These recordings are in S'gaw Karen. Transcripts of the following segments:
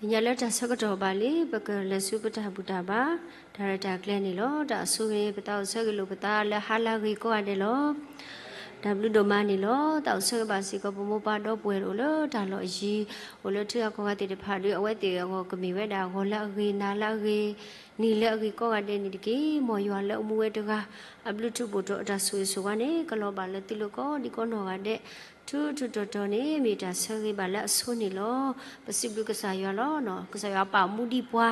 သ့ၣ်ညါလၢတၢ်ဆၢကတီၢ်ဘၣ်လံ, ပကလဲၤဆူပတၢ်ဘူၣ်တၢ်ဘါ, တၢ်ရဲၣ်တၢ်ကျဲၤန့ၣ်လီၤ. တၢ်အဆိဂ့ၤ ပသးအိၣ်ဆၢဂ့ၤလိာ်ပသးလၢဟါလၢအဂ့ၤကိးဂၤဒဲးလီၤ. တၢ်ဘျုးဒိၣ်မးန့ၣ်လီၤ. တၢ်အိၣ်ဆၢဂ့ၤဘၣ်စ့ၢ်ကီး ပမိၢ်ပၢ်ဒီပုၢ်ဝဲၢ်အိၣ်လၢတၢ်လီၢ်အယံၤ, အိၣ်လၢထံဂၤကီၢ်ဂၤသ့ၣ်တဖၣ်ဒီး အဝဲသ့ၣ်အဂီၢ်ကမ့ၢ်ဝဲဒၣ်ဂီၤလၢအဂ့ၤ, နၤလၢအဂ့ၤ, နံၤလၢအဂ့ၤကိးဂၤဒဲးန့ၣ်တက့ၢ်. မ်ယွၤလၢအမူဝဲတဂၤ, အဘျုးထူးဖှိၣ်ထီၣ်အတၢ်ဆိၣ်ဂ့ၤဆိၣ်ဝါန့ၣ် ကလီၤဘၣ်လၢသုလိၤကိးဒံကိးနီၢ်ဂၤဒဲး ထူထူတီတီန့ၣ် မ့ၢ်တၢ်ဆၢဂ့ၤဘၣ်လၢအဆိန့ၣ်လီၤ. ပစံးဘျုးကစၢ်ယွၤလီၤ. ကစၢ်ယွၤပာ်မူဒံးပှၤ,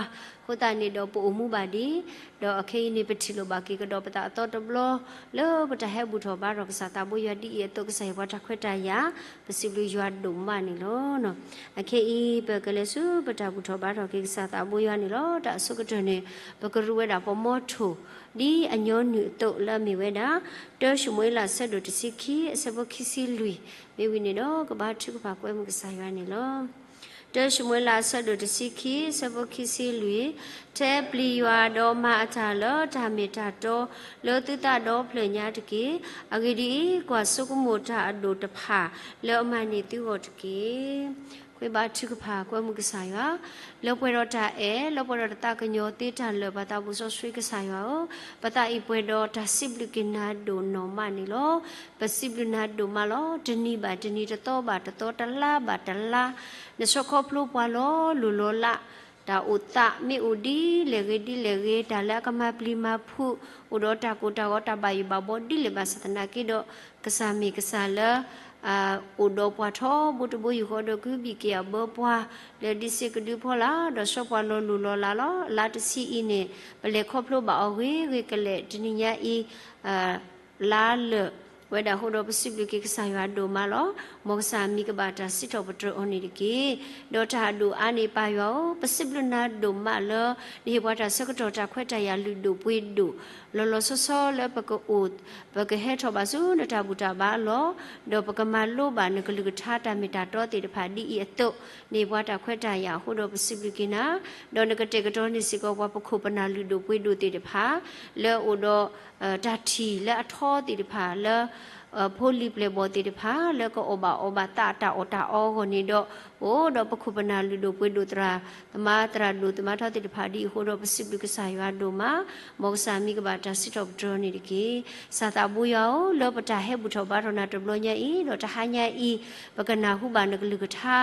အဃိသတးန့ၣ်ဒီးပအိၣ်မူဘၣ်ဒံး, ဒီးအခဲအံၤန့ၣ် ပထံၣ်လိာ်ဘၣ်က့ၤကဒီးပသးအသီတဘျီ လၢပတၢ်ဟဲဘူၣ်ထီၣ်ဘါထီၣ်ကစၢ်သးဘိယွၤဒ်အံၤအသိး ကစၢ်ဟ့ၣ်ပှၤတၢ်ခွဲးတၢ်ယာ်, ပစံးဘျုးယွၤဒိၣ်မးန့ၣ်လီၤ. အခဲအံၤ ပကလဲၤဆူပတၢ်ဘူၣ်ထီၣ်ဘါထီၣ်က့ၤကစၢ်သးဘိယွၤန့ၣ်လီၤ. တၢ်အဆိကတၢၢ်န့ၣ် ပကရူးဝဲဒၣ်ပမီထိၣ် ဒ်အညီနုၢ်အသိးလၢအမ့ၢ်ဝဲဒၣ် တၢၡမူၤအ့လးအဆၢဒိၣ်တဆံခံ အဆၢဖိခံဆံလွံၢ်, မ့ၢ်ဝံၤန့ၣ်ဒီး ကဘါထုကဖၣ်ကွဲမုာ်ကစၢ်ယွၤန့ၣ်လီၤ. တၢၡမူၤအ့လးအဆၢဒိၣ်တဆံခံ အဆၢဖိခံဆံလွံၢ်, ထဲပျံၤယွၤဒီးမၤအတၢ်လၢတၢ်မ့ၢ်တၢ်တီ လၢသုသးဒီဖျၢၣ်ညါတက့ၢ်. အဂ့ၢ်ဒ်အံၤ, ကွၢ်ဆိကမိၣ်တၢ်အဒိၣ်တဖၣ် လၢအမၤန့ၢ်သုဂီၢ်တက့ၢ်. ကွဲဘါထုကဖၣ်ကွဲမုာ်ကစၢ်ယွၤ, လၢပှဲၤဒီးတၢ်အဲၣ်, လၢပှဲၤဒီးတၢ်သးကညီၤသ့တၢ်လၢာ် ပသးပူၤစီဆှံကစၢ်ယွၤဧၢ, ပသးအံၤပှဲၤဒီးတၢ်စံးဘျုးက့ၤနၤဒိၣ်နီၢ်မးန့ၣ်လီၤ. ပစံးဘျုးနၤဒိၣ်မးလီၤ. တနံၤဘၣ်တနံၤ, တသီဘၣ်တသီ, တလါဘၣ်တလါ, နဆီၣ်ခီဖျိပှၤလီၤလိၢ်လီၤလး, တၢ်အိၣ်သးမ့ၢ်အိၣ်ဒ်လဲၣ်ဂ့ၤဒ်လဲၣ်ဂ့ၤ, တၢ်လၢအကမၤပျံၤမၤဖုး, အိၣ်ဒီးတၢ်ကိၢ်တၢ်ဂီၤ တၢ်ဘၣ်ယိၣ်ဘၣ်ဘီဒ်လဲၣ်ဘၣ်ဆၣ်သနာ်က့ဒီး, ကစၢ်မ့ၢ်ကစၢ်လၢ အိၣ်ဒီးပှၤထီဘိတဘိယူၢ်ဃီဒီး ကဟုဘံၣ်က့ၤအဘၢပှၤ လၢဒံးစ့ကဒုဖီလာ်, ဒီးဆှၢပှၤလီၤလိၢ်လီၤလးလီၤ. အလါတဆံအံၤန့ၣ် ပလဲၤခီဖျိဘၣ်အီၤဂ့ၤဂ့ၤကလဲာ် တနံၤညါအံၤ လါလၢာ်ဝဲဒၣ်အဃိဒီး ပစံးဘျုးက့ၤကစၢ်ယွၤဒိၣ်မးလီၤ. မ်ကစၢ်မံၤကဘၣ်တၢ်စံးထီၣ်ပတြၢၤအီၤန့ၣ်တက့ၢ်. ဒီးတၢ်အဒိၣ်အါန့ၣ် ပၢ်ယွၤဧၢ, ပစံးဘျုးနၤဒိၣ်မးလၢ နဟ့ၣ်ပှၤတၢ်ဆၢကတီၢ်တၢ်ခွဲးတၢ်ယာ်လုၢ်ဒိၣ်ပှ့ၤဒိၣ် လီၤလီၤဆီဆီလၢပကအိၣ် ပကဟဲထီၣ်ဘၣ်ဆူနတၢ်ဘူၣ်တၢ်ဘါအလီၢ်, ဒီးပကမၤလိဘၣ်နကလုၢ်ကထါတၢ်မ့ၢ်တၢ်တီသ့ၣ်တဖၣ်ဒ်အံၤအသိး, နဟ့ၣ်ပှၤတၢ်ခွဲးတၢ်ယာ်အဃိဒီး ပစံးဘျုးက့ၤနၤ, ဒီးနကတဲာ်ကတီၤန့ၢ်စ့ၢ်ကီးပှၤပခိၣ်ပနၢ်လုၢ်ဒိၣ်ပှ့ၤဒိၣ်သ့ၣ်တဖၣ် လၢအအိၣ်ဒီး တၢ်ထံၣ်လၢအထီသ့ၣ်တဖၣ် လၢ ဖိလံၤပျဲၢ်ဘီၣ်သ့ၣ်တဖၣ် လၢကအီၣ်ဘၣ်အီဘၣ်သးအတၢ်အီၣ်တၢ်အီအဂီၢ်န့ၣ်ဒီး, အိၣ်ဒီးပခိၣ်ပနၢ်လုၢ်ဒိၣ်ပှ့ၤဒိၣ်သရၣ်သမါ သရၣ်ဒိၣ်သမါထီသ့ၣ်တဖၣ်ဒ်အံၤအဃိဒီး ပစံးဘျုးကစၢ်ယွၤဒိၣ်မး, မ်ကစၢ်မံၤကဘၣ်တၢ်စံးထီၣ်ပတြၢၤန့ၣ်တက့ၢ်. ကစၢ်သးဘိယွၤဧၢ, လၢပတၢ်ဟဲဘူၣ်ထီၣ်ဘါထီၣ်နၤတဘျီညါအံၤ ဒီးတဟါညါအံၤ ပကနၢ်ဟူဘၣ်နကလုၢ်ကထါ,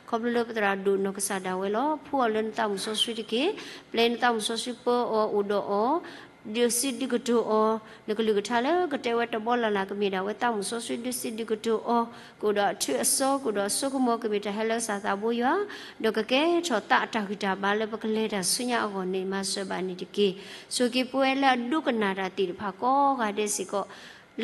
ခီဖျိလၢပသရၣ်ဒိၣ်နီၢ်ကစၢ်ဒၣ်ဝဲလီၤ. ဖှူအီၤလၢနသးမုၣ်စီဆှံတက့ၢ်. ပျဲနသးမုၣ်စီဆှံပၢအီၤအိၣ်ဒီးအီၤ ဒုးစံးဒုးကတိၤအီၤ, နကလုၢ်ကထါလၢကတဲဝဲတဘီလၢ်လၢ် ကမ့ၢ်ဒၣ်ဝဲသးမုၣ်စီဆှံဒုးစံးဒုးကတိၤအီၤ, ကအိၣ်ဒီးအထူအစီ ကအိၣ်ဒီးအစိကမီၤ ကမ့ၢ်တၢ်ဟဲလၢကစၢ်သးဘိယွၤ, ဒီးကကဲထီၣ်သးအတၢ်ဂံၢ်တၢ်ဘါလၢပကလဲၤတၢ်ဆူညါအဂီၢ်န့ၣ် မၤစၢၤဘၣ်န့ၣ်တက့ၢ်. ဆိၣ်ဂ့ၤက့ၤပဝဲလၢအဒိကနၣ်တၢ်သ့ၣ်တဖၣ်ကိးဂၤဒဲးစ့ၢ်ကီး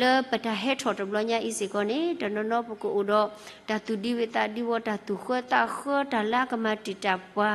လၢပတၢ်ဟဲထီၣ်တဘျီညါအံၤစ့ၢ်ကီးန့ၣ် တနီၤနီၤပကအိၣ်ဒီး တၢ်သူၣ်ဒံဝုၤသးဒံဝီၤ တၢ်သူၣ်ဃၢသးဃၢ တၢ်လၢအကမၤတံာ်တာ်ပှၤ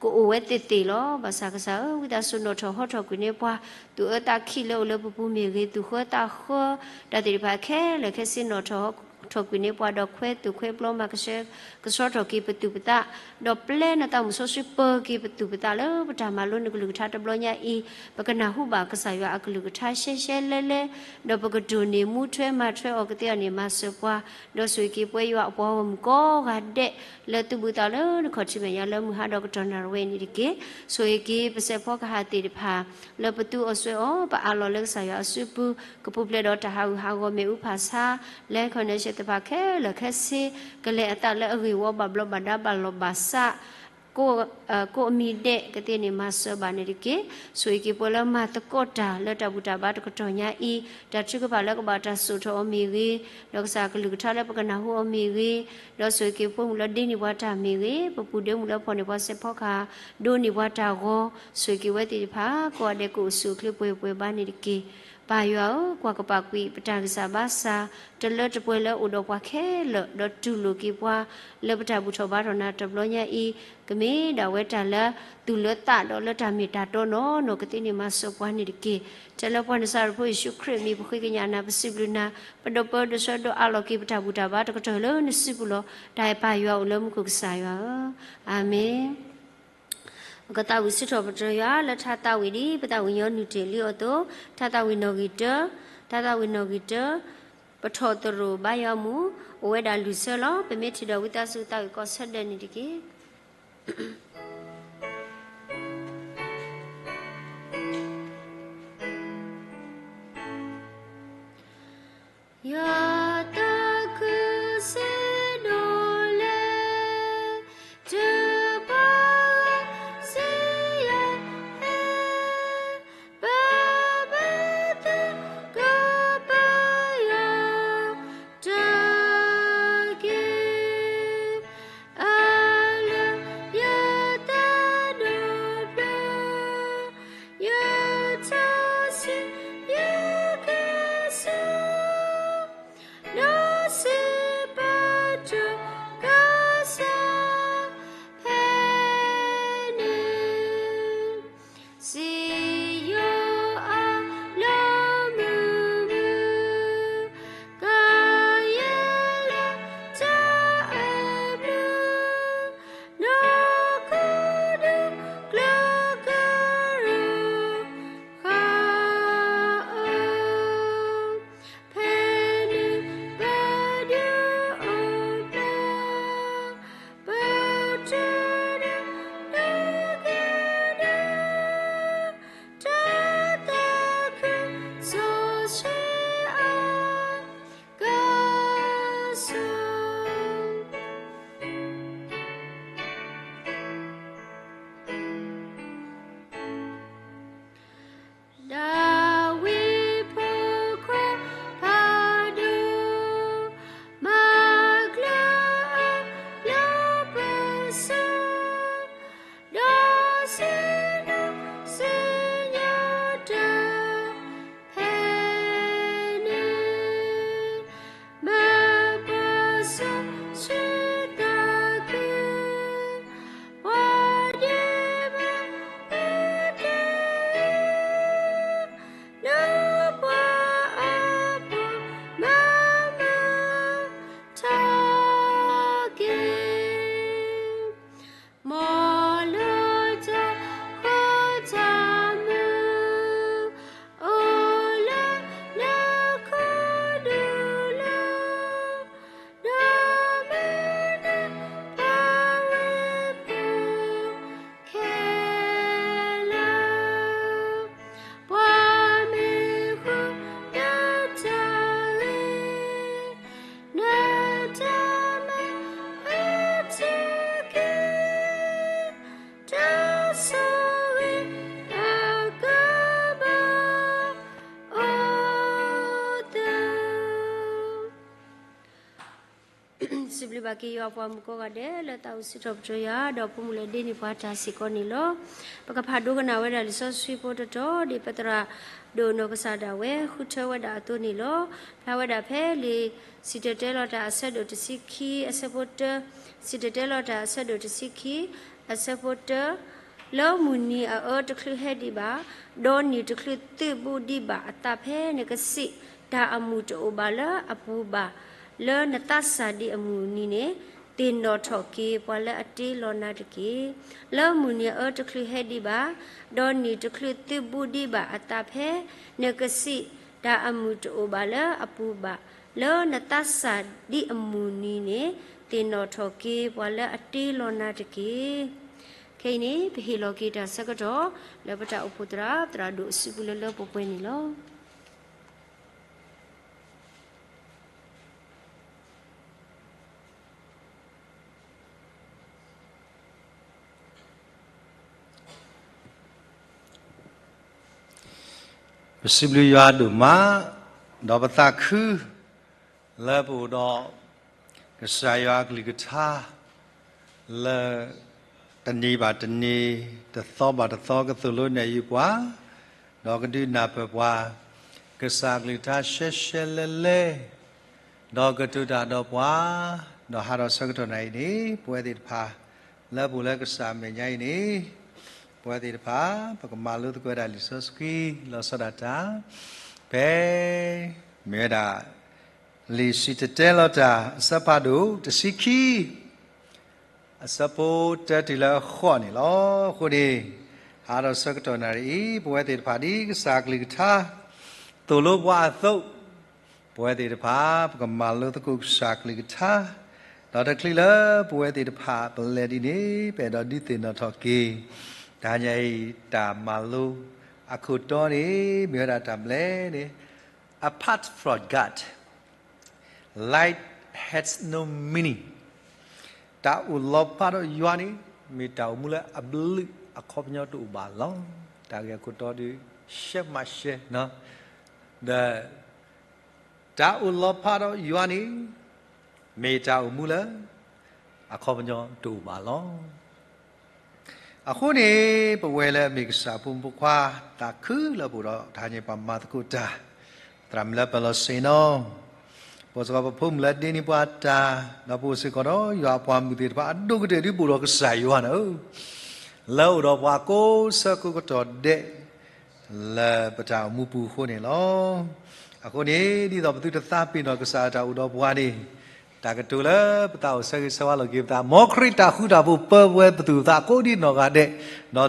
ကအိၣ်ဝဲသ့ၣ်သ့ၣ်လီၤ. ဘၣ်ဆၣ်ကစၢ်ဧၢ, ဝံသးစူၤနီၣ်ထီၣ်ဟီထီၣ်ကွံာ်န့ၢ်ပှၤ, သူၣ်အၢသးခံလၢအိၣ်လၢပပူၤမ့ၢ်ဂ့ၤ, သူၣ်ဃၢသးဃၢ တၢ်သ့ၣ်တဖၣ်ခဲလၢာ်ခဲဆ့ နီၣ်ထီၣ်ဟီထီၣ်ကွံာ်န့ၢ်ပှၤ, ဒီးခွဲးသူၣ်ခွဲးပျီမၤကဆှဲကဆှီထီၣ်က့ၤပသူၣ်ပသး, ဒီးပျဲနသးမုၣ်စီဆှံပၢၤက့ၤပသူၣ်ပသးလၢပတၢ်မၤလိနကလုၢ်ကထါတဘျီညါအံၤ, ပကနၢ်ဟူဘၣ်ကစၢ်ယွၤအကလုၢ်ကထါရှဲရှဲလဲလဲ, ဒီးပကတိၢ်န့ၢ်မူထွဲမၤထွဲအီၤကသ့အီၤန့ၣ် မၤစၢၤပှၤ, ဒီးဆိၣ်ဂ့ၤက့ၤပဝဲယွၤအပှၤဂီၢ်မုၢ်ကိးဂၤဒဲး လၢသုဘူးသးလၢနခီၣ်ထံးမဲာ်ညါလၢမုၢ်ဟါဒီးကတီၢ်နၣ်ရံၣ်ဝဲအံၤန့ၣ်တက့ၢ်. ဆိၣ်ဂ့ၤက့ၤပစဲးဖီကဟၣ်သ့ၣ်တဖၣ် လၢပသူအီၤစွဲအီၤ ပအးလီၤလၢကစၢ်ယွၤအစုပူၤ, ကပူၤဖျဲးဒီးတၢ်ဟးဂူာ်ဟးဂီၤမ့ၣ်အူဖးဆါ, လၢ connection သ့ၣ်တဖၣ်ခဲလၢာ်ခဲဆ့, ကလဲၤအသးလၢအဂ့ၢ်ဝီဘၣ်ဘျီးဘၣ်ဒါဘၣ်လီၤဘၣ်စး ကိးအမံၤဒဲးကသ့န့ၣ် မၤစၢၤဘၣ်န့ၣ်တက့ၢ်. ဆိၣ်ဂ့ၤက့ၤပဝဲလၢမၤသကိးတၢ်လၢတၢ်ဘူၣ်တၢ်ဘါတကတီၢ်ညါအံၤ, တၢ်ထုကဖၣ်လၢကဘၣ်တၢ်စိာ်ထီၣ်အီၤမ့ၢ်ဂ့ၤ, ဒီးကစၢ်ကလုၢ်ကထါလၢပကနၢ်ဟူအီၤမ့ၢ်ဂ့ၤ, ဒီးဆိၣ်ဂ့ၤက့ၤဖိမုၣ်လၢဒ့န့ၢ်ပှၤတၢ်မ့ၢ်ဂ့ၤ, ပပူၤဒ့မုၣ်လၢဖီၣ်န့ၢ်ပှၤစဲးဖီကဟၣ် ဒိးန့ၢ်ပှၤတၢ်ဂီၤ, ဆိၣ်ဂ့ၤက့ၤဝဲသ့ၣ်တဖၣ် ကိးဂၤဒဲးကအိၣ်ဆူၣ်အိၣ်ချ့ပှဲၤပှဲၤဘါန့ၣ်တက့ၢ်. ပၢ်ယွၤဧၢ, ကွၢ်ကပာ်ကွံာ်ပတၢ်ဂံၢ်စၢ်ဘါစၢ် တလၢတပှဲၤလၢအိၣ်ဒီးပှၤခဲလၢာ်, ဒီးတူၢ်လိာ်က့ၤပှၤ လၢပတၢ်ဘူၣ်ထီၣ်ဘါထီၣ်နၤတဘျီညါအံၤ, ကမ့ၢ်ဒၣ်ဝဲတၢ်လၢ သူၣ်လၢသးဒီးလၢတၢ်မ့ၢ်တၢ်တီနီၢ်နီၢ်ကသ့န့ၣ် မၤစၢၤပှၤန့ၣ်တက့ၢ်. ထဲလၢပှၤနစၤရ့းဖိယ့ၣ်ၡူးခရံာ်အမံၤ ပဃ့ကညးနၤ ပစံးဘျုးနၤ, ပဒိးပၢဒိးဆှၢဒိးအးလီၤက့ၤပတၢ်ဘူၣ်တၢ်ဘါတကတီၢ်လၢနစုပူၤလီၤ. တၢ်အဲၣ်ပၢ်ယွၤအိၣ်လၢမူခိၣ်ကစၢ်ယွၤဧၢ, အၤမ့ၣ်. ပကသးဝံၣ်စံးထီၣ်ပတြၢၤယွၤ လၢထါသးဝံၣ်ဒ် ပသးဝံၣ်ညီနုၢ်တ့ၢ်လံအသိး, ထါသးဝံၣ်နီၣ်ဂံၢ်တၢ, ထါသးဝံၣ်နီၣ်ဂံၢ်တၢ, ပထီၣ်သရိာ်ဘါယွၤအမူး, အိၣ်ဝဲဒၣ်လွံၢ်ဆၢလီၤ. ပမ့ၢ်ထံၣ်ဒီးဝံသးစူၤသးဝံၣ်ကိးဆၢဒဲးန့ၣ်တက့ၢ်. က့ၤယွၤပှၤမုၣ်ကိးဂၤဒဲးလၢသးအိၣ်စံးထီၣ်ပတြၢၤယွၤ ဒီးဖိမုၣ်လဲၤဒ့န့ၢ်ပှၤတၢ်စ့ၢ်ကီးန့ၣ်လီၤ. ပကဖးဒိကနၣ်ဝဲဒၣ်လံာ်စီဆှံဖိတတီၤ ဒ်ပသရၣ်ဒိၣ်နီၢ်ကစၢ်ဒၣ်ဝဲ ဃုထၢဝဲဒၣ်အသိးန့ၣ်လီၤ. ဖျါဝဲဒၣ်ဖဲလံာ်စံၣ်တဲၤတဲလီၤတၢ်အဆၢဒိၣ်တဆံခံ အဆၢဖိတၢ, စံၣ်တဲၤတဲလီၤတၢ်အဆၢဒိၣ်တဆံခံ အဆၢဖိတၢ လၢမုၢ်နံၤအအၢတချုးဟဲဒံးဘၣ်, ဒီးနံၣ်တချုးသုးဘူးဒံးဘၣ်အသးဖဲနကစံး, တၢ်အမုာ်တအိၣ်ဘၣ်လၢအပူၤဘၣ်, လၢနသးစၢ်ဒံးအမုၢ်နံၤန့ၣ်, သ့ၣ်နီၣ်ထီၣ်က့ၤပှၤလၢအတ့လီၤနၤတက့ၢ်. လၢမုၢ်နံၤအအၢတချုးဟဲဒံးဘၣ်, ဒီးနံၣ်တချုးသုးဘူးဒံးဘၣ်အသးဖဲနကစံး, တၢ်အမုာ်တအိၣ်ဘၣ်လၢအပူၤဘၣ်, လၢနသးစၢ်ဒံးအမုၢ်နံၤန့ၣ်, သ့ၣ်နီၣ်ထီၣ်က့ၤပှၤလၢအတ့လီၤနၤတက့ၢ်. ခဲအံၤန့ၣ် ပဟ့ၣ်လီၤက့ၤတၢ်ဆၢကတီၢ် လၢပတၢ်အိၣ်ဖှိၣ်သရၣ် သရၣ်ဒိၣ်အစုပူၤလၢလၢပှဲၤပှဲၤန့ၣ်လီၤ. ပစံးဘျုးယွၤဒိၣ်မး, ဒီးပသးခု လၢပအိၣ်ဒီး ကစၢ်ယွၤအကလုၢ်ကထါ လၢတနံၤဘၣ်တနံၤ, တသီဘၣ်တသီ ကသိၣ်လိနဲၣ်ယုာ်ပှၤ, ဒီးကဒုးနၢ်ပၢၢ်ပှၤ ကစၢ်အကလုၢ်ကထါရှဲရှဲလဲလဲ, ဒီးကတိၤတၢ်ဒီးပှၤ, ဒီးဟးဒီးဆၢကတီၢ်နၤအံၤန့ၣ် ပဝဲသ့ၣ်တဖၣ် လၢပအိၣ်လၢကစၢ်အမဲာ်ညါအံၤန့ၣ်, ပဝဲသ့ၣ်တဖၣ် ပကမၤလိသကိးဝဲဒၣ်လံာ်စီဆှံ လီၤဆီဒၣ်တၢ် ဖဲ မ့ၢ်ဝဲဒၣ် လံာ်စံၣ်တဲၤတဲလီၤတၢ် အဆၢဖးဒိၣ်တဆံခံ အဆၢဖိတၢတုၤလၢဃိးန့ၣ်လီၤ. အဃိန့ၣ် ဟးဒီးဆၢကတီၢ်နၤအံၤ ပဝဲသ့ၣ်တဖၣ်ဒ်ကစၢ်အကလုၢ်ကထါ သိၣ်လိပှၤအသိး, ပဝဲသ့ၣ်တဖၣ် ပကမၤလိသကိးကစၢ်အကလုၢ်ကထါ, ဒီးတချုးလၢပဝဲသ့ၣ်တဖၣ် ပလဲၤဒ်န့ၣ် ပအဲၣ်ဒိးဒုးသ့ၣ်နီၣ်ထီၣ်က့ၤ တဟါညါအံၤ တၢ်မၤလိအခိၣ်တီန့ၣ် မ့ၢ်ဝဲဒၣ်တၢ်ဘျဲၣ်န့ၣ် Apart from God, life has no meaning. တၢ်အိၣ်လီၤဖးဒီးယွၤန့ၣ် မ့ၢ်တၢ်အိၣ်မူလၢအဘျုးအခီပညီတအိၣ်ဘၣ်လီၤ. တၢ်ဂ့ၢ်အခိၣ်တီဒီး ရှဲမးရှဲ, ဒီး တၢ်အိၣ်လီၤဖးဒီးယွၤန့ၣ် မ့ၢ်တၢ်အိၣ်မူလၢ အခီပညီတအိၣ်ဘၣ်လီၤ. အဃိန့ၣ် ပဝဲလၢအမ့ၢ်ကစၢ်ဖိမုၣ်ဖိခွါ သးခုလၢပအိၣ်ဒီးတဟါညါ ပမၤသကိးတၢ်, သရၣ်မုၣ်လၢပၢၤလီၤဆ့ၣ်နီၤ, ပအိၣ်စ့ၢ်ကီးပဖိမုၣ်လၢဒ့န့ၢ်ပှၤတၢ်, ဒီးပအိၣ်စ့ၢ်ကီးဒီးယွၤအပှၤမုၣ်သ့ၣ်တဖၣ် အဒိၣ်ကတၢၢ်ဒ်ပအိၣ်ဒီးကစၢ်ယွၤန့ၣ်ဧၢ, လၢအိၣ်ဒီးပှၤကိးဆၢကိးကတီၢ်ဒဲး လၢပတၢ်အိၣ်မူပူၤအဃိန့ၣ်လီၤ. အဃိန့ၣ် ဒ်သိးပသုတသးပ့ၤနီၣ်ကစၢ်တၢ်အိၣ်ဒီးပှၤန့ၣ်, တၢ်ကတိၤလၢပသးအိၣ်ဆၢဂ့ၤဆၢဝါလိာ်က့ၤပသး, မ်ခရံာ်တၢ်ဃူတၢ်ဖိးပၢပှဲၤပသူၣ်ပသးကိးဒ်နီၢ်ဂၤဒဲး,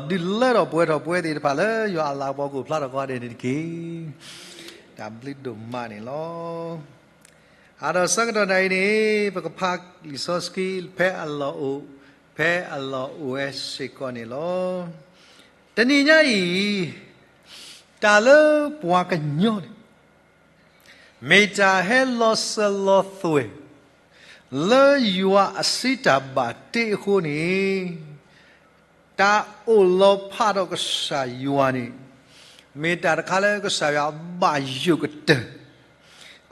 ဒီးဒုးလၢထီၣ်ပှဲၤထီၣ်ပဝဲသ့ၣ်တဖၣ်လၢယွၤအလၤကပီၤကအိၣ်ဖျါထီၣ်ကိးဂၤဒဲးန့ၣ်တက့ၢ်. တၢ်ဘျုးဒိၣ်မးန့ၣ်လီၤ. အဒီးဆၢကတီၢ်နၤအံၤန့ၣ် ပကဖးလံာ်စီဆှံဖဲအလီၢ်အိၣ်, ဖဲအလီၢ်အိၣ်ဝဲစ့ၢ်ကီးန့ၣ်လီၤ. တနံၤညါအံၤ တၢ်လၢပှၤကညီန့ၣ် မ့ၢ်တၢ်ဟဲလီၤစၢၤလီၤသွဲၣ် လၢယွၤအစုတၢ်ဘၣ်တ့အဃိန့ၣ်, တၢ်အိၣ်လီၤဖးဒီးကစၢ်ယွၤန့ၣ် မ့ၢ်တၢ်တခါလၢကစၢ်ယွၤဘၣ်ယိၣ်ကတၢၢ်.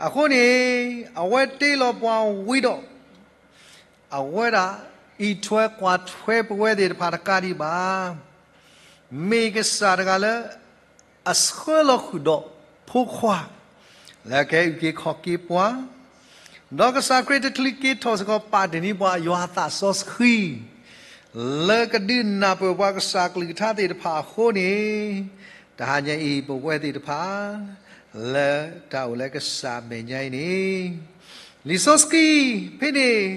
အဃိန့ၣ် အဝဲတ့လီၤပှၤဝံၤဒီး အဝဲဒၣ်အံးထွဲကွၢ်ထွဲပဝဲသ့ၣ်တဖၣ်တကးဒံးဘၣ်. မ့ၢ်ကစၢ်တဂၤလၢ အဆှၢလီၤဃုာ်ဒီးဖိခွါ လၢကဟဲအုၣ်က့ၤခီၣ်က့ၤပှၤ, ဒီးကစၢ်ခရံာ်တချုးက့ၤထီၣ်စ့ၢ်ကီးပာ်တ့ၢ်န့ၢ်ပှၤယွၤအသးစီဆှံ လၢကဒုးနၢ်ပၢၢ်ပှၤကစၢ်ကလုၢ်ကထါသ့ၣ်တဖၣ်အဃိန့ၣ်, တဟါညါအံၤပဝဲသ့ၣ်တဖၣ် လၢတၢ်အိၣ်လၢကစၢ်အမဲာ်ညါအံၤန့ၣ်, လံာ်စီဆှံဖဲန့ၣ်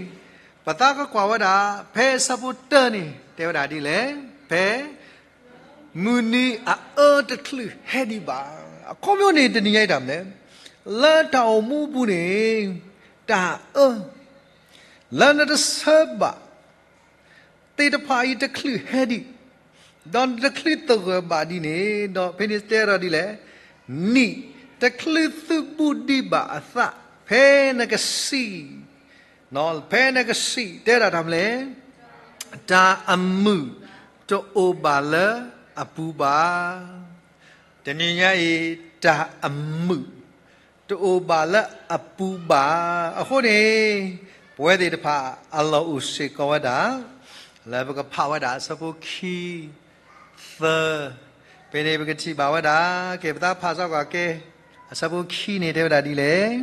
ပသးကကွၢ်ဝဲဒၣ် ဖဲအဆၢဖိတၢန့ၣ် တဲဝဲဒၣ်ဒ်လဲၣ်, ဖဲ မုၢ်နံၤအအၢတချုးဟဲဒံးဘၣ်. အခီပညီန့ၣ် တနံၤညါအံၤတၢ်မနုၤလဲၣ်, လၢတၢ်အိၣ်မူအပူၤန့ၣ် တၢ်အၢ လၢနတဆၢဘၣ်သ့ၣ်တဖၣ်အံၤတချုးဟဲဒံး, ဒီးနတချုးသဂၢၢ်ဘၣ်ဒံးန့ၣ်, ဒီးဖဲန့ၣ်တဲဒီးဒ်လဲၣ်, နံၣ်တချုးသုးဘူးဒံးဘၣ်အသး ဖဲနကစံး ဖဲနကစံး တဲဒၣ်တၢ်မနုၤလဲၣ်, တၢ်အမုာ်တအိၣ်ဘၣ်လၢအပူၤဘၣ်. တနံၤညါအံၤ တၢ်အမုာ်တအိၣ်ဘၣ်လၢအပူၤဘၣ်. အဃိန့ၣ် ပဝဲသ့ၣ်တဖၣ်အလီၢ်အိၣ်စ့ၢ်ကီးဝဲဒၣ် လၢပကဖးဝဲဒၣ်အဆၢဖိခံ, သၢ, ဖဲန့ၣ်ပကထံၣ်ဘၣ်ဝဲဒၣ်, ကဲပသးဖးစ့ၢ်ကီးကဲ, အဆၢဖိခံန့ၣ်တဲဝဲဒၣ်ဒ်လဲၣ်.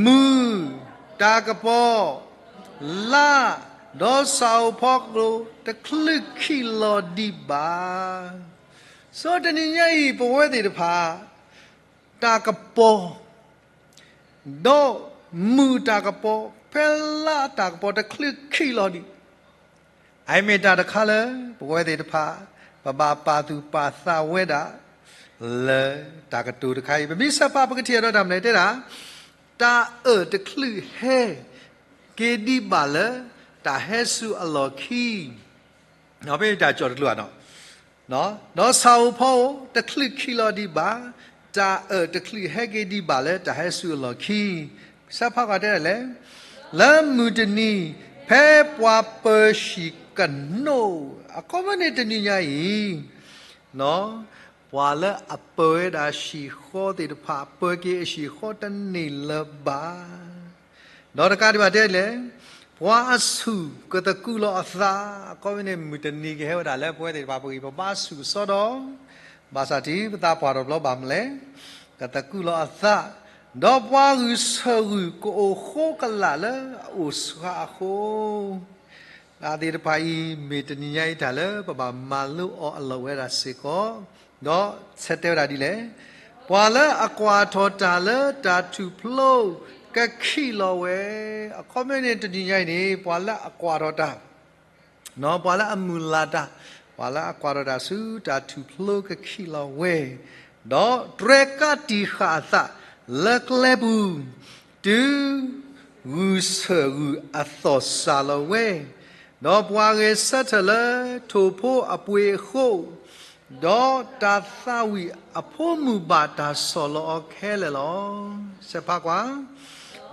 မုၢ်, တၢ်ကပီၤ, လါ, ဒီးဆၣ်ဧိၤဖီဧိၤတချုးခံးလီၤဒံးဘၣ်. စီၤတနံၤညါအံၤ ပဝဲသ့ၣ်တဖၣ် တၢ်ကပီၤ ဒီးမုၢ်တၢ်ကပီၤ ဖဲလါတၢ်ကပီၤတချုးခံးလီၤဒံး, အအံၤမ့ၢ်တၢ်တခါလၢ ပဝဲသ့ၣ်တဖၣ် ပဘၣ်ပာ်သူၣ်ပာ်သးဝဲဒၣ် လၢတၢ်ကတိၤတခါအံၤ ပမ့ၢ်ဆဲးဖးပကထံၣ်အဒီးတၢ်မနုၤလဲၣ် တဲဒၣ်, တၢ်အၢၣ်တချုးဟဲက့ၤဒံးဘၣ်လၢ တၢ်ဟဲဆူအလီၢ်ခံ ဖဲန့ၣ်တၢ်ကၠီၣ်တကျိၤဧါနီၤ, ဒီးဆၣ်ဧိၤဖီဧိၤတချုးခံးလီၤဒံးဘၣ်, တၢ်အၢၣ်တချုးဟဲက့ၤဒံးဘၣ်လၢတၢ်ဟဲဆူအလီၢ်ခံ, ဆၢဖးကွၢ်တဲဒၣ်လဲၣ်, လၢမုၢ်တနံၤ ဖဲပှၤပၢၤဟံၣ်ကနိး, အခီပညီန့ၣ်တနံၤညါအံၤ ပှၤလၢအပၢၤဝဲဒၣ်ဟံၣ်ဃီသ့ၣ်တဖၣ် ပၢၤက့ၤအဟံၣ်ဃီတန့ၢ်လၢၤဘၣ်. ဒီးတကးဒံးဘၣ်တဲလဲၣ်, ပှၤအဆူၣ်ကသကုးလီၤအသး, အခီပညီန့ၣ် မုၢ်တနံၤကဟဲဝဲဒၣ်လၢပဝဲသ့ၣ်တဖၣ်ပဂံၢ်ပဘါဆူၣ်ကစီဒီး, ဘၣ်ဆၣ်တံၤပသးပှၢ်ထီၣ်တဘျီဘၣ်မနုၤလဲၣ်, ကသကုးလီၤအသး, ဒီးပှၤဂုာ်ဆၢၣ်ဂုာ်ကအိၣ်ဃိကလာ်လၢအအိၣ်ဆှးအဃိ တၢ်သ့ၣ်တဖၣ်အံၤ မ့ၢ်တနံၤညါအံၤတၢ်လၢပဘၣ်မၤလိအီၤအလီၢ်ဝဲဒၣ်စ့ၢ်ကီး, ဒီးဆဲးတဲဝဲဒၣ်ဒ်လဲၣ်, ပှၤလၢအကွၢ်ထီၣ်တၢ်လၢတၢ်ထူၣ်ဖျိကခံးလီၤဝဲ, အခီပညီန့ၣ်တနံၤညါအံၤန့ၣ် ပှၤလၢအကွၢ်ထီၣ်တၢ် ပှၤလၢအမုၢ်လၢ်တၢ်, ပှၤလၢအကွၢ်ထီၣ်တၢ်ဆူတၢ်ထူၣ်ဖျိကခံးလီၤဝဲ, ဒီးတြဲၤကးတံာ်ဃာ်အသးလၢကျဲပူၤ, တုၤဂုာ်ဆၢၣ်ဂုာ်အသီၣ်စၢ်လီၤဝဲ, ဒီးပှၤဂဲၤဆၢထၢၣ်လၢထိၣ်ဖိအပှ့ၤအဃိ, ဒီးတၢ်သးဝံၣ်အဖိမုၣ်ဘၣ်တၢ်ဆီၣ်လီၤအီၤခဲလၢာ်လီၤ. ဆဲးဖးကွၢ်,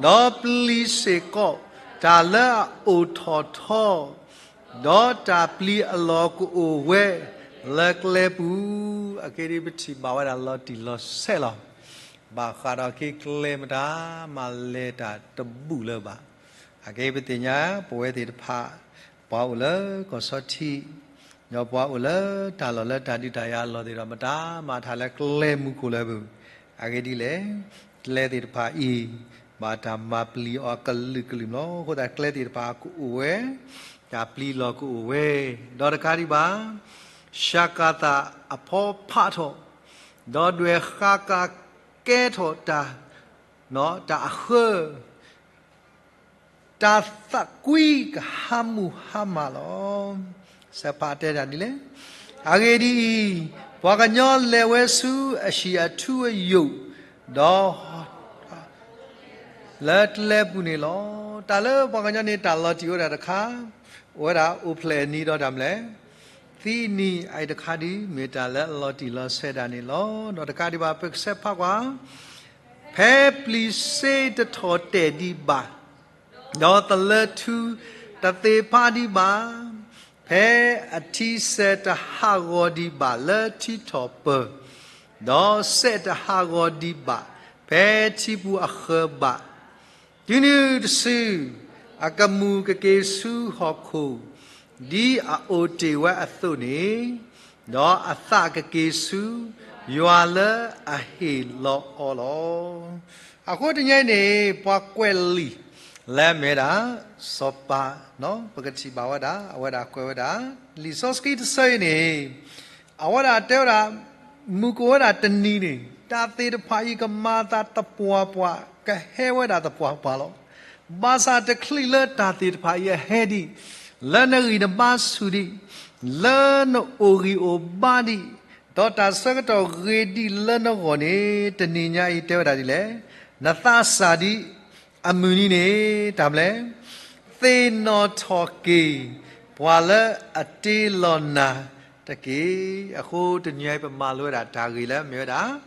ဒီးပျံၤစ့ၢ်ကီးတၢ်လၢအအိၣ်ထီၣ်ထီ, ဒီးတၢ်ပျံၤအလီၢ်ကအိၣ်ဝဲလၢကျဲပူၤ, အဂ့ၢ်ဒ်အံၤ ပထံၣ်ဘၣ်ဝဲဒၣ်လီၤတံၢ်လီၤဆဲးလီၤ. ဘၣ်ဃးဒီးက့ၤကျဲမတၤ မၤလဲၤတၢ်တဘူၣ်လၢၤဘၣ်. အဂ့ၢ်ပသ့ၣ်ညါ ပဝဲသ့ၣ်တဖၣ် ပှၤအိၣ်လၢကီၢ်ဆီထံး, ဒီးပှၤအိၣ်လၢတၢ်လီၢ်လၢတၢ်ဒုးတၢ်ယၤအလီၢ်သ့ၣ်ဒီး မတၤမၤထါလၢကျဲမူခိၣ်လၢၤဘၣ်. အဂ့ၢ်ဒ်လဲၣ်, ကျဲသ့ၣ်တဖၣ်အံၤ ဘၣ်တၢ်မၤပျံၤအီၤကလုာ်ကလုာ်လီၤ. အဃိသတးကျဲသ့ၣ်တဖၣ်ကအိၣ်ဝဲ, တၢ်ပျံၤလီၢ်ကအိၣ်ဝဲ, ဒီးတကးဒံးဘၣ် ဆၢကၤသးအဖီဖးထီၣ်, ဒီးဒွဲၣ်ဃးကၤကဲထီၣ်တၢ်, တၢ်အဃၢ, တၢ်သးကွံကဟါမူဟါမၢ်လီၤ. ဆၢဖးတဲဒၣ်ဒ်လဲၣ်, အဂ့ၢ်ဒ်အံၤ, ပှၤကညီလဲၤဝဲဆူအဟံၣ်အထူအယိာ်, ဒီး လၢကျဲပူၤန့ၣ်လီၤ. တၢ်လၢပှၤကညီန့ၣ် တၢ်လီၤတံၢ်အိၣ်ဝဲဒၣ်တခါ, အိၣ်ဝဲဒၣ်အိၣ်ဖျဲၣ်အနံၤဒီးတၢ်မနုၤလဲၣ်, သံအနံၤ, အအံၤတခါဒ်မ့ၢ်တၢ်လၢအလီၤတံၢ်လီၤဆဲးဒၣ်န့ၣ်လီၤ. ဒီးတကးဒံးဘၣ် ပကဆဲးဖးကွၢ်, ဖဲပျံၤစ့တထီၣ်တဲာ်ဒံးဘၣ်, ဒီးသလၢထူတသ့ဖးဒံးဘၣ်, ဖဲအထံစဲးတဟးဂီၤဒံးဘၣ်လၢထံထီၣ်ပၢၤ, ဒီးစဲးတဟးဂီၤဒံးဘၣ် ဖဲထံပူၤအဃၢၤဘၣ်, တုၤနုၤတစု အကမူၣ်ကက့ၤဆူဟီၣ်ခိၣ် ဒ်အအိၣ်တ့ၢ်ဝဲအသိးန့ၣ်, ဒီးအသးကက့ၤဆူယွၤလၢအဟ့ၣ်လီၤအီၤလီၤ. အဃိတနံၤအံၤန့ၣ် ပှၤကွဲးလံာ်လၢအမ့ၢ်ဝဲဒၣ် စီၤပၤ, ပကထံၣ်ဘၣ်ဝဲဒၣ် အဝဲဒၣ်ကွဲးဝဲဒၣ် လံာ်စီဆှံတဆၢအံၤန့ၣ် အဝဲဒၣ်တဲဝဲဒၣ် မုၢ်ကအိၣ်ဝဲဒၣ်တနံၤန့ၣ် တၢ်သ့ၣ်တဖၣ်အံၤကမၤအသးသပှၢ်ပှၢ် ကဟဲဝဲဒၣ်သပှၢ်ပှၢ်လီၤ. ဘၣ်ဆၣ်တချုးလၢတၢ်သ့ၣ်တဖၣ်အံၤအဟဲဒံး, လၢနဂံၢ်နဘါဆူၣ်ဒံး, လၢနအိၣ်ဂံၢ်အိၣ်ဘါဒံး, ဒီးတၢ်ဆၢကတီၢ်ဂ့ၤဒံးလၢနဂီၢ်န့ၣ် တနံၤညါအံၤတဲဝဲဒၣ်ဒ်လဲၣ်, နသးစၢ်ဒံး အမုၢ်နံၤန့ၣ် တၢ်မနုၤလဲၣ်, သ့ၣ်နီၣ်ထီၣ်က့ၤ ပှၤလၢအတ့လီၤနၤတက့ၢ်. အဃိတနံၤအံၤပမၤလိဝဲဒၣ်တၢ်ဂ့ၢ်လၢမ့ၢ်ဝဲဒၣ်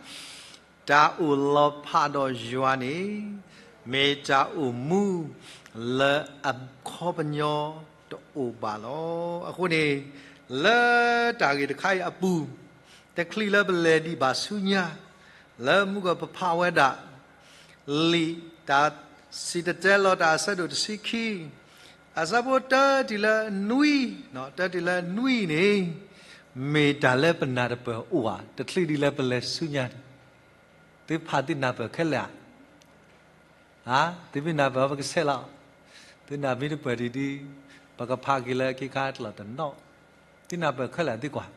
တၢ်အိၣ်လီၤဖးဒီးယွၤန့ၣ် မ့ၢ်တၢ်အိၣ်မူလၢအခီပညီတအိၣ်ဘၣ်လီၤ. အဃိန့ၣ် လၢတၢ်ဂ့ၢ်တခါအံၤအပူၤ တချုးလၢပလဲၤဒံးဘၣ်ဆူညါ လၢမုၢ်ကပဖးဝဲဒၣ် လံာ်တၢ် စံၣ်တဲၤတဲလီၤတၢ်အဆၢဒိၣ်တဆံခံ, အဆၢဖိတၢတုၤလၢနွံ, တၢတုၤလၢနွံန့ၣ်, မ့ၢ်တၢ်လၢပနၢ်တပၢၢ်အိၣ်ဧါ, တချုးဒ်လၢပလဲၤဆူညါန့ၣ်, သုဖးသုနၢ်ပၢၢ်ခဲလၢာ်ဧါ. သုမ့ၢ်နၢ်ပၢၢ်ပကဆဲးလီၤ, သုနၢ်မ့ၢ်တပၢၢ်ဒံးဒံး, ပကဖးက့ၤလၢခ့ခါတလီၢ်တနီၤ, သုနၢ်ပၢၢ်ခဲလၢာ်သုကွၢ်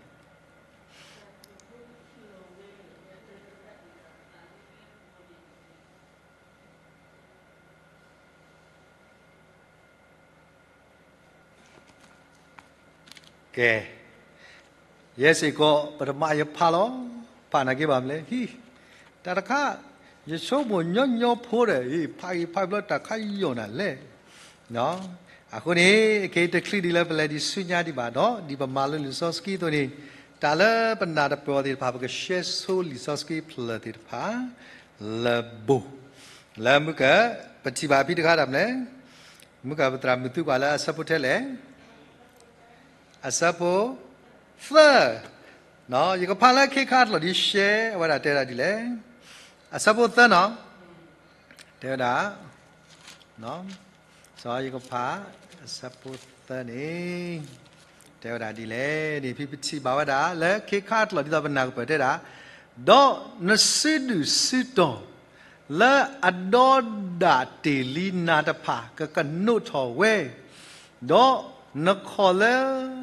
ကဲ, ယဲစ့ၢ်ကီး ပတမၤယဖးလီၤ, ဖးနာ်က့ဘၣ်မလဲၣ်, ဟံၣ်, တၢ်တခါ, ယဆိကမိၣ်ညီညီဖိဒီး ဖးဂ့ၤဖးဘျီတၢ်ခါယီၢ်နၤလဲၣ်. အဃိန့ၣ် အခဲအံၤတချုးဒ်လၢပလဲၤဒံးဆူညါဒံးဘၣ်ဒီး ဒ်ပမၤလိလံာ်စီဆှံအသိးန့ၣ်, တၢ်လၢပနၢ်တပၢၢ်အီၤသ့ၣ်တဖၣ် ပကရှဲဆိလံာ်စီဆှံဖျၢၣ်သ့ၣ်တဖၣ် လၢဘိၣ်, လၢမုၢ်ကၢ, ပထံၣ်ဘၣ်ဖဲတခါတၢ်မနုၤလဲၣ်, မုၢ်ကၢပသရၣ်မုၣ်သုကွၢ်လၢအဆၢဖိထဲလဲၣ်, အဆၢဖိ သၢ, ယကဖးလၢခ့ခါတလီၢ်ဒ်ရှဲ, အဝဲဒၣ်တဲဝဲဒၣ်ဒ်လဲၣ်, အဆၢဖိသၢနီၤ, တဲဝဲဒၣ်, စီၤယကဖး, အဆၢဖိသၢန့ၣ်, တဲဝဲဒၣ်ဒ်လဲၣ်န့ၣ် ဖဲပထံၣ်ဘၣ်ဝဲဒၣ် လၢခ့ခါတလီၢ်ဒ်သိးပနၢ်ကပၢၢ်တဲဒၣ်, ဒီးနစုဒုၣ်စုတီၢ် လၢအဒီဒၣ်တ့ၢ်လံနၤတဖၣ် ကကနိးထီၣ်ဝဲ, ဒီးနခီၣ်လၢ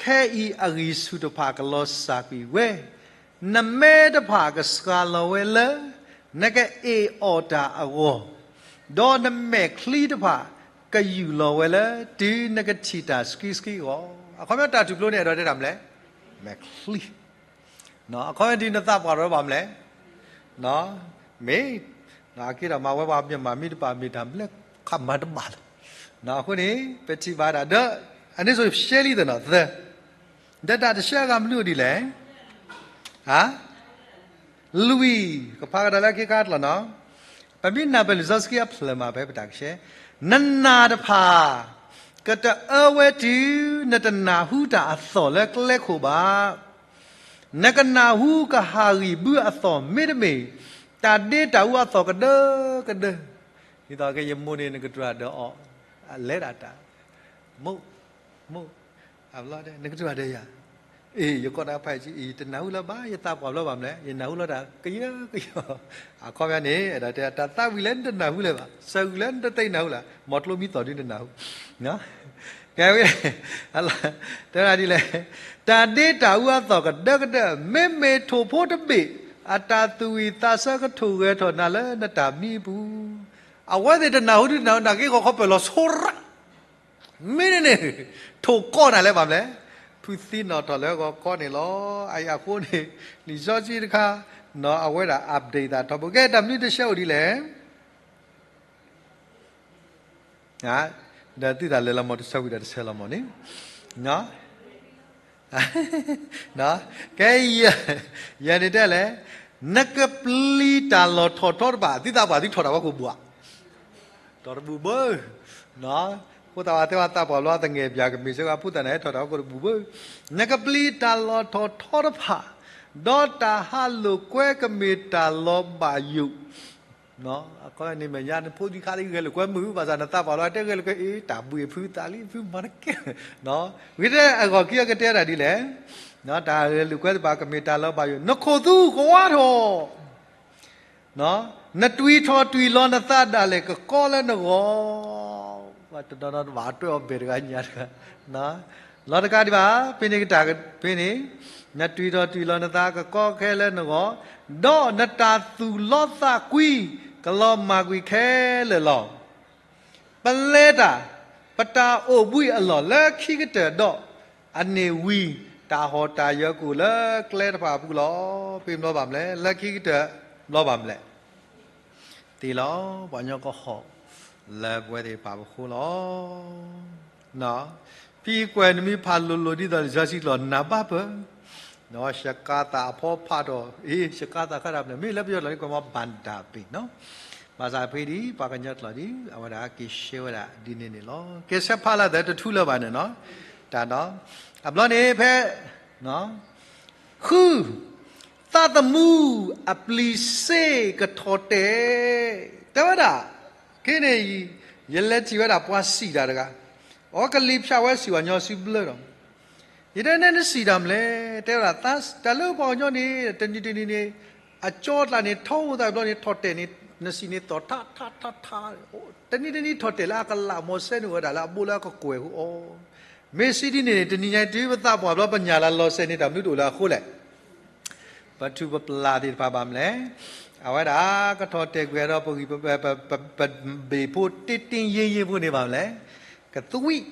ခဲအံၤအဂံၢ်ဆူၣ်တဖၣ်ကလီၤစၢ်ကွံာ်ဝဲ, နမဲတဖၣ်ကစှၤလီၤဝဲလၢ နကအ့ၣ်အီၣ်တၢ်အဂီၢ်, ဒီးနမဲာ်ချံတဖၣ်ကယူာ်လီၤဝဲလၢ တုၤနကထံၣ်တၢ်ဆှံဆှံအဂီၢ်. အခီပညီတၢ်ထူၣ်ဖျိန့ၣ် အဲၣ်ဒိးတဲတၢ်မနုၤလဲၣ်, မဲာ်ချံ အခီပညီဒ်နသးပှၢ်လီၤဘၣ်မနုၤလဲၣ်, မ့ၢ်, အက့ဒီးမၤဝဲပှၤ မြန်မာမ့ၢ်တဘၣ် မ့ၢ်တၢ်မနုၤလဲၣ် ခးမၤတဘၣ်လီၤ. အဃိန့ၣ် ပထံၣ်ဘၣ်ဒၣ်ဒီး အန့ၣ်ဆိရှဲလံသနီၤသၢ, ဒီးတၢ်တရှဲအဂၤမနုၤအိၣ်ဒ်လဲၣ်, လွံၢ်, ကဖးကဒီးလၢခ့ခါတလီၢ်နီၤ, ပမ့ၢ်နၢ်ပၢၢ်လံာ်စီဆှံအဖျၢၣ်မးဖဲပတၢ်ကဆှဲ, နနၢ်တဖၣ် ကတအၢဝဲတုၤ နတနၢ်ဟူတၢ်အသီၣ်လၢကျဲခိၣ်ဘၣ်. နကနၢ်ဟူကဟၣ်ဂံၢ်ဘုအသီၣ် မ့တမ့ၢ် တၢ်ဒ့တၢ်အူအသီၣ်ကဒၢကဒၢ, ဒ်သိးကယမိၢ်န့ၣ် နကတြၢ်ဒီးအီၤ, အလဲၤဒၣ်တၢ်, မိၢ်, မိၢ်, အဘျီတဲ နကတြၢ်ဒီးယၤ, အ့ ယကိးနၤဖးအံၤ ယတနၢ်ဟူလၢၤဘၣ် ယသးပှၢ်ဘျီဘၣ်မနုၤလဲၣ် ယနၢ်ဟူလီၤတၢ်ကယၢကယီ, အခီပညီန့ၣ် အဲၣ်ဒိးတဲ တၢ်သးဝံၣ်လၢနတနၢ်ဟူလၢၤဘၣ်, စၢ်ဂံၢ်လၢနတသ့နၢ်ဟူလၢၤ, မီၤကျိမံသီၣ်ဒုနနၢ်ဟူ ကဲဝဲ, တဲဝဲဒၣ်ဒ်လဲၣ်, တၢ်ဒ့တၢ်အူအသီၣ်ကဒၢကဒၢ, မ့မ့ၢ်ထိၣ်ဖိတဘ့ၣ် အတၢ်သူၣ်ဝံၣ်သးဆၢကထိၣ်ဂဲၤထီၣ်နၤလၢနတၢ်မံပူၤ, အဝဲသ့ၣ်တနၢ်ဟူဒုတနၢ်ဟူ နာ်က့ဂီၤခီပၢၢ်လီၤဆိရၣ် မ့ၢ်န့ၣ်န့ၣ်, ထိၣ်ကီးနၤလၢၤဘၣ်မနုၤလဲၣ်, ဖုသံနီၣ်ထီၣ်လၢဂီၤခီန့ၣ်လီၤ. အအံၤအဃိန့ၣ် လံာ်စီဆှံတခါ, နီၢ်အဝဲဒၣ် update သးထီဘိ, ကဲတၢ်မနုၤတဆၢအိၣ်ဒ်လဲၣ် ဒီးသုသးလဲၤလီၤမီၢ်တဆၢဝံၤဒီးတဆၢလီၤမီၢ်န့ၣ်, ကဲ, ယဲန့ၣ်တဲလဲၣ်, နကပျံၤတၢ်လီၢ်ထီၣ်ထီတဖၣ်, သုသးပှၢ်သုထီၣ်တၢ်ဝဲခိၣ်ဘှီး, ထီၣ်တဘူၣ်ဘၣ်, အဃိသတးပှၢ်သ့ၣ်ဝဲသးပှၢ်ဘျီသငဲၣ်ပၠးကမ့ၢ်စ့ၢ်ကီး ဖိသၣ်န့ၣ်ဟဲထီၣ်တၢ်ဝဲခိၣ်တဘူၣ်ဘၣ်, နကပျံၤတၢ်လီၢ်ထီၣ်ထီတဖၣ်, ဒီးတၢ်ဟးလိာ်ကွဲကမ့ၢ်တၢ်လီၤဘၣ်ယိၣ် အခီန့ၣ်မဲာ်ညါနဖိသံခါလံ ဂဲၤလိာ်ကွဲမုာ်, ဘၣ်ဆၣ်နသးပှၢ်လီၤတဲဂဲၤလိာ်ကွဲ အ့ တၢ်ဘှံးဖုသးလံ ဖုမၤတကဲ, ဂ့ၤတဲအဂီၢ်ခံအကတဲဒၣ်ဒ်လဲၣ်, တၢ်ဂဲၤလိာ်ကွဲသ့ၣ်တဖၣ်ကမ့ၢ်တၢ်လီၤဘၣ်ယိၣ်, နခိၣ်သူကဝါထီၣ်, နတွံၢ်ထီၣ်တွံၢ်လီၤနသးဒၣ်လဲာ်ကကီလၢနဂီၢ်, တနီၤနီၤတဘၣ်တွဲအီၤဘဲၣ်တဂၤညါတဂၤ လီၤတကးဒံးဘၣ်, ဖဲန့ၣ်ကတၢၢ်ဖဲန့ၣ်, နတွံၢ်ထီၣ်တွံၢ်လီၤနသးကကီခဲလၢနဂီၢ်, ဒီးနတၢ်သူၣ်လီသးကွံ ကလီၤမၢ်ကွံာ်ခဲလၢာ်လီၤ. ပလဲၤတၢ်, ပတၢ်အိၣ်ဘှံးအလီၢ်လၢခံကတၢၢ်ဒီး, အန့ၣ်ဝံၤတၢ်ဟီၣ်တၢ်ယၢၤကအိၣ်လၢကျဲတဖၣ်အပူၤလီၤ. ဖဲဘျီဘၣ်မလဲၣ်, လၢခံကတၢၢ်ဘျီဘၣ်မလဲၣ် သ့လီၤ, ပှၤကညီကဟီၣ်လၢပဝဲသ့ၣ်တဖၣ်ပဃိလီၤ. ဖံကွဲးနမံၤဖးလိၤလိၤဒ်သိးလံာ်စီဆှံကျိာ်နၢ်ဘၣ်ပၢၢ်, ရှကၤသၣ်အဖီဖးထီၣ်, အ့ ရှကၤသၣ်ခါတၢ်မနုၤလဲၣ်, မ့ၢ်လၢပယီၤကျိာ်န့ၣ် ကွဲးမီၤ ဘၣ်တၢ်ပ့ၤနီၤ, ဘၣ်ဆၣ်ဖဲဒ်ပှၤကညီကျိာ်ဒ် အဝဲဒၣ်က့ၤရှဲဝဲဒၣ်ဒ်န့ၣ်န့ၣ်လီၤ. ကဲဆဲးဖးလၢသးတထူလၢၤဘၣ်န့ၣ်နီၤ, တၢ်နီၤ, အဘျီန့ၣ်ဖဲ ဃု, သးသမူအပျံၤစ့ကထီၣ်တဲာ်, တဲဝဲဒၣ်, ခဲအံၤန့ၣ် ယလဲၤထံၣ်ဝဲဒၣ်ပှၤစံးတၢ်တဂၤ, အဝဲကလံၤဖၠးဝဲစံးဝဲညီစုဘျၢဒီး, ယတဲနဲနစံးတၢ်မနုၤလဲၣ်, တဲဝဲဒၣ် တၢ်လၢပှၤကညီန့ၣ် တနံၤတနံၤန့ၣ် အကၠီတၢ်န့ၣ် ထီအိၣ်သးဘျီန့ၣ် ထီၣ်တဲာ်န့ၣ် နစံးန့ၣ်သီၣ်ထးထးထးထး, တနံၤတနံၤထီၣ်တဲာ်လၢအကလး မ်ဆဲနုာ်ဝဲဒၣ်လၢအဘိလၢအကကွဲၢ်အဃိအီၤ, မ့ၢ်စံးဒ်န့ၣ်န့ၣ် တနံၤညါအံၤတုၤပသးပှၢ်ဘျီ ပညၣ်လၢလီၤစဲးန့ၣ် တၢ်မနုၤတအိၣ်လၢအဃိလဲၣ်. ပထူၣ်ပပျၢ်သ့ၣ်တဖၣ်ဘၣ်မနုၤလဲၣ်, အဝဲဒၣ်ကထီၣ်တဲာ်ကွံာ်ဒီးပဂံၢ်ပ ပ ပ ပဘ့ၣ်ဖိတ့တ့ယ့ယ့ဖိန့ၣ်ဘၣ်မနုၤလဲၣ်, ကသွံၣ်,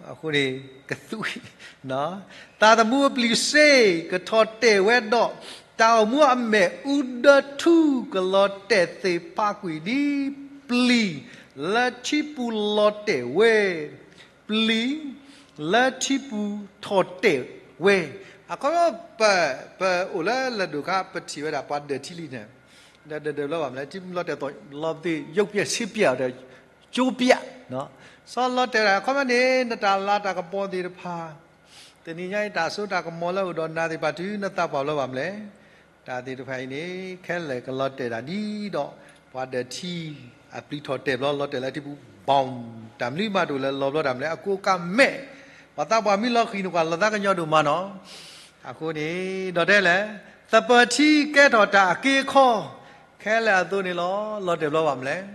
အဃိန့ၣ် ကသွံၣ်, သးသမူအပျံၤစ့ ကထီၣ်တဲာ်ဝဲဒီး တၢ်အိၣ်မူအမဲာ်အူဒၢထူ ကလီၤတဲာ်သ့ၣ်ဖးကွံာ်ဒ်ပျံၤလၢထံပူၤလီၤတဲာ်ဝဲ ပျံၤလၢထံပူၤထီၣ်တဲာ်ဝဲ, အခီပညီ ပ ပအိၣ်လၢလၢၢ်ဒိၣ်ခါ ပထံၣ်ဝဲဒၣ်ပှၤဒၢးထံလံန့ၣ်, ဒီးဒၢးဒၢးဘျီဘၣ်မနုၤလဲၣ်, ထံပူၤလီၤတဲာ်သီၣ်လီၤသ့ၣ် ရုပ်ပြ ဆင်းပြ ဒီး ကျိုးပြ, စီၤလီၤတဲာ်ဝဲဒၣ် အခီပညီန့ၣ် နတၢ်လၤတၢ်ကပီၤသ့ၣ်တဖၣ် တနံၤညါအံၤ တၢ်စိတၢ်ကမီၤလၢအိၣ်ဒီးနၤသ့ၣ်တဖၣ် တုၤနသးပှၢ်ဘျီဘၣ်မနုၤလဲၣ်, တၢ်သ့ၣ်တဖၣ်အံၤန့ၣ် ခဲလၢာ်ကလီၤတဲာ်တၢ်ဒ်ဒီး ပှၤဒၢးထံ အပျံၤထီၣ်တဲာ်ဘျီ လီၤတဲာ်လၢထံပူၤ ဘီၣ်, တၢ်မနုၤမးတအိၣ်လၢလီၤဘျီတၢ်မနုၤလဲၣ် အကိးကးမဲာ်, ပှၤသးပှၢ်မ့ၢ်လီၤဃံၤန့ၣ် ပှၤလီၤသးကညီၤဒိၣ်မးနီၤ, အဃိန့ၣ် ဒီးတဲလဲၣ်, သပၢၤထံကဲထီၣ်တၢ်အက့အခီ, ခဲလၢာ်အသိးန့ၣ်လီၤ, လီၤတဲာ်ဘျီဘၣ်မနုၤလဲၣ်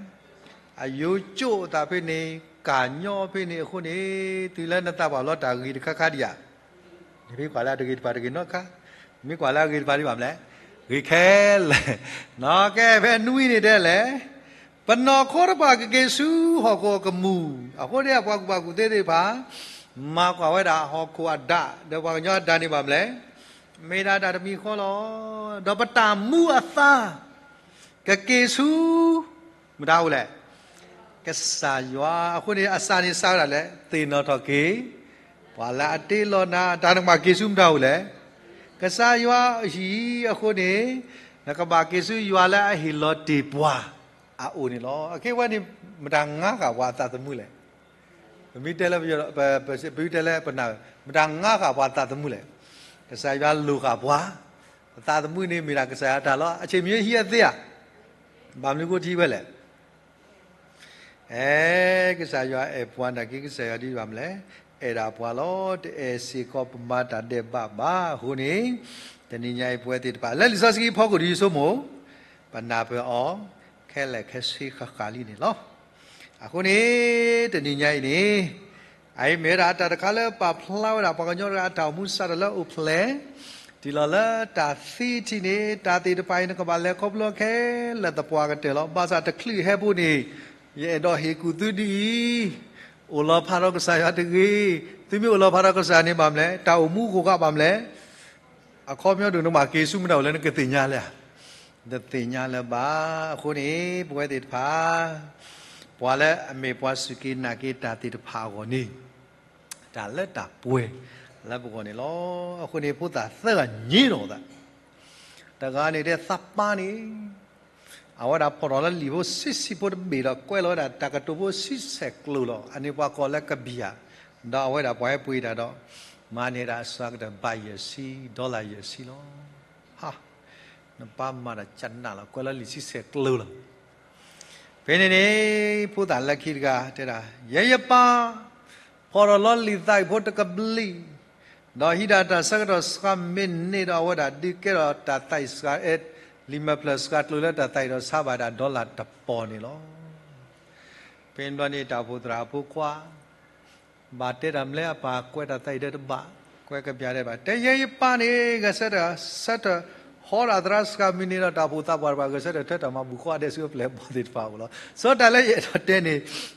အယိကၠိၣ်အသးဖဲန့ၣ် ကၢ်ညီဖဲန့ၣ်အဃိန့ၣ် တုၤလၢနသးပှၢ်ဘျီတၢ်ဂ့ၤတခါခါဒံးဧါ, နမ့ၢ်ကွၢ်လၢအတဂ့ၤတဖၣ်တဂ့ၤနီတခါ, မ့ၢ်ကွၢ်လၢအဂ့ၤတဖၣ်ဒံးဘၣ်မနုၤလဲၣ်, ဂ့ၤခဲလၢာ်, နီၢ်ကဲဖဲနွံန့ၣ်တဲလဲၣ်, ပနီၢ်ခိတဖၣ်ကက့ၤဆူဟီၣ်ခိၣ်အကမူၣ်, အဃိန့ၣ် အပှၤကူၣ်ဘၣ်ကူၣ်သ့သ့ၣ်တဖၣ် မၤကွၢ်ဝဲဒၣ်ဟီၣ်ခိၣ်အဒၣ် ဒီးပှၤကညီအဒၣ်န့ၣ်ဘၣ်မနုၤလဲၣ်, မ့ၢ်ဒၣ်တၢ်တမံၤဃီလီၤ, ဒီးပတၢ်မူအသါ ကက့ၤဆူ မတၤအိၣ်လဲၣ်, ကစၢ်ယွၤ, အဃိန့ၣ် အစၢ်န့ၣ်စံးဝဲဒၣ်လဲၣ်, သ့ၣ်နီၣ်ထီၣ်က့ၤ ပှၤလၢအတ့လီၤနၤ, တၢ်နကဘၣ်က့ၤဆူမတၤအိၣ်လဲၣ်, ကစၢ်ယွၤအဟံၣ်အဃိန့ၣ်, နကဘၣ်က့ၤဆူယွၤလၢအဟ့ၣ်လီၤတ့ၢ်ပှၤအအိၣ်န့ၣ်လီၤ. အခ့အဝဲန့ၣ် မတၤငါဃာ်ပှၤအသးသမူလဲၣ်, ပမ့ၢ်တဲလၢ ပ ပမ့ၢ်တဲလၢပနၢ်, မတၤငါဃာ်ပှၤအသးသမူလဲၣ်, ကစၢ်ယွၤလိၣ်ဃာ်ပှၤ, ပသးသမူန့ၣ်မ့ၢ်ဒၣ်ကစၢ်ယွၤအတၢ်လီၤ. အဆ့ၣ်မံၤဟံးအသ့ဧါ, ဘၣ်မနုၤဃိထံဝဲလဲၣ် အဲ ကစၢ်ယွၤအဲၣ်ပှၤနာ်က့ ကစၢ်ယွၤဒ်ဘၣ်မနုၤလဲၣ်, အဲၣ်ဒၣ်ပှၤလီၤ. တအဲၣ်စ့ၢ်ကီးပမၤတၢ်ဒဲးဘးဘၣ်အဃိန့ၣ်, တနံၤညါအံၤ ပဝဲသ့ၣ်တဖၣ် လၢလံာ်စီဆှံအဖီခိၣ်ဒ်ယဆိကမိၣ်, ပနၢ်ပၢၢ်အီၤ ခဲလၢာ်ခဲဆ့ဃၣ်ဃၣ်လံန့ၣ်လီၤ. အဃိန့ၣ် တနံၤညါအံၤန့ၣ် အအံၤမ့ၢ်ဝဲဒၣ်တၢ်တခါလၢပာ်ဖျါဝဲဒၣ် ပှၤကညီတဂၤအတၢ်အိၣ်မူစးထီၣ်လၢအိၣ်ဖျဲၣ်, တုၤလီၤလၢတၢ်သံထံၣ်န့ၣ် တၢ်သ့ၣ်တဖၣ်အံၤ နကဘၣ်လဲၤခီဖျိခဲလၢာ်သပှၢ်ကတၢၢ်လီၤ. ဘၣ်ဆၣ်တချုးဟဲဖိန့ၣ် ယအဲၣ်ဒိးဟ့ၣ်ကူၣ်သုဒ်အံၤ, အိၣ်လီၤဖးဒီးကစၢ်ယွၤတဂ့ၤ, သုမ့ၢ်အိၣ်လီၤဖးဒီးကစၢ်န့ၣ်ဘၣ်မနုၤလဲၣ်, တၢ်အိၣ်မူအဃိးဃာ်ဘၣ်မနုၤလဲၣ်, အခီပညီဒိၣ် နကဘၣ်က့ၤဆူမတၤအိၣ်လၢနကသ့ၣ်ညါလဲၣ်ဧါ, တသ့ၣ်ညါလၢၤဘၣ်. အဃိန့ၣ် ပဝဲသ့ၣ်တဖၣ် ပှၤလၢအမ့ၢ်ပှၤစူၢ်က့ၤနာ်က့ၤတၢ်သ့ၣ်တဖၣ်အဂီၢ်န့ၣ် တၢ်လၢတၢ်ပှဲၤလၢပဂီၢ်န့ၣ်လီၤ. အဃိန့ၣ် ဖိသၣ်သၢဂၤညံးထီၣ်သး, တဂၤန့ၣ်တဲသးပၢ်န့ၣ် အဝဲဒၣ်ဖီၣ်ထီၣ်လၢလံာ်ဖိဆံးဆံးဖိတဘ့ၣ်ဒီး ကွဲးလီၤဝဲဒၣ်တၢ်ကတိၤဖိဆံဆဲၣ်ကျိၤလီၤ. အန့ၣ်ပှၤကိးလၢကဘံယၤ, ဒီးအဝဲဒၣ်ပှၤဟဲပှ့ၤတၢ်ဒီး မၤန့ၢ်ဒၣ်အစှၤကတၢၢ်ဘၣ်ယဲၢ်ဆံ, ဒီလၣ်ယဲၢ်ဆံလီၤ. ဟါ, နပၢ်မၤတၢ်ကနၣ်လီၤ, ကွဲးလီၤလံာ်ဆံဆဲၣ်ကျိၤလီၤ. ဖဲန့ၣ်န့ၣ် ဖိသၣ်လၢခံတဂၤတဲဒၣ်, ယဲယပၢ် ဖီၣ်ထီၣ်လီၤလံာ်သးအံၤဖိတကဘျံး, ဒီးဟံးဒၣ်တၢ်ဆၢကတီၢ်စှၤမံးနံးဒီး အဝဲဒၣ်ဒုးကဲထီၣ်တၢ်သးအံၤစှၤ, လံာ်မဲာ်ဖျၢၣ်စှၤကျိၤလၢတၢ်သးအံၤဒီး ဆါဘၣ်ဒၣ်ဒီလၣ်တပီၤန့ၣ်လီၤ. ဖဲန့ၣ်ဘျီန့ၣ် တၢ်အိၣ်ဖှိၣ်သရၣ်အဖိခွါ ဘၣ်တဲတၢ်မနုၤလဲၣ် အပၢ်ကွဲးတၢ်သးအံၤဒဲးတဘၣ်, ကွဲးကဘျံးဒဲးတဘၣ်, တဲယဲယပၢ်န့ၣ် ဂဲၤဆၢထၢၣ် ဆၢထၢၣ်ဟီဒၣ်သရၣ်စှၤမံးနံးဒီး တၢ်အိၣ်ဖှိၣ်သးပှၢ်တဖၣ် ဂဲၤဆၢထၢၣ်ထၢတၢ်မၤဘူၣ်ဃီဒဲးဆူအပျဲၢ်အဘီၣ်သ့ၣ်တဖၣ်အအိၣ်လီၤ. စီၤတၢ်လၢယအဲၣ်ဒိးတဲန့ၣ်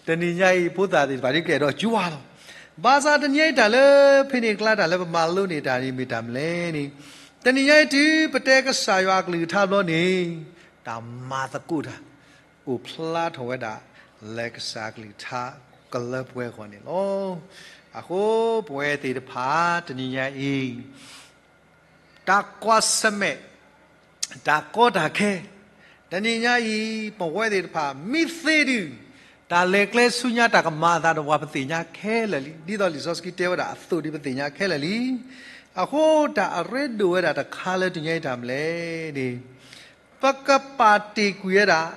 တနံၤညါအံၤ ဖိသၣ်သ့ၣ်တဖၣ်ဒ်ကအဲၣ်ဒိးကွၢ်လီၤ. ဘၣ်ဆၣ်တနံၤညါအံၤတၢ်လၢဖဲန့ၣ်အကျါ တၢ်လၢပမၤလိန့ၢ်တၢ်န့ၣ်မ့ၢ်တၢ်မနုၤလဲၣ်န့ၣ်, တနံၤညါအံၤတုၤပတဲကစၢ်ယွၤအကလုၢ်ကထါဘျီန့ၣ် တၢ်မၤသကိးတၢ် အိၣ်ဖျါထီၣ်ဝဲဒၣ် လၢကစၢ်အကလုၢ်ကထါကလၢပှဲၤအဂီၢ်န့ၣ်လီၤ. အဃိပဝဲသ့ၣ်တဖၣ် တနံၤညါအံၤ တၢ်ကွၢ်ဆၢၣ်မဲာ်, တၢ်ကီတၢ်ခဲ, တနံၤညါအံၤ ပဝဲသ့ၣ်တဖၣ် မ့ၢ်သ့ဒုး တၢ်လဲၤကျဲဆူညါ တၢ်ကမၤအသးဒီးပှၤ ပသ့ၣ်ညါခဲလၢာ်လံ. ဒ်သိးလံာ်စီဆှံတဲဝဲဒၣ်အသိးဒ် ပသ့ၣ်ညါခဲလၢာ်လံ. အဃိတၢ်အရ့ဒိၣ်ဝဲဒၣ်တခါလၢတနံၤညါအံၤတၢ်မနုၤလဲၣ်န့ၣ် ပကပာ်တ့ၢ်ကွံာ်ဝဲဒၣ်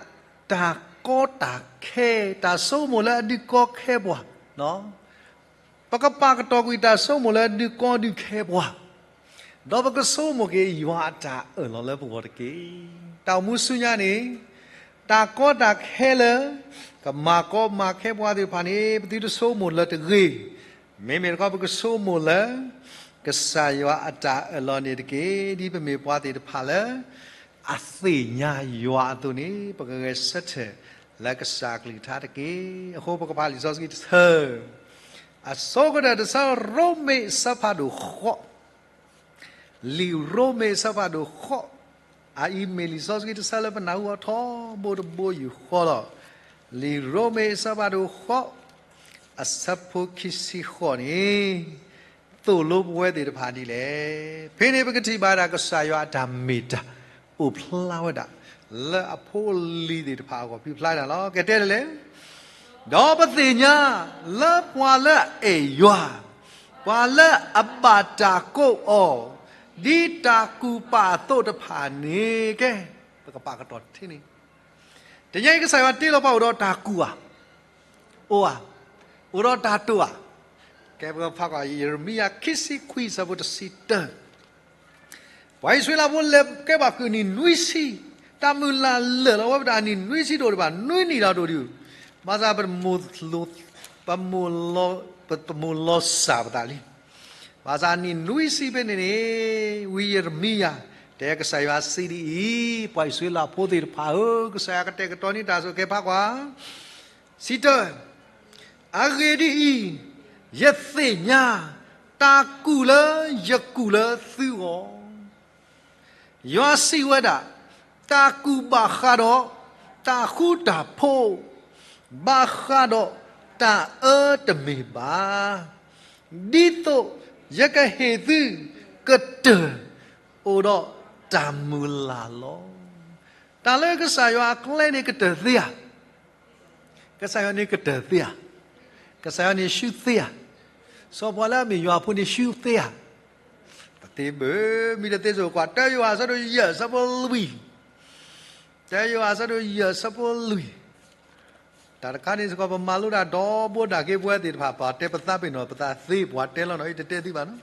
တၢ် ကီတၢ်ခဲ, တၢ်ဆိကမိၣ်လၢအဒုးကီခဲပှၤ, ပကပာ်ကတီၢ်ကွံာ်တၢ်ဆိကမိၣ်လၢအဒုးကီဒုးခဲပှၤ, ဒီးပကဆိကမိၣ်က့ၤယွၤအတၢ်အၢၣ်လီၤလၢပဂီၢ်တက့ၢ်. တၢ်အိၣ်မူဆူညါန့ၣ်, တၢ်ကီတၢ်ခဲလၢ ကမၤကီမၤခဲပှၤသ့ၣ်တဖၣ်န့ၣ် ပသုတဆိကမိၣ်လၢၤတဂ့ၤ. မ့မ့ၢ်တခီ ပကဆိကမိၣ်လၢ ကစၢ်ယွၤအတၢ်အၢၣ်လီၤန့ၣ်တက့ၢ်. ဒ်ပမ့ၢ်ပှၤသ့ၣ်တဖၣ်လၢ အသ့ၣ်ညါယွၤအသိးန့ၣ် ပကဂဲၤဆၢထၢၣ်လၢကစၢ်အကလုၢ်ကထါတက့ၢ်. အဃိပကဖးလံာ်စီဆှံတဆၢ, အဆိကတၢၢ်တဆၢ ရိမ့ၤအဆၢဖးဒိၣ်ဃိး, လံာ်ရိမ့ၤအဆၢဖးဒိၣ်ဃိး, အအံၤမ့ၢ်လံာ်စီဆှံတဆၢလၢပနၢ်ဟူအီၤထီဘိတဘိယူၢ်ဃီလီၤ. လံာ်ရိမ့ၤအဆၢဖးဒိၣ်ဃိး, အဆၢဖိခံဆံဃိးန့ၣ် သိၣ်လိပဝဲသ့ၣ်တဖၣ်ဒ်လဲၣ်. ဖဲန့ၣ်ပကထံၣ်ဘၣ်ဒၣ်ကစၢ်ယွၤအတၢ်မ့ၢ်တၢ်အိၣ်ဖျါဝဲဒၣ် လၢအဖိအလံၤသ့ၣ်တဖၣ်အဂီၢ် ဖျါတၢ်လီၤ. ကတဲလဲၣ်လဲၣ်, ဒီးပသ့ၣ်ညါလၢပှၤလၢအအဲၣ်ယွၤ, ပှၤလၢအဘၣ်တၢ်ကိးအီၤ ဒ်တၢ်ကူၣ်ပာ်အသိးတဖၣ်န့ၣ်ကဲ, ပကပာ်ကတီၢ်ထဲန့ၣ် တနံၤအံၤကစၢ်ယွၤတ့လီၤပှၤအိၣ်ဒီးတၢ်ကူၣ်ဧါ, အိၣ်ဧါ, အိၣ်ဒီးတၢ်တိာ်ဧါ. ကဲပကဖးကွၢ် ယံးရမံယၤခံဆံခွံဆၢဖိတဆံတၢ, ပှၤအံၣ်စရ့လးဖိလဲၤကဲဘၣ်ဃုာ်နံၣ်နွံဆံ, တၢ်မုၢ်လၢ်လၢာ်လီၤဝဲပတၢ်နံၣ်နွံဆံဒိၣ်ဒံးဘၣ် နွံနံၣ်ဒီးဒိၣ်ဒံး, ဘၣ်ဆၣ် ပမိၢ်လီၤစၢ်ပသးလံ. ဘၣ်ဆၣ်နံၣ်နွံဆံဖဲန့ၣ်န့ၣ်, ဝံယံးရမံယၤ တဲကစၢ်ယွၤစံးဒ်အံၤ, ပှၤအံၣ်စရ့လးဖိသ့ၣ်တဖၣ်ဧၢ, ကစၢ်ယွၤကတဲာ်ကတီၤန့ၢ်တၢ်ဆိၣ်ဂ့ၤ ဖးကွၢ် စံးတၢ်, အဂ့ၢ်ဒ်အံၤ, ယသ့ၣ်ညါတၢ်ကူၣ်လၢယကူၣ်လၢသုဂီၢ်, ယွၤစံးဝဲဒၣ်, တၢ်ကူၣ်ဘၣ်ဃးဒီးတၢ်ဃူတၢ်ဖိး, ဘၣ်ဃးဒီးတၢ်အၢတမ့ၢ်ဘၣ်, ဒ်သိးယကဟ့ၣ်သုကတၢၢ်အိၣ်ဒီးတၢ်မုၢ်လၢ်လီၤ. တၢ်လၢကစၢ်ယွၤအကျဲန့ၣ်ကတၢၢ်သ့ဧါ, ကစၢ်ယွၤန့ၣ်ကတၢၢ်သ့ဧါ, ကစၢ်ယွၤန့ၣ်ဆူသ့ဧါ. စီၤပီလူးလၢအမ့ၢ်ယွၤအဖိန့ၣ်ဆူသ့ဧါ. တသ့ဘၣ်, မ့ၢ်တသ့ဆိကွၢ် တၢယိၤဟၣ်အဆၢဒိၣ်ယဲၢ်အဆၢဖိလွံၢ်, တၢယိၤဟၣ်အဆၢဒိၣ်ယဲၢ်အဆၢဖိလွံၢ်. တၢ်တခါန့ၣ်စ့ၢ်ကီး ပမၤလိတၢ်ဒီဘိဒၣ်က့ၤပဝဲသ့ၣ်တဖၣ် ပှၤတဲပသးပ့ၤနီၣ်ပသးသ့ ပှၤတဲလီၤနီၤ အံၤတတဲသုဘၣ်နီ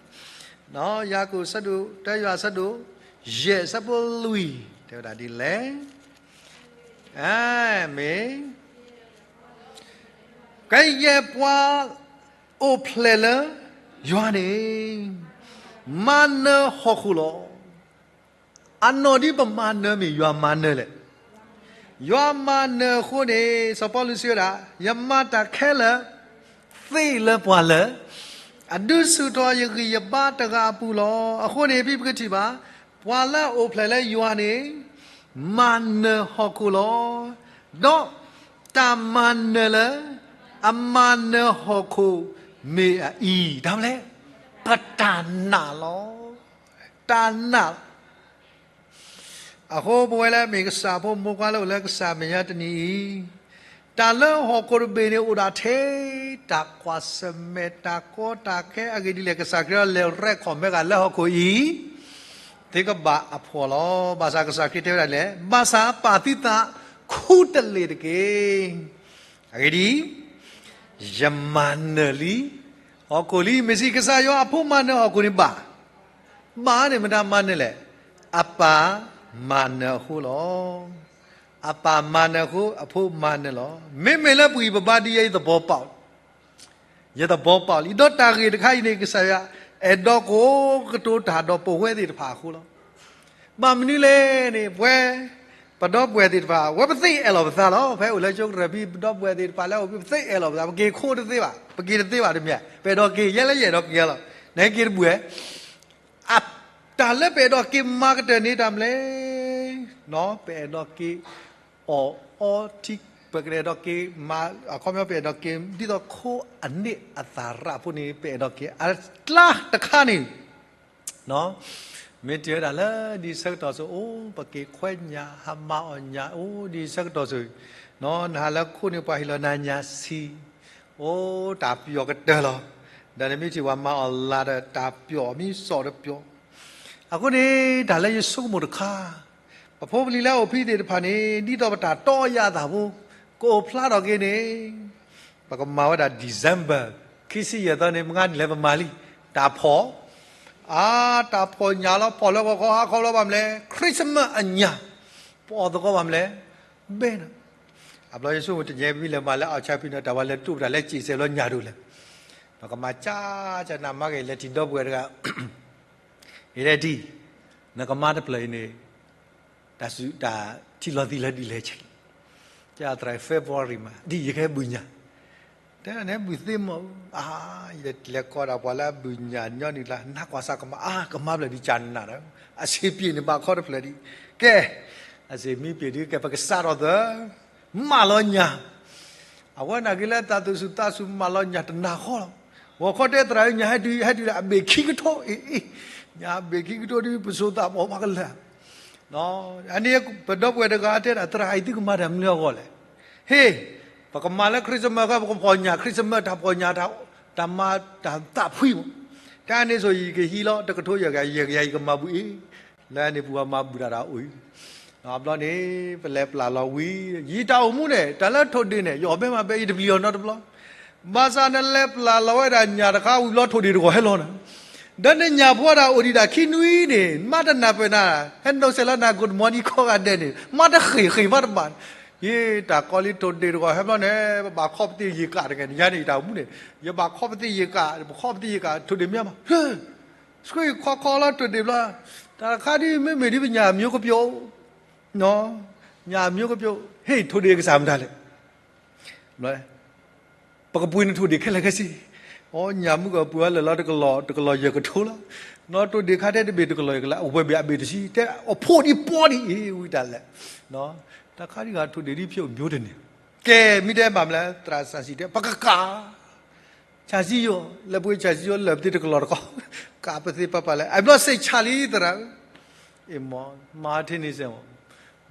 ၤ. ယၤကိာ်အဆၢဒိၣ်, တၢယိၤဟၣ်အဆၢဒိၣ်ယဲၢ်အဆၢဖိလွံၢ် တဲဝဲဒၣ်ဒ်လဲၣ်. မ့ၢ် ကယဲၢ်ပှၤအိၣ်ဖျဲၣ်လၢယွၤန့ၣ် မၤနၢၤဟီၣ်ခိၣ်လီၤ. အနီၢ်ဒ်ပမၤနၢၤမ့ၢ်ယွၤမၤနၢၤလဲၣ်. ယွၤမၤနၢၤအဃိန့ၣ် စီၤပီလူးစံးဝဲဒၣ်, ယမၤတၢ်ခဲလၢာ်သ့လၢပှၤလၢာ် အဒုးဆူၣ်ထီၣ်ယဂံၢ်ယဘါတဂၤအပူၤလီၤ. အဃိန့ၣ် ဖဲပကထံၣ်ဘၣ် ပှၤလၢအအိၣ်ဖျဲၣ်လၢယွၤန့ၣ် မၤနၢၤဟီၣ်ခိၣ်လီၤ. ဒီးတၢ်မၤနၢၤလၢ အမၤနၢၤဟီၣ်ခိၣ်မ့ၢ်အအံၤ တၢ်မလဲၣ်, ပတၢ်နာ်လီၤ. တၢ်နာ် အဃိပဝဲလၢမ့ၢ်ကစၢ်ဖိမိၢ်ပှၢ်လၢအိၣ်လၢကစၢ်မဲာ်ညါတနံၤအံၤ, တၢ်လၢဟီၣ်ခိၣ်တဘ့ၣ်န့ၣ်အိၣ်ဒၣ်ထဲ တၢ်ကွၢ်ဆၢၣ်မဲာ် တၢ်ကီတၢ်ခဲအဂ့ၢ်ဒ်လဲၣ် ကစၢ်ခရံာ်အီၤလဲၤရဲၣ်ခီၣ်မဲဂၤလၢဟီၣ်ခိၣ်အံၤ သုကဘၣ်အဖှီၣ်လီၤ. ဘၣ်ဆၣ်ကစၢ်ခရံာ်တဲဝဲဒၣ်လဲၣ်, ဘၣ်ဆၣ်ပာ်သုသးခူတလ့ၢ်တက့ၢ်. အဂ့ၢ်ဒ်အံၤ, ယမၤနၢၤလံ ဟီၣ်ခိၣ်လံ. မ့ၢ်စံးကစၢ်ယွၤအဖိမၤနၢၤဟီၣ်ခိၣ်န့ၣ်ဘၣ် ဘၣ်န့ၣ်မတၤမၤနၢၤလဲၣ်. အပၢ်မၤနၢၤအဃိလီၤ. အပၢ်မၤနၢၤအဃိ အဖိမၤနၢၤလီၤ. မ့မ့ၢ်လၢပဂံၢ်ပဘါဒ်အံၤ ယသဘီပာ်, ယသဘီပာ်လံ. ဒီးတၢ်ဂ့ၢ်တခါအံၤန့ၣ် ကစၢ်ယွၤအဲၣ်ဒိးကိးကတိၤတၢ်ဒီးပဝဲသ့ၣ်တဖၣ်အဃိလီၤ. ဘၣ်မနုၤလဲၣ်န့ၣ် ပဝဲ ပဒီပုၢ်ဝဲၢ်သ့ၣ်တဖၣ် အဝဲပသ့အဲၣ်လီၤပသးလီၤ. ဖဲအိၣ်လၢကၠိကရၢၢ်ဖံ ပဒီပုၢ်ဝဲၢ်သ့ၣ်တဖၣ်လၢအအိၣ်ဖဲ ပသ့အဲၣ်လီၤပသး, ပက့ၤခိးတသ့ဘၣ်, ပက့ၤတသ့ဘၣ်တမံၤ, ပအဲၣ်ဒိးက့ၤယဲလၢယအဲၣ်ဒိးက့ၤလီၤ. နက့ၤတဘၣ် တၢ်လၢပအဲၣ်ဒိးက့ၤမၤကတၢၢ်န့ၣ်တၢ်မနုၤလဲၣ်. ပအဲၣ်ဒိးက့ၤ အီၣ်အီထံ, ပကအဲၣ်ဒိးက့ၤမၤ အခီပညီ ပအဲၣ်ဒိးက့ၤ ဒ်သိးခိအန့ၢ်အသးရၣ်ဖိန့ၣ် ပအဲၣ်ဒိးက့ၤအကျါတခါန့ၣ် မ့ၢ်တဲဝဲဒၣ်လၢဒ်ဆၢကတီၢ်စိၤ အိၣ် ပက့ၤခွဲညၣ် ဟးမၤအီၣ်ညၣ် အိၣ် ဒ်ဆၢကတီၢ်စိၤ, နဟးလၢခိန့ၣ် ပှၤဟ့ၣ်လီၤနၤညၣ်ဆံး, အိၣ် တၢ်ပယီၤကတၢၢ်လီၤ. ဒီးနမ့ၢ်ထံၣ်ပှၤမၤအီၣ်လၢ်ဒီး တၢ်ပယီၤမ့ၢ်စီၣ်တပယီၤ. အဃိန့ၣ် တၢ်လၢယဆိကမိၣ်တခါ, ပဖိပလံၤလၢအအိၣ်ဖဲသ့ၣ်တဖၣ်န့ၣ် ဒ်သိးပတၢ်တီအယၢ်အသးဖိ ကအိၣ်ဖျါထီၣ်က့ၤန့ၣ် ပကမၤဝဲဒၣ် December ခံဆံယဲၢ်သီန့ၣ် မုၢ်ဂၤနံၤလဲၣ်ပမၤလံ, တၢ်ဖီၣ်, အါ, တၢ်ဖီၣ်ညၣ်လီၤ, ဖီၣ်လၢဂီၤခီဟါခီဘျီဘၣ်မလဲၣ်, Christmas အညၣ်, ပအီၣ်သကိးဘၣ်မလဲၣ်, ဘဲနီၤ, အဘျီယဆိကမိၣ်တညဲမ့ၢ်လဲၤမၤလၢ အီၣ်ဆၣ်ဖံန့ၣ် တၢ်ဝဲလဲၤတူၢ်ပတၢ်လဲၤစံးစဲးဘျီညၣ်ဒိၣ်လဲၣ်, ပကမၤကၠၢ်ကၠၢ်နၤမၤက့ၤ လဲၤထံၣ်ဒီပုၢ်ဝဲၢ်တဂၤ အံၤဒ်, နကမါတဖျၢၣ်အံၤန့ၣ် တၢ်စူးတၢ်ထံၣ်လီၤသံလၢဒ်လဲၣ်ဆဲး, ကသရၣ် February မး ဒ်ယကဟဲဘုၣ်ညၣ်, တဲန့ၣ်ဘုၣ်သ့မီၢ်, အါ, ယလဲၤကိးဒၣ်ပှၤလၢအဘုၣ်ညၣ်ညီနုၢ်ကျါ နကွၢ်စၢ်ကမါ, အါ, ကမါဖျၢၣ်ဒ်ကၠၢ်နးဒီး အဆံးပျ့ၤန့ၣ်ဘၣ်ခီတဖျၢၣ်ဒံး, ကဲ, အဆံးမံပျ့ၤဒ်ကဲ ပကစးထီၣ်သၢ မၢလီၤညၣ်, အဝဲနာ်က့ၤလၢတၢ်သူၣ်ဆူၣ်သးဆူၣ်မၢလီၤညၣ်တနၤဃီလီၤ, ဂီၤခီတဲသရၣ်ညၣ်ဟဲတုၤ ဟဲတုၤလၢအဘ့ၣ်ခံကထိ, အ့, ညၣ်အဘ့ၣ်ခံကထိဒ်ပစိၤသးပှၢ်မၤကလၢာ်, အန့ၣ်ပဒီပုၢ်ဝဲၢ်တဂၤတဲဒၣ် သရၣ်အံၤသုကမၤတၢ်မနုၤအဂီၢ်လဲၣ်, ဟ့ၣ်, ပကမၤလၢ Christmas ခါ ပကဖီၣ်ညၣ် Christmas တၢ်ဖီၣ်ညၣ် တၢ်မၤတၢ်သးဖှံမး, တၢ်န့ၣ်ဆိၣ်ယကဟံးလီၤ တကထိယဲၢ်ကယၤ ယဲၢ်ကယၤ ယကမၤဘၣ်အံၤ, လၢန့ၣ်ပှၤမၤဘုၣ်တၢ်တၢ်အိၣ်အံၤ, အဘျီန့ၣ် ပလဲၤပျၢ်လီၤဝံၤ ယံာ်တၢ်အိၣ်မူန့ၣ် တၢ်လၢထိၣ်ဒ့ၣ်န့ၣ် ယအီၣ်ဘဲမၤဘဲ ယတပျံၤအီၤနီတဘျီ, ဘၣ်ဆၣ်နလဲၤပျၢ်လီၤဝဲဒၣ်ညၣ်တခါဝံၤလီၤ ထိၣ်ဒ့ၣ်တဂီၤဟဲလီၤနၤ, ဒီးနညၣ်ဖိတၢ်အိၣ်ဒံးဒၣ်ခံနွံန့ၣ် မါတနၢ်ပၢၢ်နၤ, ဟဲနီၣ်ဆဲးလီၤနၤ good morning ခီဂာ်ဒဲးန့ၣ် မါတဃ့ၢ်ဃ့ၢ်မးတဘၣ်, ယတၢ်ကီလံထိၣ်ဒ့ၣ်တဂီၤဟဲဘျီန့ၣ် ပဘၣ်ခီပသ့ၣ်ယံာ်ကးတဂ့ၤ နညါန့ၣ် ယတၢ်အိၣ်မူန့ၣ် ယဘၣ်ခီပသ့ၣ်ယံာ်ကး ပခီပသ့ၣ်ယံာ်ကး ထိၣ်ဒ့ၣ်မ့ၢ်မး ဆှံခီခီလီၤထိၣ်ဒ့ၣ်ဘျီ, တၢ်တခါဒ်မ့မ့ၢ်ဒ်ပညၣ်မျိုးကပျိ, ညၣ်မျိုးကပျိ, ဟ့ၣ်ထိၣ်ဒ့ၣ်ကစၢ်မတၤလဲၣ်, ပကပှ့ၤနထိၣ်ဒ့ၣ်ခဲလၢာ်ခဲဆ့, အိ ညၣ်မုၢ်ကပှ့ၤဝဲလၢာ်လီၤ တကလီၢ် တကလီၢ်ယဲၢ်ကထိလီၤ, နီၢ်ထိၣ်ဒ့ၣ်ခါတဲတဘ့ၣ်တကလီၢ်ယဲၢ်ကလး အဝဲဘ့ၣ်အဘ့ၣ်တဆံ တဲအီၣ်ဖိဒ်ပီဒ်အံၤ ဝံတၢ်လဲၣ်, တၢ်ခါဒ်ဂၤထိၣ်ဒ့ၣ်ဒ်ဖျိးမျိုးတန့ၢ်, ကဲမ့ၢ်တဲဘၣ်မလဲၣ် သရၣ်စၢ်စံးတဲ ပကကး ဆၣ်စံယိာ် လဲၤပှ့ၤဆၣ်စံယိာ်လၢာ်ပသ့တကလီၢ်တကီၢ်, ကးပသ့ပာ်ပာ်လဲၣ် အဘျီစ့ၢ်ဆၣ်လံသရၣ်ဧၢ, အ့ၣ်မး မၤထံန့ၣ်စဲးမး,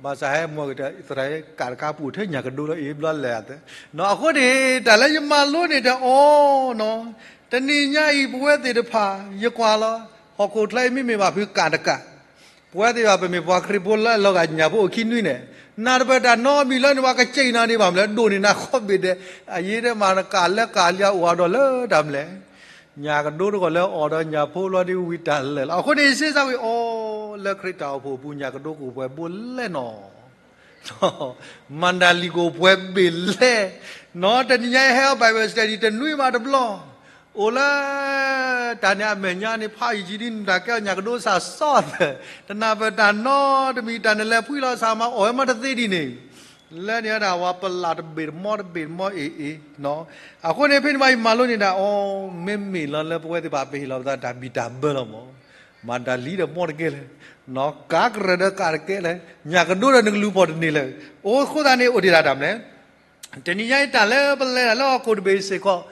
ဘၣ်ဆၣ်ဟဲမၤက့ၤတၢ်သရၣ် ကးတကးပူၤထဲညၣ်ကဒိလီၤအံၤဘျီလဲၤအသး, အဃိန့ၣ် တၢ်လၢယမၤလိန့ၣ်တအီၣ်နီၤ, တနံၤညါအံၤပဝဲသ့ၣ်တဖၣ် ယကွၢ်လီၤ, ဟီၣ်ခိၣ်ချၢအံၤမ့မ့ၢ်ဘၣ်ဖုးကးတကး ပဝဲသ့ၣ်ဘၣ်ပမ့ၢ်ပှၤခရံာ်ဖိလၢအလီၤဂာ်ညၣ်ဖိအိၣ်ခံနွံန့ၣ်, နၤတပၢၢ်တၢ်နီတမံၤလၢန့ၣ် ပှၤကစံၣ်နၤန့ၣ်ဘၣ်မလဲၣ် ဒိၣ်န့ၢ်နၤဃီဘ့ၣ်ဒဲး, အယ့ၣ်ဒဲးမၤနကးလၢကးလံအအိၣ်အဒီးလၢတၢ်မလဲၣ်, ညၣ်ကဒိတဂီၢ်လၢအီၣ်ဒီးညၣ်ဖိဘျီဒ်ဝံတၢ်လဲၣ်လီၤ. အဃိန့ၣ် စ့စါဝံၤအီၤ လၢခရံာ်တၢ်အိၣ်ဖှိၣ်အပူၤ ညၣ်ကဒိကအိၣ်ပှဲၤဘိလဲၣ်နီၤ မၤဒၣ်လံၤကအိၣ်ပှဲၤဘ့ၣ်လဲၣ်, နီၤ တနံၤညါအံၤဟဲအီၤ Bible study တနွံမးတဘျီ, အိၣ်လၢ တၢ်န့ၣ်အမဲာ်ညါန့ၣ် ဖးယံာ်ကံဒ်နတၢ်ကဲအီၤညၣ်ကဒိစၢ်စီသၢ, တနၢ်ပၢၢ်တၢ်နီတမံၤ တၢ်နလဲၤဖှံလီၤစၢ်မး အီၣ်ဝဲမးတသ့ဒ်န့ၣ်, လၢန့ၣ်ဝဲဒၣ်ဝဲပလၢ်တဘ့ၣ်တမီတဘ့ၣ်တမီအံၤအံၤ, အဃိန့ၣ် ဖဲန့ၣ်မးယမၤလိန့ၣ်ဒၣ်အီၤ မ့မ့ၢ်လီၤလၢပဝဲသ့ၣ်တဖၣ်ပဟ့ၣ်လီၤပသးတၢ်ဘံၣ်တၢ်ဘၢလီၤမး မၤဒၣ်လံဒီးမီတကဲလဲၣ်, နီၤ ကးကရၢၢ်ဒီးကးတကဲလဲၣ်, ညၣ်ကဒိဒီးနကလူၤပိာ်တန့ၢ်လၢၤ, အိၣ်ဃိသတးန့ၣ် အိၣ်ဒံးဒၣ်တၢ်မလဲၣ်, တနံၤညါအံၤတၢ်လၢပလဲၤဒၣ်လၢဟီၣ်ခိၣ်တဘ့ၣ်စ့ၢ်ကီး,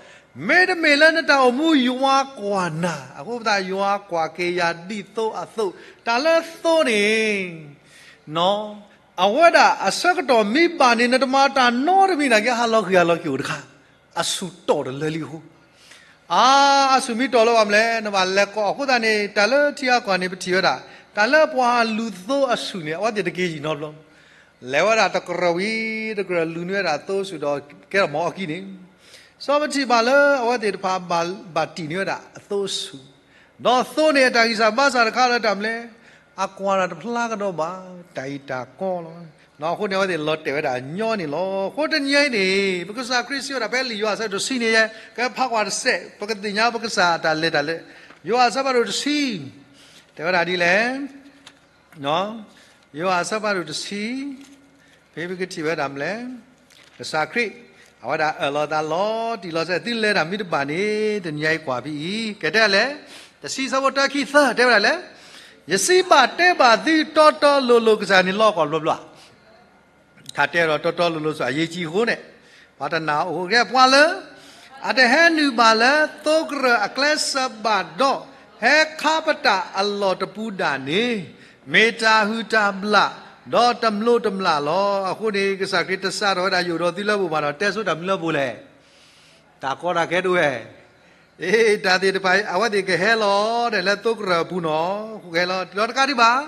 မ့တမ့ၢ်လၢနတၢ်အိၣ်မူယွၤကွၢ်နၤ, အဃိပသးယွၤကွၢ်က့ၤယၤဒ်သိအသိး, တၢ်လၢသိန့ၣ် နီၤ အဝဲဒၣ်အဆၢကတီၢ်မ့ၢ်ဘၣ်န့ၣ် နတမၤတၢ်နီတမံၤနာ်က့ ဟးလီၤဃံၤဟးလီၤဃံၤအိၣ်တခါ, အဆူၣ်တီၢ်တလၢလံအဃိ, အါ, အဆူၣ်မ့ၢ်တီၢ်လၢၤဘၣ်မလဲၣ်, နဘၣ်လဲၤကိးအဃိသတးန့ၣ် တၢ်လၢထံအကွၢ်န့ၣ် ပထံၣ်ဝဲဒၣ်, တၢ်လၢပှၤလူၤသိအဆူၣ်န့ၣ် အဝဲသ့ၣ်တက့ၤယံာ်နီတဘျီ, လဲၤဝဲဒၣ်တကြၢးဝံၤတကြၢးလူၤန့ၢ်ဝဲဒၣ်သိဆူၣ်ဒီးကဲထီၣ်မၤအီၣ်ကံန့ၣ်, စီၤပထံၣ်ဘၣ်လၢအဝဲသ့ၣ်တဖၣ်ဘၣ်ဘၣ်တံၢ်န့ၢ်ဝဲဒၣ်အသိဆူၣ်, ဒီးသိန့ၣ်အတၢ်ဂံၢ်စၢ်ဘါစၢ်တခါလၢတၢ်မလဲၣ်, အကွၢ်တၢ်တဖျါကဒီးဘၣ်, တၢ်အံၤတၢ်ကီလီၤ, အဃိန့ၣ် အဝဲသ့ၣ်လီၤတဲာ်ဝဲဒၣ်ညီန့ၣ်လီၤ. အဃိတနံၤအံၤန့ၣ် ပကစၢ်ခရံာ်စံးဝဲဒၣ် ဖဲလံာ်ယိၤဟၣ်အဆၢဒိၣ်တဆံန့ၣ် ယကဖးကွၢ်တစဲး ပကသ့ၣ်ညါပကစၢ်အတၢ်လဲၤတၢ်လၢ ယိၤဟၣ်အဆၢဖးဒိၣ်တဆံ တဲဝဲဒၣ်ဒ်လဲၣ် ယိၤဟၣ်အဆၢဖးဒိၣ်တဆံ, ဖဲပကထံၣ်ဝဲဒၣ်မလဲၣ်, ကစၢ်ခရံာ် အဝဲဒၣ်အၢၣ်လီၤသးလီၤတံၢ်လီၤဆဲး သုလဲၤတၢ်မ့ၢ်တဘၣ်န့ၣ် တနံၤညါအံၤကွၢ်ဖဲအံၤ ကဲတဲလဲၣ်, တဆံဆၢဖိတၢ ခံ သၢ တဲဝဲဒၣ်လဲၣ်, ယစံးဘၣ်တဲဘၣ်သုတီတီလိၤလိၤ ကစၢ်န့ၣ်လီၤကွၢ်ဘျီဘျီ ထါတဲဒီးတီတီလိၤလိၤစ့ၢ်အရေးကြီးအဃိန့ၣ်, ပှၤတနာ်အိၣ်ကဲပှၤလၢ အတဟဲနုာ်ဘၣ်လၢသိကရၢၢ်အကျဲစၢးဘၣ်ဒီး ဟဲခါပတာ်အလီၢ်တပူၤဒၣ်န့ၣ်, မ့ၢ်တၢ်ဟုၣ်တၢ်ဘျၣ် ဒီးတမျိၢ်တမျာ်လီၤ. အဃိန့ၣ် ကစၢ်ခရံာ်တစးထီၣ်ဝဲဒၣ်ယိၣ်ဒီးသုလၢပူၤဘၣ်ဒီး တဲဆိတၢ်မနုၤလၢပူၤလဲၣ်. တၢ်ကီတၢ်ခဲတဝဲ တၢ်သ့ၣ်တဖၣ် အဝဲသ့ၣ်ကဟဲလီၤဒီးလၢသိကရၢၢ်အပူၤနီၤ, ကဟဲလီၤ လီၤတကးဒံးဘၣ်,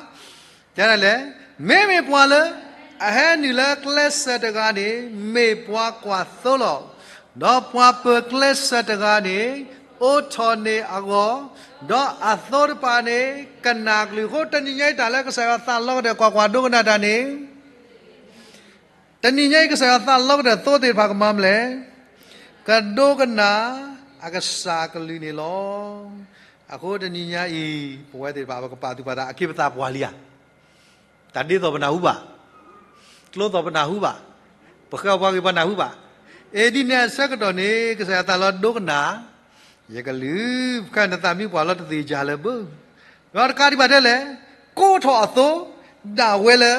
တဲဒၣ်လဲၣ်, မ့မ့ၢ်ပှၤလၢ အဟဲနုာ်လၢကျဲစၢၤတဂၤန့ၣ် မ့ၢ်ပှၤကွၢ်သိလီၤ. ဒီးပှၤပၢၤကျဲစၢၤတဂၤန့ၣ် အိးထီၣ်န့ၢ်အဂီၢ်, ဒီးအသိတဖၣ်န့ၣ် ကနၣ်ကလုၢ်. အဃိတနံၤညါအံၤ တၢ်လၢကစၢ်ယွၤသးလီကတၢၢ် ကွၢ်ကွၢ်ဒိကနၣ်တၢ်န့ၣ် တနံၤညါအံၤ ကစၢ်ယွၤသးလီကတၢၢ်သိသ့ၣ်တဖၣ်ကမၤမနုၤလဲၣ်. ကဒိကနၣ်အကစၢ်ကလုၢ်န့ၣ်လီၤ. အဃိတနံၤညါအံၤ ပဝဲသ့ၣ်တဖၣ် ပကပာ်သူၣ်ပာ်သး အက့ၤပသးပှၢ်လံဧါ. တၢ်ဒ်သိးပနၢ်ဟူဘၣ်, ကျိသိးပနၢ်ဟူဘၣ်, ပဃၢၤပှၤဂ့ၤပှၤနၢ်ဟူဘၣ်. အ့ၣ် ဒ်န့ၣ်အဆၢကတီၢ်န့ၣ် ကစၢ်ယွၤသးလီဒိကနၣ် ယကလုၢ်, ခဲနသးမံပှၢ်လီၤတသ့ၣ်ယၤလၢၤဘၣ်. ဒီးတကးဒံးဘၣ်ဒ်လဲၣ်, ကိးထီၣ်အသိဒၣ်ဝဲလၢ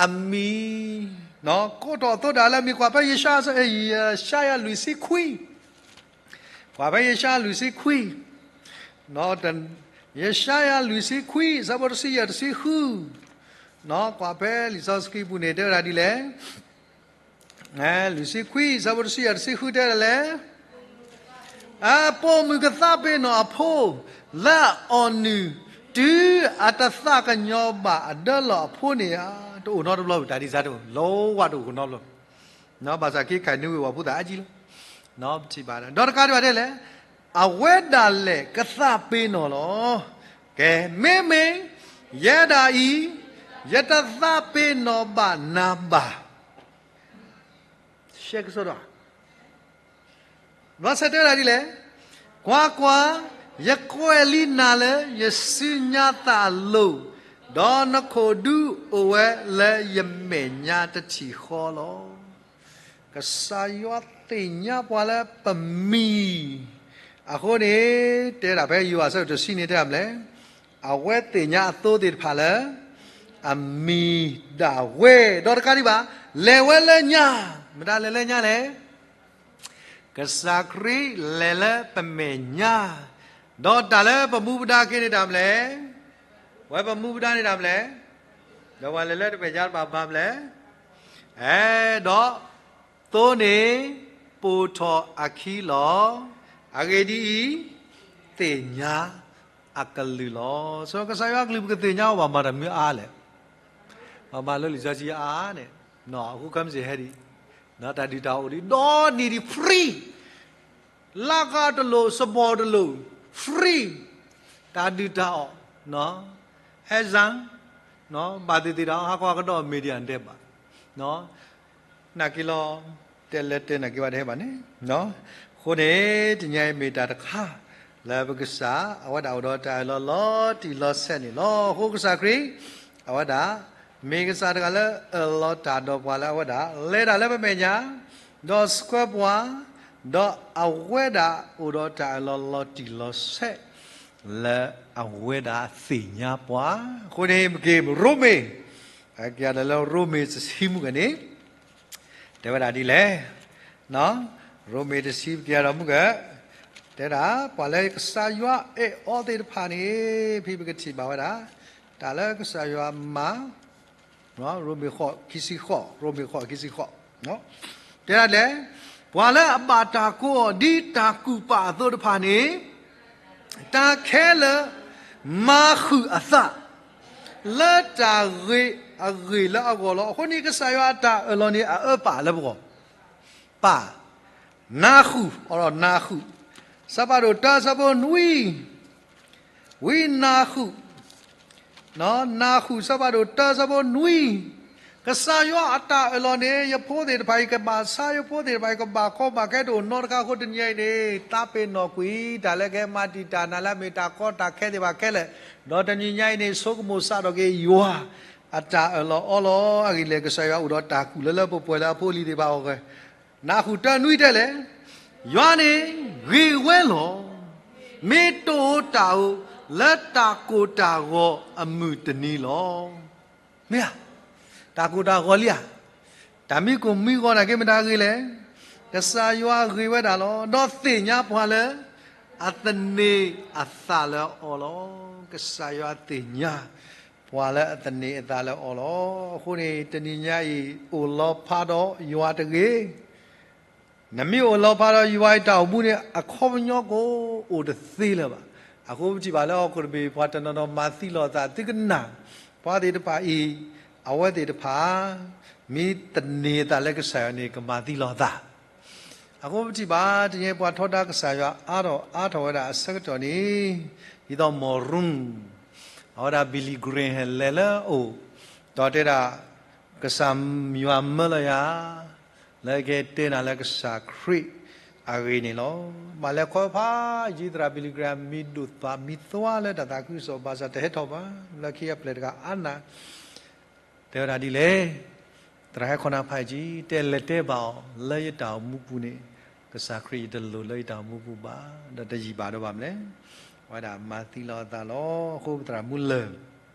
အမံၤ, ကိးထီၣ်အသိဒၣ်လၢအမံၤ ကွၢ်ဖဲယၡါ, ယၡါယၤလွံၢ်ဆံခွံ, ကွၢ်ဖဲယၡါယၤလွံၢ်ဆံခွံ, ယၡါယၤလွံၢ်ဆံခွံ အဆၢဖိတဆံယဲၢ် တဆံဃု, ကွၢ်ဖဲလံာ်စီဆှံပူၤန့ၣ် တဲဝဲဒၣ်ဒ်လဲၣ်. လွံၢ်ဆံခွံ အဆၢဖိတဆံယဲၢ် တဆံဃု တဲဒ်လဲၣ်. အပိာ်မုၣ်ကသးပ့ၤနီၣ်အဖိ လၢအအီၣ်နုၢ် တုၤအတသးကညီၤဘၣ်အဒၢလီၢ်အဖိန့ၣ်ဧါ. တအိၣ်နီတဘျီ တၢ်ဒ်စၢ်တအိၣ် လီဝါတအိၣ်နီတဘျီ, ဘၣ်ဆၣ်က့ၤခးနွံဝ့ၢ်ဝီၤဖိသၣ်အါကံလီၤ, ပထံၣ်ဘၣ်ဒီး ဒီးတကးဒံးဘၣ်ဒ်လဲၣ်, အဝဲဒၣ်လဲာ်ကသးပ့ၤနီၣ်လီၤ. ကဲ, မ့မ့ၢ်ယဲဒၣ်အံၤ ယတသးပ့ၤနီၣ်ဘၣ်နၤဘၣ်. ရှဲကစီဒီး ဘျီဆၢတဲဝဲဒၣ်ဒ်လဲၣ်, ကွၢ်ကွၢ်, ယကွဲးလံနၤလၢယစုညါသးအလိၤ, ဒီးနခိၣ်ဒူအိၣ်ဝဲလၢယမဲာ်ညါတထံၣ်ဃီလီၤ. ကစၢ်ယွၤသ့ၣ်ညါပှၤလၢပမံၤ, အဃိန့ၣ် တဲဒၣ်ဖဲယိၤဟၣ်အဆၢဒိၣ်တဆံန့ၣ် တဲဒၣ်မနုၤလဲၣ်, အဝဲသ့ၣ်ညါအသိသ့ၣ်တဖၣ်လၢ အမံၤဒၣ်ဝဲ, ဒီးတကးဒံးဘၣ်, လဲၤဝဲလၢညါ, မတၤလဲၤလၢညါလဲၣ်. ကစၢ်ခရံာ်လဲၤလၢပမဲာ်ညါ, ဒီးတၢ်လၢပမူပဒါခ့န့ၣ်တၢ်မနုၤလဲၣ်, ဝဲပမူပဒါန့ၣ်တၢ်မနုၤလဲၣ်, ဒီးပှၤလဲၤလၢတမဲာ်ညါတဘၣ်ဘၣ်မနုၤလဲၣ်, အဲၣ်ဒိး သိန့ၣ် ပိာ်ထီၣ်အခံလီၤ. အဂ့ၢ်ဒ်အံၤ, သ့ၣ်ညါအကလုၢ်လီၤ. စီၤကစၢ်ယွၤအကလုၢ် ပကသ့ၣ်ညါအီၤ ဘၣ်မၤတၢ်မနုၤအါလဲၣ်. ဘၣ်မၤလၢလံာ်စီဆှံအါန့ၣ်, အဃိခဲမုၢ်ဆ့ၣ်ဟဲဒံး, တၢ်ဒုၣ်တၢ်အီၣ်အိၣ်ဒံး ဒီနံၤဒံး free, လါကတလိာ် စဘီတလိာ် free, တၢ်ဒုၣ်တၢ်အီၣ်, ဟဲစၢ်, ဘၣ်သ့ၣ်သ့ၣ်ဒီး ဟးကွၢ်ကဒီး media ဒဲးဘး နာ်က့လီၤ, တဲလၢတဲနာ်က့ဘၣ်တဟဲဘၣ်န့ၣ်, အဃိန့ၣ် တနံၤအံၤမ့ၢ်တၢ်တခါ လၢပကစၢ် အဝဲဒၣ်အိၣ်ဒီးတၢ်အၢၣ်လီၤလီၤတံၢ်လီၤဆဲးန့ၣ်လီၤ. အဃိကစၢ်ခရံာ် အဝဲဒၣ် မ့ၢ်ကစၢ်တဂၤလၢအၢၣ်လီၤတၢ်ဒီးပှၤလၢအဝဲဒၣ် လဲၤတၢ်လၢပမဲာ်ညါ, ဒီးဆှၢပှၤ, ဒီးအဝဲဒၣ်အိၣ်ဒီးတၢ်အၢၣ်လီၤလီၤတံၢ်လီၤဆဲး လၢအဝဲဒၣ်သ့ၣ်ညါပှၤ. အဃိန့ၣ် ပက့ၤရိမ့ၤ, က့ၤဒီးလၢရိမ့ၤတဆံမုၢ်ကန့ၣ် တဲဝဲဒၣ်ဒ်လဲၣ်, ရိမ့ၤတဆံ ပက့ၤဒီးမုၢ်က, တဲဒၣ် ပှၤလၢကစၢ်ယွၤအဲၣ်အီၤသ့ၣ်တဖၣ်န့ၣ် ဖဲပကထံၣ်ဘၣ်ဝဲဒၣ် တၢ်လၢကစၢ်ယွၤမၤ, ရိမ့ၤဃိး ခံဆံဃိး, ရိမ့ၤဃိး ခံဆံဃိး, တဲဒၣ်လဲၣ်, ပှၤလၢအဘၣ်တၢ်ကိးအီၤ ဒ်တၢ်ကူၣ်ပာ်အသိးတဖၣ်န့ၣ် တၢ်ခဲလၢာ် မၤဃုာ်အသး လၢတၢ်ဂ့ၤအဂ့ၢ်လၢအဂီၢ်လီၤ. အဃိန့ၣ် ကစၢ်ယွၤအတၢ်အၢၣ်လီၤန့ၣ် အအၢပာ်လၢပဂီၢ်, ပာ်, နၢ်ဃုာ်, အီၤဒီးနၢ်ဃုာ်, စီၤပၤဒိၣ်တၢ ဆၢဖိနွံ, ဝံနၢ်ဃုာ် နၢ်ဃုာ် စီၤပၤဒိၣ်တၢ ဆၢဖိနွံ, ကစၢ်ယွၤအတၢ်အၢၣ်လီၤန့ၣ် ယဖိသ့ၣ်တဖၣ်အံၤကဘၣ်ဆါ, ယဖိသ့ၣ်တဖၣ်အံၤကဘၣ်ကီဘၣ်ခဲ တအိၣ်နီတခါအဃိ တနံၤအံၤန့ၣ် သးပ့ၤနီၣ်ကွံာ် တၢ်လၢကဟဲမၤတံာ်တာ်နၤလၢအမ့ၢ်တၢ်ကီတၢ်ခဲသ့ၣ်တဖၣ်ခဲလၢာ်, ဒီးတနံၤညါအံၤန့ၣ် ဆိကမိၣ်စးထီၣ်က့ၤယွၤအတၢ်အၢၣ်လီၤအီလီၤ. အဂ့ၢ်ဒ်လဲၣ်, ကစၢ်ယွၤအိၣ်ဒီးတၢ်ကူၣ်လၢလၢပှဲၤပှဲၤလၢအဖိအလံၤသ့ၣ်တဖၣ်အဂီၢ်, နၢ်ဃုာ်တၢနွံတဲလဲၣ်, ယွၤန့ၣ်ဂ့ၤဝဲလီၤ. မ့ၢ်တအိၣ်တၢ်ဧိၤ လၢတၢ်ကိၢ်တၢ်ဂီၤအမုၢ်တနံၤလီၤ. မ့ၢ်ဧါ, တၢ်ကိၢ်တၢ်ဂီၤလံဧါ, တၢ်မံကိၢ်မံဂီၤနာ်က့ မတၤဂ့ၤလဲၣ်. ကစၢ်ယွၤဂ့ၤဝဲဒၣ်လီၤ. ဒီးသ့ၣ်ညါပှၤလၢအသန့ၤအသးလၢအီၤလီၤ. ကစၢ်ယွၤသ့ၣ်ညါပှၤလၢအသန့ၤအသးလၢအီၤလီၤ. အဃိန့ၣ် တနံၤညါအံၤ အိၣ်လီၤဖးဒီးယွၤတဂ့ၤ နမ့ၢ်အိၣ်လီၤဖးဒီးယွၤအံၤတၢ်အိၣ်မူန့ၣ် အခီပညီကအိၣ်တသ့လၢၤဘၣ်. အဃိပထံၣ်ဘၣ်လၢဟီၣ်ခိၣ်တဘ့ၣ် ပှၤတနီၤနီၤမၤသံလီၤအသး သုကနၣ်, ပှၤသ့ၣ်တဖၣ်အံၤ အဝဲသ့ၣ်တဖၣ် မ့ၢ်သန့ၤအသးလၢကစၢ်ယွၤန့ၣ် ကမၤသံလီၤအသး. အဃိပထံၣ်ဘၣ် တနံၤအံၤပှၤထီဒါကစၢ်ယွၤအါထီၣ်အါထီၣ်ဝဲဒၣ်အဆၢကတီၢ်န့ၣ် ဒ်သိး Mormon အဝဲဒၣ် Billy Graham ဟဲလဲၤလၢအအိၣ်, ဒီးတဲဒၣ် ကစၢ်ယွၤမၢလီၤယၤ လၢကတဲနၤလၢကစၢ်ခရံာ်အဂ့ၢ်န့ၣ်လီၤ. မ့ၢ်လဲၤခီဖးယံၤ သရၣ် Billy Graham မံၤဒိၣ်သးမံၤသွါလၢတၢ်သးခုကစီၣ် ဘၣ်ဆၣ်တဟဲထီၣ်ဘၣ် လၢခံအပျဲၢ်တဂၤအါနၢ် တဲဝဲဒၣ်ဒ်လဲၣ်, သရၣ်ဟဲခီနၤဖးယံၤ တဲလဲၤတဲဘၣ်အီၤ လၢယတၢ်အိၣ်မူပူၤန့ၣ် ကစၢ်ခရံာ်ယတလိၣ်လၢယတၢ်အိၣ်မူပူၤဘၣ်, ဒီးတယံာ်ဘၣ်ဒီးဘၣ်မနုၤလဲၣ်, အဝဲဒၣ်မၤသံလီၤအသးလီၤ. အဃိပသရၣ်မူလၢၢ်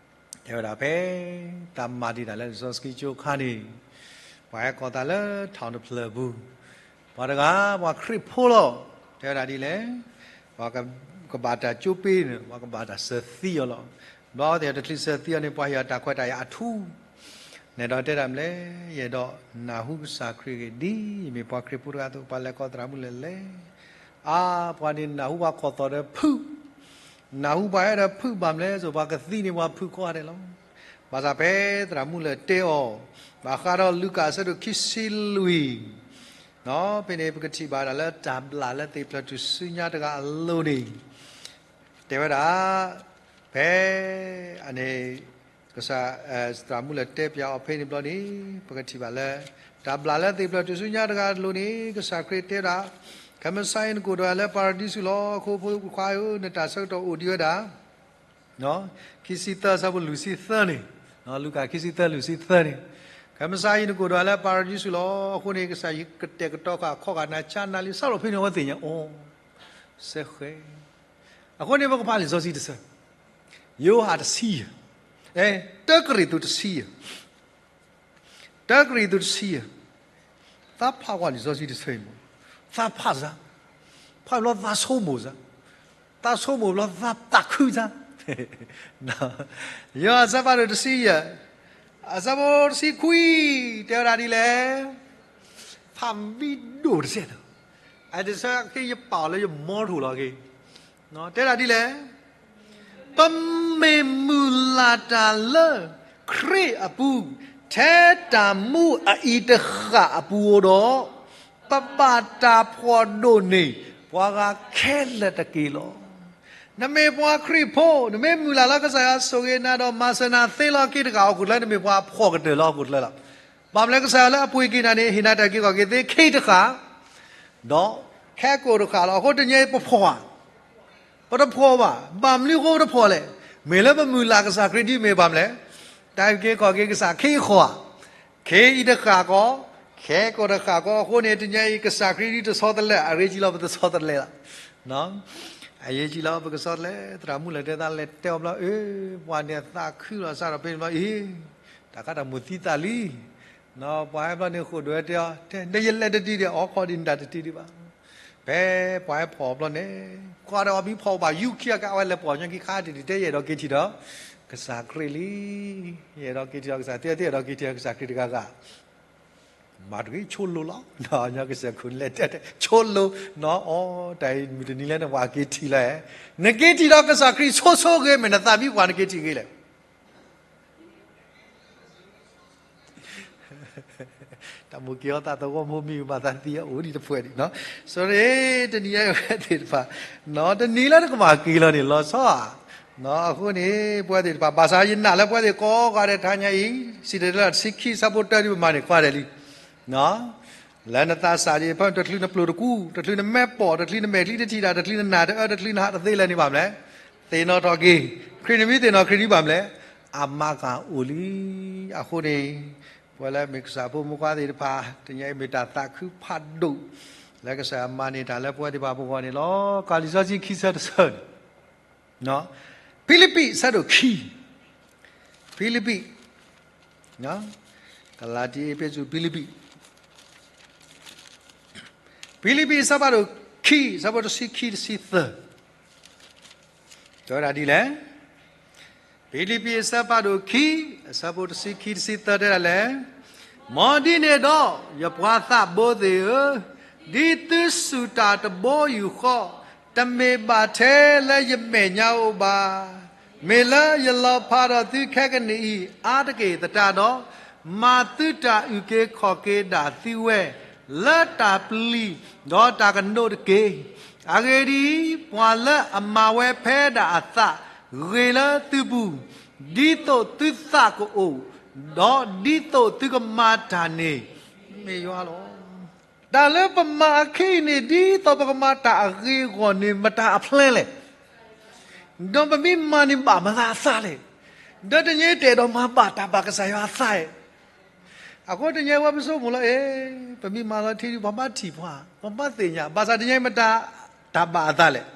တဲဝဲဒၣ်ဖဲ တၢ်မၤဒံးတၢ်လၢလံာ်စီဆှံကၠိအခါန့ၣ် ပှၤဟဲကိးသးလၢ ထောင်တဖျၢၣ် အပူၤ, ပှၤတဂၤ ပှၤခရံာ်ဖိလီၤ. တဲဝဲဒၣ်ဒ်လဲၣ်, ပှၤကဘၣ်တၢ်ကၠိပ့ၤန့ၣ် ပှၤကဘၣ်တၢ်စၢၤသံအီၤလီၤ. ဘျီသ့ၣ်တချုးစၢၤသံအီၤန့ၣ် ပှၤဟ့ၣ်အီၤတၢ်ခွဲးတၢ်ယာ်အထူ နဲၣ်ဒီးတဲဒၣ်မနုၤလဲၣ်, ယအဲၣ်ဒိးနၢ်ဟူကစၢ်ခရံာ်အဂ့ၢ်ဒ်အံၤ, ယမ့ၢ်ပှၤခရံာ်ဖိတဂၤအသိး ပှၤလဲၤကိးသရၣ်မူလၢၢ်လဲၣ်. အါ ပှၤန့ၣ်နၢ်ဟူပှၤခိၣ်သီၣ်ဒီးဖုး, နၢ်ဟူပှၤအဲၣ်ဒိးဖုးဘၣ်မနုၤလဲၣ်, ဆိပှၤကသံန့ၣ်ပှၤဖုးကိးဂၤဒဲးလီၤ. ဘၣ်ဆၣ်ဖဲသရၣ်မူလၢၢ်တဲအီၤ, ဘၣ်ဃးဒီးလူၤကၣ်အဆၢဒိၣ်ခံဆံလွံၢ်, ဖဲန့ၣ်ပကထံၣ်ဘၣ်ဒၣ်လၢတၢ်ဘျၣ်လၢသ့ၣ်ဖျၢၣ်ထူၣ်စုညါတဂၤအလိၤန့ၣ် တဲဝဲဒၣ်, ဖဲ အန့ၣ် ကစၢ် သရၣ်မူလၢၢ်တဲပၠးအီၤဖဲန့ၣ်ဘျီန့ၣ် ပကထံၣ်ဘၣ်လၢ တၢ်ဘျၣ်လၢသ့ၣ်ဖျၢၣ်ထူၣ်စုညါတဂၤအလိၤန့ၣ် ကစၢ်ခရံာ်တဲဒၣ်, ခဲမုၢ်ဆါအံၤနကအိၣ်ဒီးယၤလၢပၤရဒံစူၤလီၤ. အဃိဖိခွါဧၢ, နတၢ်ဆၢကတီၢ်အိၣ်ဒံးဝဲဒၣ် ခံဆံသၢ အဆၢဖိလွံၢ်ဆံသၢန့ၣ်, လူၤကၣ်ခံဆံသၢ လွံၢ်ဆံသၢန့ၣ်, ခဲမုၢ်ဆါအံၤနကအိၣ်ဒီးယၤလၢပၤရဒံစူၤလီၤ. အဃိန့ၣ် ကစၢ်ယကတဲာ်ကတီၤဃာ်ခီဂာ်နၤ ဆါနၤလံ စးထီၣ်ဖဲန့ၣ်အဝဲသ့ၣ်ညါအီၤ စဲဃဲ အဃိန့ၣ် ပကဖးလံာ်စီဆှံတဆၢ, ယိၤဟၣ်တဆံယဲၢ်, အဲ တၢကရံၣ်သူးတဆံ, တၢကရံၣ်သူးတဆံယဲၢ်, သးဖးကွၢ်လံာ်စီဆှံတဆၢအံၤမး, သးဖးစၢ်, ဖးဘျီသးဆိကမိၣ်စၢ်, သးဆိကမိၣ်ဘျီသးသးခုစၢ်, ယိၤဟၣ်အဆၢဖးဒိၣ်တဆံယဲၢ်, အဆၢဖိတဆံခွံ, တဲဝဲဒၣ်ဒ်လဲၣ်, ဖးမံဒိၣ်တစဲးဒီး, အတဆၢက့ယပာ်အီၤလၢယမီထိၣ်လီၤက့ၤ, တဲဒၣ်ဒ်လဲၣ်, ပမ့ၢ်မုၢ်လၢ်တၢ်လၢခရံာ်အပူၤ, ထဲတၢ်မူအအံၤတဃၣ်အပူၤဧိၤဒီး, ပဘၣ်တၢ်ဖှီၣ်ဒိၣ်န့ၢ်ပှၤဂၤခဲလၢာ်တက့ၢ်လီၤ. နမ့ၢ်ပှၤခရံာ်ဖိ, နမ့ၢ်မုၢ်လၢ်လၢကစၢ်ယွၤဆိၣ်ဂ့ၤနၤဒီးမၤစၢၤနၤသ့လီၤက့ၤတဃၣ်အီၤခိၣ်ချၢ, နမ့ၢ်ပှၤဖှီၣ်ကတၢၢ်လီၤအီၤခိၣ်ချၢလီၤ. ဘၣ်မနုၤလဲၣ်, ကစၢ်ယွၤလၢအပှ့ၤက့ၤနၤန့ၣ် ဟ့ၣ်နၤတၢ်အုၣ်က့ၤခီၣ်က့ၤသ့ခံတဃၣ်, ဒီးခဲကိာ်တဃၣ်လီၤ. အဃိတနံၤအံၤပဖှီၣ်ဧါ, ပတဖှီၣ်ဘၣ်. ဘၣ်မနုၤအဃိပတဖှီၣ်လဲၣ်. မ့ၢ်လၢပမုၢ်လၢ်ကစၢ်ခရံာ်ဒ်အမ့ၢ်ဘၣ်မနုၤလဲၣ်, တၢ်အုၣ်က့ၤခီၣ်က့ၤကစၢ်ခံဃီဧါ, ခံအံၤတဃၣ်ကီ, ခဲကိာ်တဃၣ်ကီ. အဃိန့ၣ် တနံၤအံၤကစၢ်ခရံာ်ဒ်တဆီတလဲ, အရ့ကံလီၤပတဆီတလဲလီၤ. အရ့ကံလီၤပကဆီတလဲ. သရၣ်မူလၢၢ်တဲသးလဲၤတဲအီၤဘျီ, အၢ ပှၤန့ၣ်အသးခုလီၤစးထီၣ်ဖဲန့ၣ်ဘျီ, အ့ တၢ်ခါတၢ်မိၣ်သံသးလံ. ပှၤဟဲဘျီန့ၣ်ဃိာ်ဒိၣ်ဝဲတဲအီၤ, တဲ ဒီးယလဲၤတဒံးဒီး အိၣ်ခိးဒံးနတၢ်တတံၤဒံးဘၣ်. ဖဲပှၤဟဲဖီၣ်အီၤဘျီန့ၣ်, ကွၢ်ဒီးအီၤဘံဖီၣ်ဘၣ် ယူခံအကါ အဝဲလဲၤပိာ်ညီခံခါတံၢ်တံၢ် တဲယအဲၣ်ဒိးက့ၤထံၣ်ဒီးကစၢ်ခရံာ်လံ. ယအဲၣ်ဒိးက့ၤထံၣ်ဒီးကစၢ်, သုအဲၣ်ဒိးက့ၤထံၣ်ဒီးကစၢ်ခရံာ်တဂၤဂၤ မၤတဂ့ၤ ဆိလိၤလီၤ. ညီကစၢ်ခိၣ်နလဲၤတဲတဲ ဆိလိၤ, အီ တၢ်အံၤမုၢ်တနံၤလၢနပှၤက့ၤထံၣ်လီၤ, နက့ၤထံၣ်ဒီးကစၢ်ခရံာ်ဆိဆိဂ့ၤ မ့ၢ်နသးမံပှၤနက့ၤထံၣ်ဂ့ၤလဲၣ်. တၢ်မိၣ်က့ၤအီၤသးသဝီဖိမံၤ ဘၣ်သးသံအအိၣ်ဒံးတဖှဲးဒံး, စီၤရ့ တနံၤအံၤဝဲသ့ၣ်တဖၣ်, တနံၤလၢနကဘၣ်က့ၤလီၤန့ၣ် လီၤဆီဧါ. အဃိန့ၣ် ပဝဲသ့ၣ်တဖၣ် ဘၣ်ဆၣ်ယနာ်လၢပဝဲသ့ၣ်ကိးဂၤဒဲးတဟါညါအံၤ စံၣ်တဲၤတဲလီၤတဆံခံ ဆၢဖိတၢဒ်ပမၤန့ၣ် ကွၢ်ဒဲးလံ လၢနသးစၢ်ဒံး ဖဲတချုးနပျိၢ်တကူ, တချုးနမဲာ်ပိာ်, တချုးနမဲာ်ချံတထံၣ်တၢ်, တချုးနနၢ်တအၢ, တချုးနဟးတသ့လၢၤန့ၣ်ဘၣ်မနုၤလဲၣ်, သ့ၣ်နီၣ်ထီၣ်က့ၤ ခရံာ်နမံၤ, သ့ၣ်နီၣ်ခရံာ်နမံၤဘၣ်မနုၤလဲၣ်, အမၤကၤအိၣ်လံ. အဃိန့ၣ် ပဝဲလၢမ့ၢ်ကစၢ်ဖိမုၣ်ခွါသ့ၣ်တဖၣ် တနံၤအံၤမ့ၢ်တၢ်သးခုဖးဒိၣ် လၢကစၢ်ယွၤမၤန့ၢ်တၢ်လၢပဝဲသ့ၣ်တဖၣ်အဂီၢ်န့ၣ်လီၤ. ကၢ်လံာ်စီဆှံခံဆၢတဆၢန့ၣ် ဖံလံးပံး အဆၢဒိၣ်ခံ, ဖံလံးပံး, ကလၤတံ အ့းဖ့းစူး ဖံလံးပံး, ဖံလံးပံး အဆၢဖးဒိၣ်ခံ အဆၢဖိတဆံခံ တဆံသၢ, တဲဝဲဒၣ်ဒ်လဲၣ်. ဖံလံးပံး အဆၢဖးဒိၣ်ခံ အဆၢဖိတဆံခံ တဆံသၢ တဲဒၣ်လဲၣ်, မ်ဒ်န့ၣ်ဒီး ယပှၤသးဘိသ့ၣ်ဧၢ, ဒ်သုစူၢ်တၢ်တဘိယူၢ်ဃီ, တမ့ၢ်ဘၣ်ထဲလၢယမဲာ်ညါဧိၤဘၣ်. မ့ၢ်လၢယလီၤဖးဒီးသုခဲကနံၣ်အံၤ အါတက့ၢ်သတးဒီး, မၤသုတၢ်အုၣ်က့ၤခီၣ်က့ၤဒၣ်သုဝဲ လၢတၢ်ပျံၤ ဒီးတၢ်ကနိးတက့ၢ်. အဂ့ၢ်ဒ်အံၤ, ပှၤလၢအမၤဝဲဖဲဒၣ်အသး ဂ့ၤလၢသုပူၤ, ဒ်သိးသုသးကအိၣ်, ဒီးဒ်သိးသုကမၤတၢ်န့ၣ် မ့ၢ်ယွၤလီၤ. တၢ်လၢပမၤအခံအံၤန့ၣ် ဒ်သိးပကမၤတၢ်အဂ့ၤအဂီၢ်န့ၣ် မတၤအဖျဲလဲၣ်. ဒီးပမ့ၢ်မၤန့ၣ်ဘၣ်မတၤအသးလဲၣ်. ဒီးတနံၤအံၤတအဲၣ်ဒိးမၤဘၣ်တၢ်ဘၣ်ကစၢ်ယွၤအသးဧါ. အဃိတနံၤအံၤဝဲပဆိကမိၣ်လၢ အ့, ပမ့ၢ်မၤလီၤထံဒုး ပှၤဘၣ်ထံၣ်ပှၤ, ပဘၣ်သ့ၣ်ညါ, ဘၣ်ဆၣ်တနံၤအံၤမတၤတၢ်ဘၣ်အသးလဲၣ်.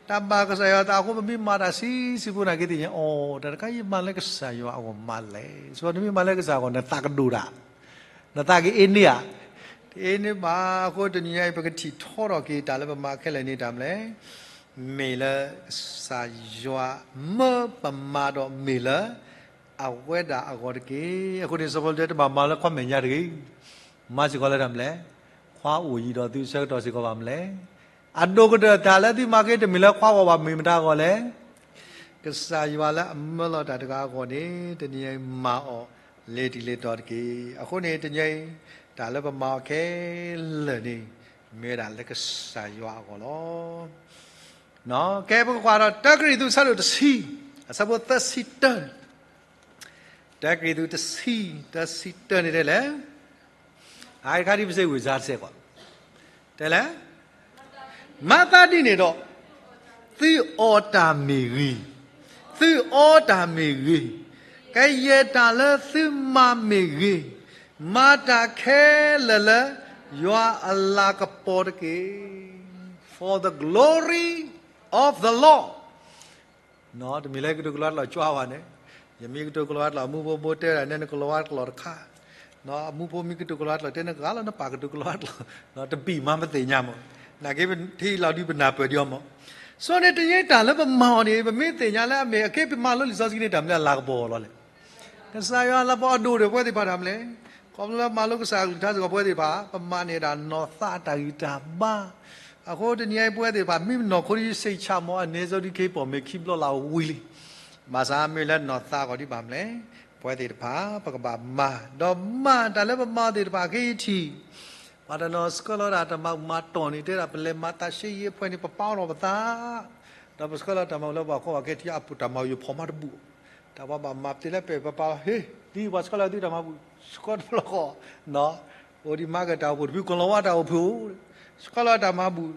တၢ်ဘၣ်ကစၢ်ယွၤအသးအဃိ ပမ့ၢ်မၤတၢ်ဆံးဆံးဖိန့ၣ်က့ၤသ့ၣ်ညါ, အိ, တၢ်တခါအံၤမၤလၢကစၢ်ယွၤအဂီၢ်မးလဲၣ်. ဆိနမ့ၢ်မၤလၢကစၢ်အဂီၢ် နသးကဒိၣ်တၢ်, နသးကအ့န့ၢ်ဧါ. တအ့န့ၢ်ဘၣ်. အဃိတနံၤအံၤ ပကထံၣ်ထီထီၣ်က့ၤတၢ်လၢပမၤခဲလၢာ်န့ၣ်တၢ်မနုၤလဲၣ်. မ့ၢ်လၢကစၢ်ယွၤမၢပမၤဒီးမ့ၢ်လၢ အဝဲဒၣ်အဂီၢ်တက့ၢ်. အဃိန့ၣ် စီၤပီလူးတဲတဘၣ်မၤလၢခွါမဲာ်ညါတဂ့ၤ. မၤစ့ၢ်ကီးလၢတၢ်မနုၤလဲၣ်. ခွါအိၣ်ယံၤဒီးသုဆၢကတီၢ်စ့ၢ်ကီးဘၣ်မနုၤလဲၣ်. အဒိၣ်ကတၢၢ်တၢ်လၢသုမၤက့ၤတမ့ၢ်လၢခွါဂီၢ်ဘၣ် မ့ၢ်မတၤအဂီၢ်လဲၣ်. ကစၢ်ယွၤလၢအမၢလီၤတၢ်တဂၤအဂီၢ်န့ၣ် တနံၤအံၤမၤအီၤလ့ၤတံၢ်လ့ၤတီၤတက့ၢ်. အဃိန့ၣ် တနံၤအံၤ တၢ်လၢပမၤအီၤခဲလၢာ်န့ၣ် မ့ၢ်ဝဲဒၣ်လၢကစၢ်ယွၤအဂီၢ်လီၤ. ကဲ ပကကွၢ်ဒီး တၢကရံၣ်သူး အဆၢဒိၣ်တဆံ, အဆၢဖိသၢဆံတၢ, တၢကရံၣ်သူး တဆံ, သၢဆံတၢန့ၣ်တဲလဲၣ်. အအံၤတခါဒ်ပစ့ၢ်ဝံၤစါတစဲးကွၢ်, တဲလဲၣ်. မၤသးဒ်န့ၣ်ဒီး, သုအီၣ်တၢ်မ့ၢ်ဂ့ၤ, သုအီတၢ်မ့ၢ်ဂ့ၤ, ကယဲၢ်တၢ်လၢသုမၤမ့ၢ်ဂ့ၤ, မၤတၢ်ခဲလၢာ်လၢ ယွၤအလၤကပီၤတက့ၢ်. For the glory of the Lord. တမ့ၢ်လၢကတိၤကလီတလီၤကွၢ်ဝဲန့ၣ်, ယမ့ၢ်ကတိၤကလီတလီၤ အမူဖိဖိတဲဒၣ်နဲနကလီတလီၤတခါ, အမူဖိမ့ၢ်ကတိၤကလီတလီၤ တဲနကဂၤလီၤ နပာ်ကတိၤကလီတလီၤ, တဘံၣ်မၤပသ့ၣ်ညါမး, နာ်က့ပထံၣ်လီၤဒုးပနၢ်ပၢၢ်ဒံးအီၤမး. ဆိန့ၣ်တယ့ၢ်တၢ်လၢပမၤအီၤန့ၣ် ပမ့ၢ်သ့ၣ်ညါလၢအမ့ၢ်အက့ပမၤလၢလံာ်စီဆှံန့ၣ် တၢ်မနုၤအလၤကပီၤလီၤလဲၣ်. ကစၢ်ယွၤလၤကပီၤအဒိၣ်ဒီးပဝဲသ့ၣ်တဖၣ်တၢ်မနုၤလဲၣ်. ခီဖျိလၢမၤလိကစၢ်အကလုၢ်ကထါစ့ၢ်ကီးပဝဲသ့ၣ်တဖၣ် ပမၤန့ၢ်ဒၣ်နီၢ်သးအတၢ်ဂံၢ်တၢ်ဘါ အဃိတနံၤအံၤပဝဲသ့ၣ်တဖၣ် မ့ၢ်နီၢ်ခိဒ်ယစ့ၣ်ဆၣ်မး အန့ၣ်စီဒုးက့ၤပိာ်မ့ၢ်ခံဘျီလၢအဝံၤလံ. ဘၣ်ဆၣ်မ့ၢ်လၢနီၢ်သးအဂီၢ်ဒံးဘၣ်မနုၤလဲၣ်. ပဝဲသ့ၣ်တဖၣ် ပကဘၣ်မၤ ဒီးမၤတၢ်လၢပမၤသ့ၣ်တဖၣ်က့ၤထံၣ်, ပှၤတနီၤဆှၢလီၤဝဲဒၣ်တၢ်မၤဘူၣ်မၤတီၢ်န့ၣ် တဲဒၣ်ပလဲၤမၤသးရှဲယံၤအဖှဲးန့ၣ် ပပာ်အီၤလီၤပသး, ဒီးပဆှၢလီၤတၢ်မၤဘူၣ်လၢပှၤကီၢ်ပှၤခဲထံအပူၤ တၢ်မၤဘူၣ်ယဖီၣ်မၤတဘူၣ်, တၢ်ပှၤဘၣ်မၤပတဲလၢပဲာ်ပပာ်လီၤ ဟ့ၣ် ဒ်ပှၤဆှၢလီၤသုတၢ်မၤဘူၣ် ဆှၢတဘျီဃီ, အိၣ်ဒံးမၤကတၢၢ်အိၣ်ဖှိၣ်တဖု ကလီၤဝါတၢ်အိၣ်ဖှိၣ်, ဆှၢလီၤတၢ်မၤဘူၣ်,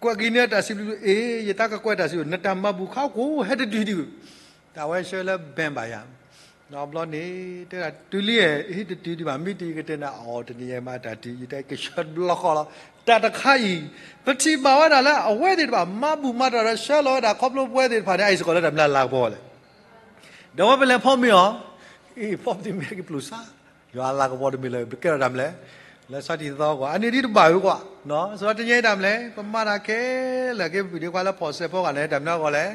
ကွဲးက့ၤန့ၢ်တၢ်စံးဘျုး အ့ ယသးကကွဲးတၢ်စံးဘျုး နတၢ်မၤဘူၣ်ခါအိၣ်ကိးဟဲတတုၤဒံး, တၢ်ဝဲဆှၢလၢ bank ဘၣ်ယၤ, ဘျီန့ၣ် တဲဒၣ်တုၤလံ ဟ့ၣ်တတုၤဒံးဘၣ် မ့ၢ်တုၤယကတဲနၤအီၤတနံၤယဲမၤတၢ်တုၤ ယတဲကဆှၢတဘျီဃီလီၤ. တၢ်တခါအံၤ ပထံၣ်ဘၣ်ဝဲဒၣ်လၢအဝဲသ့ၣ်တဖၣ် မၤဘူၣ်မၤတီၢ်ဒီးဆှၢလီၤဝဲဒၣ်ခီဖျိပဝဲသ့ၣ်တဖၣ်န့ၣ် အအံၤစ့ၢ်ကီးလၢတၢ်မနုၤအလၤကပီၤလဲၣ်. ဒီးဝဲပလဲၤဖီမ့ၢ်အီၤ, အ့ ဖီမ့ၢ်တမ့ၢ်ကပျိၢ်စါ, ယွၤအလၤကပီၤတမ့ၢ်လၢ ပကဲထီၣ်တၢ်မနုၤလဲၣ်, လၢဆါတံၢ်သီကွၢ် အန့ၣ်ဒ်တဘၣ်ဝဲကွၢ်, စးတနံၤအံၤတၢ်မနုၤလဲၣ် ပမၤတၢ်ခဲလၢာ်က့ၤ ပပုၢ်ဒ့ခွါလၢဖီၣ်စဲးဖီကဟၣ်န့ၣ် တၢ်မနုၤအဂီၢ်လဲၣ်,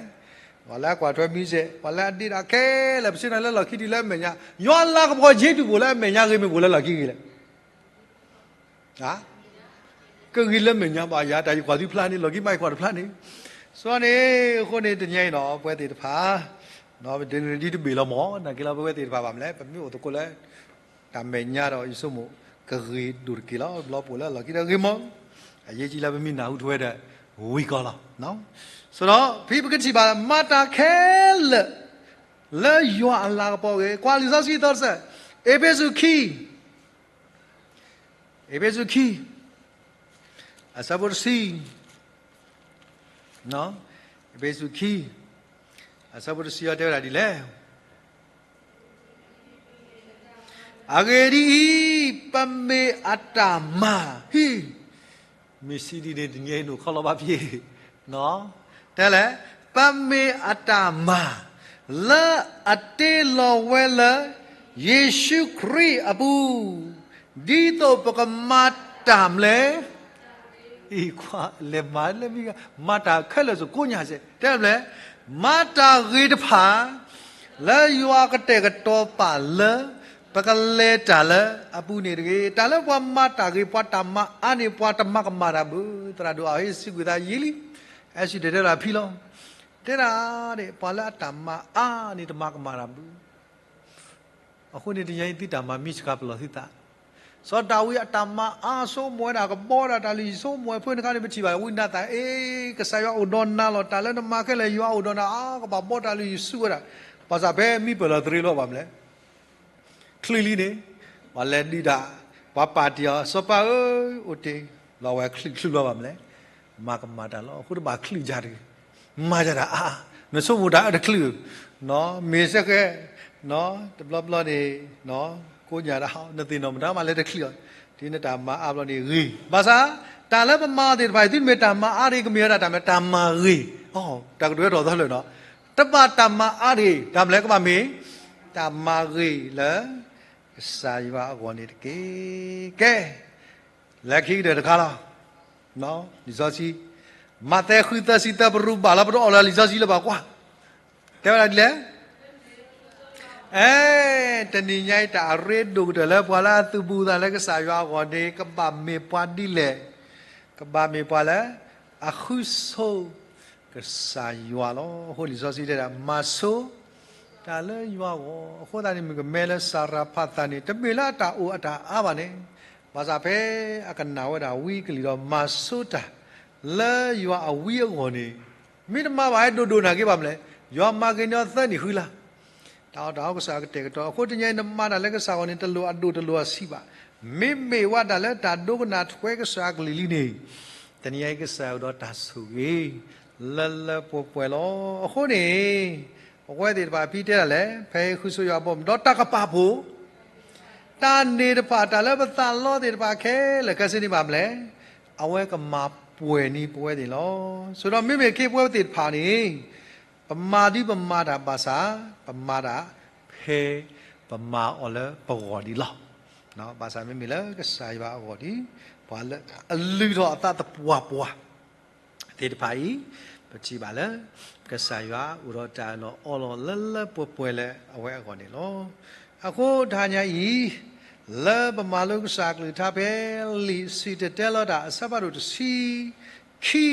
ပှၤလၢအကွၢ်ထွဲ music ပှၤလၢအဒ့တၢ်ခဲလၢာ် ပဆ့ၣ်နီၤလၢလီၢ်ခံတုၤလၢအမဲာ်ညါ, ယွၤအလၤကပီၤက့ၤတုၤပှိၤလၢအမဲာ်ညါဂ့ၤ မ့ၢ်ပှိၤလၢလီၢ်ခံဂ့ၤလဲၣ်. ကဂ့ၤလၢမဲာ်ညါဘၣ်ယၤ တၢ်ယကွၢ်သုဖျါန့ၣ် လီၢ်ခံမးယကွၢ်တဖျါန့ၣ်, စးန့ၣ် အဃိန့ၣ်တနံၤအံၤနီၤ ပဝဲသ့ၣ်တဖၣ် ဒ်တဘ့ၣ်လီၤမး နာ်က့လီၤ ပဝဲသ့ၣ်တဖၣ်ဘၣ်မနုၤလဲၣ် ပမ့ၢ်အိၣ်သကိးလၢ တၢ်မဲာ်ညါဒီး ယဆိကမိၣ် ကဂ့ၤဒိၣ်တက့ၢ်လီၤ. ဘျီပအိၣ်လၢလီၢ်ခံဒီးဂ့ၤမး, အရေးကြီးလၢပမ့ၢ်နၢ်ဟူထဝဲဒီး ဝံၤကီးလီၤ. စးဒီး ဖဲပကထံၣ်ဘၣ် မၤတၢ်ခဲလၢာ် လၢယွၤအလၤကပီၤဂ့ၤ, ကွၢ်လံာ်စီဆှံသီတစဲး, အ့းဖ့းစူးခံ အ့းဖ့းစူးခံ အဆၢဖိတဆံ, အ့းဖ့းစူးခံ အဆၢဖိတဆံအံၤတဲဝဲဒၣ်ဒ်လဲၣ်. အဂ့ၢ်ဒ်အံၤ, ပမ့ၢ်အတၢ်မၤ ဟံၣ် မ့ၢ်စံးဒ်န့ၣ် တနံၤအံၤန့ၣ် ခီလီၤဘၣ်ဖဲ တဲလဲၣ်, ပမ့ၢ်အတၢ်မၤ လၢအတ့လီၤဝဲလၢ ယ့ၣ်ၡူးခရံာ်အပူၤ, ဒ်သိးပကမၤတၢ်မနုၤလဲၣ်, အံၤ ကွၢ်လဲၤမၤလၢမံၤဂၤ မၤတၢ်ခဲလၢာ်စ့ၢ်ကိးညါစဲး တဲလဲၣ်, မၤတၢ်ဂ့ၤတဖၣ် လၢယွၤကတဲာ်ကတီၤပာ်လၢ ပကလဲၤတၢ်လၢအပူၤန့ၣ်တဂ့ၤ. တၢ်လၢပှၤမၤတၢ်ဂ့ၤ ပှၤတၢ်မၤအါန့ၢ် ပှၤတမၤကမၣ်တၢ်ဘၣ် သရၣ်ဒိၣ်အဟ့ၣ်စံးကွံာ်သးယံာ်လံ, အဲၣ်စံးတဲတဲလီၤဖံလီၤ. တဲဒၣ်ဒ် ပှၤလၢအတၢ်မၤအါန့ၣ် တမၤကမၣ်တၢ်ဘၣ်. အဃိန့ၣ် တနံၤအံၤသုတၢ်မၤမံစှၤပလီၢ်သုသး. စီၤဒၤဝံးအတၢ်မၤအါစိကမီၤဝဲဒၣ် ကဘီတၢ်တၢ်လုၢ်ယံၤ စိကမီၤဝဲဖဲန့ၣ်အခါန့ၣ် ပထံၣ်ဘၣ် ဝံနၤသၣ် အ့ ကစၢ်ယွၤအိၣ်ဒီးနၤလီၤ. တၢ်လၢနမၤခဲလၢာ် ယွၤအိၣ်ဒီးနၤ အါ ကဘၣ်ဘီတၢ်လုၢ်ယံၤဆူၣ်ဝဲဒၣ်. ဘၣ်ဆၣ်ဖဲမံပၢၢ်လီၤသရ့လီၤဘၣ်မနုၤလဲၣ် ချုးလံန့ၣ်, ပှၤလဲၤဒုးတၢ်, ပှၤပာ်တ့ၢ်အီၤ စီၤပၤဧၢ, အိၣ်တ့ၢ်, လီၤဝဲချုးချုးလီၤဘၣ်မနုၤလဲၣ်, မၤကမၣ်တၢ်လီၤ. အဃိတဘၣ်ချုးယၤတဂ့ၤ, မၤယၤတၢ်အါ, နဆိကမိၣ်တၢ်အၢတချုး, မ့ၢ်စ့ၢ်ကီး, တဘျီဘျီန့ၣ်, ကိးညၣ်တၢ် နသ့ၣ်နီၣ်မတၤမးလဲၤတချုးအီၤ, ဒ်နတၢ်မၤအါဘျီန့ၣ်ဂ့ၤ. ဘၣ်ဆၣ်, တၢ်လၢပမၤသ့ၣ်တဖၣ်အံၤ သုတမ့ၢ်တၢ်မၤအါတဂ့ၤ ကမ့ၢ်ဝဲဒၣ်တၢ်မ့ၢ်တၢ်မၤဂ့ၤ, တၢ်ကတိၤထီၣ်သီလၢာ်နီၤ, တဘၣ်တၢ်မၤအါတဂ့ၤ, တၢ်မနုၤလဲၣ် ကဘၣ်မ့ၢ် တၢ်မၤဂ့ၤလၢ ကစၢ်ယွၤအဂီၢ်န့ၣ်တက့ၢ်. ကဲ, လၢခံကတၢၢ်တခါလီၤ. လံာ်စီဆှံ, မးသဲဃုသၢဆံသၢ ပရူးဘၣ်လီၤပတအီၣ်လၢလံာ်စီဆှံလၢပှၤကွၢ်, တဲဝဲဒၣ်ဒ်လဲၣ်. အဲ, တနံၤညါအံၤ တၢ်အရ့ဒိၣ်ကတၢၢ်လၢပှၤလၢအသုးဘူးသးလၢကစၢ်ယွၤအဂီၢ်န့ၣ် ကဘၣ်မ့ၢ်ပှၤဒ်လဲၣ်, ကဘၣ်မ့ၢ်ပှၤလၢ အဃုဆိ ကစၢ်ယွၤလီၤ. အဃိလံာ်စီဆှံတဲဒၣ် မၤဆိ တၢ်လၢယွၤအဂီၢ်. အဃိသတးန့ၣ် မုၣ်ကမဲလၢစၤရၤဖးသးန့ၣ် တမ့ၢ်လၢအတၢ်အိၣ်အတၢ်အါဘၣ်န့ၣ်, ဘၣ်ဆၣ်ဖဲအကနၣ်ဝဲဒၣ်ဝံကလံၤဒီး မၤဆိတၢ် လၢယွၤအဝံအဂီၢ်န့ၣ်, မ့ၢ်တမၤဘၣ်ဟဲဒိၣ်ဒိၣ်နာ်က့ဘၣ်မနုၤလဲၣ်, ယွၤမၤက့ၤန့ၢ်အီၤသၢနံၣ်ဃုလါ တၢ်အီၣ်တၢ်အီကစၢ်ကတဲာ်ကတီၤ. အဃိတနံၤအံၤ နမၤတၢ်လၢကစၢ်အဂီၢ်န့ၣ် တလိၣ်အဒိၣ်တလိၣ်အဆံးဘၣ်. မ့မ့ၢ်ဝဲဒၣ်လၢတၢ်ဒိကနၣ်ထွဲကစၢ်အကလုၢ်လံန့ၣ်, တနံၤအံၤကစၢ်ယွၤအိၣ်ဒီးတၢ်ဆိၣ်ဂ့ၤ လၢလၢပှဲၤပှဲၤလီၤ. အဃိန့ၣ်, ပဝဲသ့ၣ်တဖၣ်ဖဲတဲဒၣ်လဲၣ်, ဖဲဃုဆိယွၤအဘီအမုၢ် ဒီးတၢ်ကပာ်ဖှိၣ် တၢ်န့ၣ်တဖၣ် တၢ်လၢပသးလီသ့ၣ်တဖၣ်ခဲလၢာ်ခဲဆ့န့ၣ်ဘၣ်မနုၤလဲၣ်, အဝဲကမၤပှဲၤန့ၢ်ပဝဲသ့ၣ်လီၤ. ဆိဒီးမ့မ့ၢ်ခ့ပဝဲသ့ၣ်တဖၣ်န့ၣ်, ပမၤဒ်ပမၤတၢ်ဘၣ်ဆၣ်, ပမၤတၢ်ဖဲပမၤအီၤလၢပဂီၢ်ဒံးလီၤ. ဘၣ်ဆၣ်မ့မ့ၢ်လၢကစၢ်ယွၤအဂီၢ်ဒံး, ပှၤလၢအလုၢ်ထီၣ်အသးသပှၢ်ပှၢ် သ့ၣ်တဖၣ်အံၤ, ပထံၣ်ဘၣ်လၢ ကစၢ်ယွၤအိၣ်ဒီးတၢ်အၢၣ်လီၤအီလီၤလၢလၢပှဲၤပှဲၤလၢအဝဲအဂီၢ်န့ၣ်လီၤ. အဃိတဟါညါအံၤ, လၢပမၤလိကစၢ်အကလုၢ်ကထါဖဲ လံာ်စံၣ်တဲၤတဲလီၤတၢ်အဆၢဖးဒိၣ်တဆံခံ,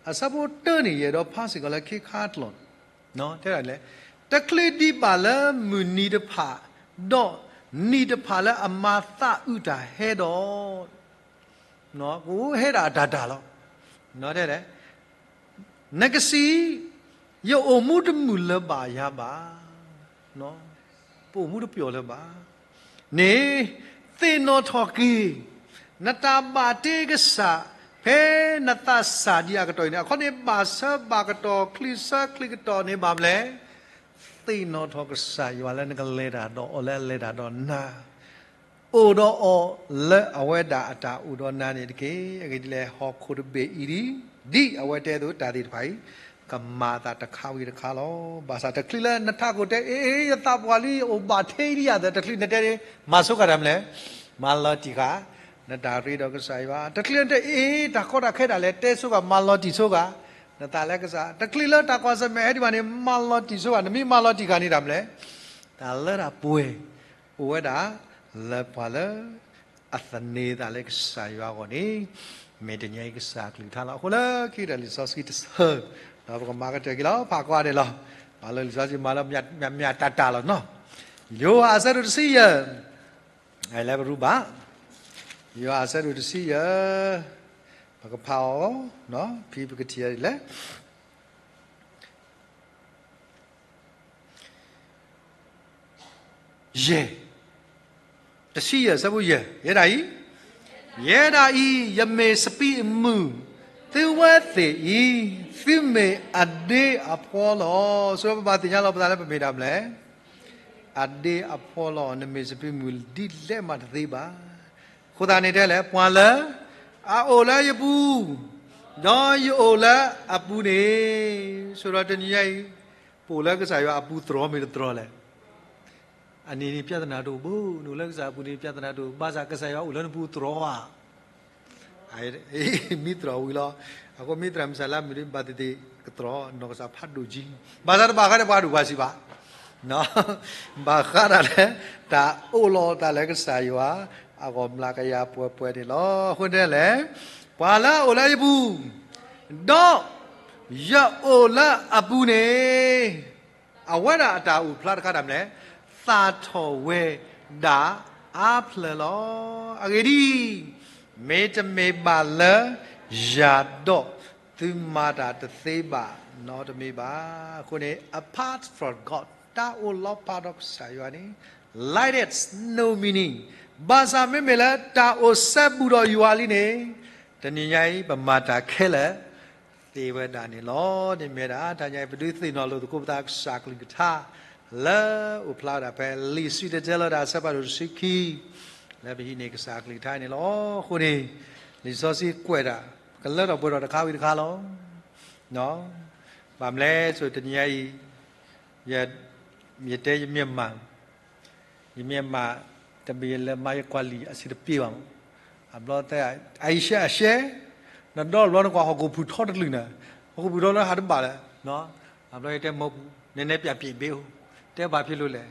အဆၢဖိတၢန့ၣ် ယအဲၣ်ဒိးဖးစ့ၢ်ကီးလၢခ့ခါတလီၢ်, တဲဒၣ်လဲၣ်, တချုးဒံးဘၣ်လၢမုၢ်နံၤတဖၣ်, ဒီးနံၣ်တဖၣ်လၢအမၤသးအုးတၢ်ဟဲဒီး ကအိၣ်ဟဲဒၣ်အတၢ်တၢ်လီၤ. နကစံး, ယအိၣ်မူတမုာ်လၢၤဘၣ်ယၤဘၣ်, ပအိၣ်မူတပျီၢ်လၢၤဘၣ်န့ၣ်, သ့ၣ်နီၣ်ထီၣ်က့ၤ နတၢ်ဘၣ်တ့ကစၢ် ဖဲနသးစၢ်ဒံးအကတီၢ်အံၤန့ၣ်, အခီပညီဘၣ်ဆၢဘၣ်ကတီၢ် ချံဆၢချံကတီၢ်န့ၣ်ဘၣ်မနုၤလဲၣ်, သ့ၣ်နီၣ်ထီၣ်ကစၢ်ယွၤလၢနကလဲၤတၢ်ဒီးအီၤလၢအလဲၤတၢ်ဒီးနၤ အိၣ်ဒီးအီၤလၢအဝဲဒၣ်အတၢ်အိၣ်ဒီးနၤန့ၣ်တက့ၢ်. အဂ့ၢ်ဒ်လဲၣ်, ဟီၣ်ခိၣ်တဘ့ၣ်အံၤဒ်, ဒ်အဝဲတဲအသိး တၢ်သ့ၣ်တဖၣ်အံၤ ကမၤအသးတခါဝံၤတခါလီၤ. ဘၣ်ဆၣ်တချုးလၢနထးခိၣ်တဲ အ့ အ့ ယသးပှၢ်လံ ယအိၣ်ဘၣ်ထဲအံၤလံယသး တချုးနတဲန့ၣ် မၤဆိကၤတၢ်မနုၤလဲၣ်, မၤလီၤတံၢ်ဃာ် နတၢ်ရ့ဒီးကစၢ်ယွၤ. တချုးနတဲ အ့ တၢ်ကီတၢ်ခဲဒၣ်လဲာ် တဲဆိကၤ မၤလီၤတံၢ်ဆိကၤ နသးလၢကစၢ်. တချုးလၢတၢ်ကွၢ်ဆၢၣ်မဲာ်ဟဲဒံးဘၣ်န့ၣ် မၤလီၤတံၢ်ဆိကၤ. နမ့ၢ်မၤလီၤတံၢ်ဃာ်န့ၣ်တၢ်မနုၤလဲၣ်, တၢ်လၢတၢ်ပှဲၤ အိၣ်ဝဲဒၣ်လၢပှၤလၢ အသန့ၤသးလၢကစၢ်ယွၤအဂီၢ်န့ၣ်, မ့ၢ်တနံၤအံၤကစၢ်အကလုၢ်ကထါလီၤ. အဃိလၢခံကတၢၢ်လံာ်စီဆှံတဆၢ, ဒီးပကမၤကတၢၢ်က့ၤလီၤ. ဖးကွၢ်ဒဲးလီၤ. မၤလိလံာ်စီဆှံမၤလၢမ့ၢ်မ့ၢ်တၢ်တၢ်လီၤနီၤ. ယိၤဟၣ်အဆၢဒိၣ်တဆံယဲၢ်, လၢပရူးဘၣ်, ယိၤဟၣ်အဆၢဒိၣ်တဆံယဲၢ်, ပကဖးအီၤ, ဖံပကထံၣ်အီၤဒ်လဲၣ် ယဲၢ်, တဆံယဲၢ် ဆၢဖိယဲၢ်, ယဲဒၣ်အံၤ, ယဲဒၣ်အံၤ ယမ့ၢ်စပံးအမုၢ်, သုဝဲသ့ၣ်အံၤ, သုမ့ၢ်အဒ့အဖှီလီၤ. ဆိဒီးပဘၣ်သ့ၣ်ညါလီၤပသးလၢပမ့ၢ်တၢ်မနုၤလဲၣ်, အဒ့အဖှီလီၤ. နမ့ၢ်စပံးမုၢ်ဒ်လဲၣ်မးတသ့ဘၣ်. အဃိသတးန့ၣ်တဲလဲၣ်, ပှၤလၢအအိၣ်လၢယပူၤ, ဒီးယအိၣ်လၢအပူၤန့ၣ်, ဆိဒီးတနံၤညါအံၤ, ပအိၣ်လၢကစၢ်ယွၤအပူၤတြီမ့ၢ်တတြီလဲၣ်. အန့ၣ်န့ၣ် ပြဿနာတအိၣ်ဘၣ်, နအိၣ်လၢကစၢ်အပူၤန့ၣ် ပြဿနာတအိၣ်, ဘၣ်ဆၣ်ကစၢ်ယွၤအိၣ်လၢနပူၤတြီဧါ. မ့ၢ်တြီဝံၤလီၤ. အဃိမ့ၢ်သရၣ်မုၣ်စၢ်လၢအမုၢ်ဒီး ဘၣ်သ့ၣ်သ့ၣ်ကတြီနီၢ်ကစၢ်ဖးဒိၣ်ကံ, ဘၣ်ဆၣ်တဘၣ်ဃးဒီးပှၤဒိၣ်ပှၤဆံးဘၣ်. ဘၣ်ဃးဒီးလၢ တၢ်အိၣ်လီၤတၢ်လၢကစၢ်ယွၤ အဂီၢ်မျးကယၤပှဲၤပှဲၤန့ၣ်လီၤ. အဃိန့ၣ်လဲၣ်, ပှၤလၢအအိၣ်လၢယပူၤ, ဒီး ယအိၣ်လၢအပူၤန့ၣ်, အဝဲဒၣ်အတၢ်အိၣ်ဖျါတခါတၢ်မနုၤလဲၣ်, သၣ်ထီၣ်ဝဲဒၣ်အါဖျၢၣ်လီၤ. အဂ့ၢ်ဒ်အံၤ, မ့တမ့ၢ်ဘၣ်လၢယၤဒီး, သုမၤတၢ်တသ့ဘၣ်နီတမံၤဘၣ်. အဃိန့ၣ် apart from God, တၢ်အိၣ်လီၤဖးဒီးကစၢ်ယွၤန့ၣ်, life has no meaning. ဘၣ်ဆၣ်မ့မ့ၢ်လၢတၢ်အိၣ်စဲဘူးဒီးယွၤလံန့ၣ်, တနံၤညါအံၤ ပမၤတၢ်ခဲလၢာ် သ့ဝဲဒၣ်န့ၣ်လီၤ. န့ၣ်မ့ၢ်ဒၣ် တနံၤညါအံၤ ပဒုးသ့ၣ်နီၣ်လိာ်သကိးပသးကစၢ်ကလုၢ်ကထါ လၢအိၣ်ဖျါဝဲဒၣ်ဖဲလံာ်စံၣ်တဲၤတဲလီၤတၢ်အဆၢဖးဒိၣ်တဆံခံ, လၢပဟံးန့ၢ်ကစၢ်ကလုၢ်ကထါန့ၣ်လီၤ. အဃိန့ၣ် လံာ်စီဆှံကွဲးဒၣ် ပကလၢထီၣ်ပှဲၤထီၣ်တခါဝံၤတခါလီၤ. ဘၣ်မနုၤလဲၣ်, တနံၤညါအံၤ ယ, ယတဲယမ့ၢ်မၤ ယမ့ၢ်မၤ တဘၣ်ယလဲၤမၤယကွၢ်လံာ်အဆံးတပ့ၤဘၣ်မး, အဘျီတဲ အအံၤရှဲအရှဲ, နဒီဘျီနကွၢ်ဟီၣ်ခိၣ်ဖုၣ်ထီတကလုာ်န့ၣ်, ဟီၣ်ခိၣ်ဖုၣ်ထီလၢဟးတဘၣ်လဲၣ်. အဘျီယတဲမ့ၢ်ပူၤ နနဲပၠးပျ့ၤဘ့အိၣ်, တဲဘၣ်ဖဲလဲၣ်လဲၣ်,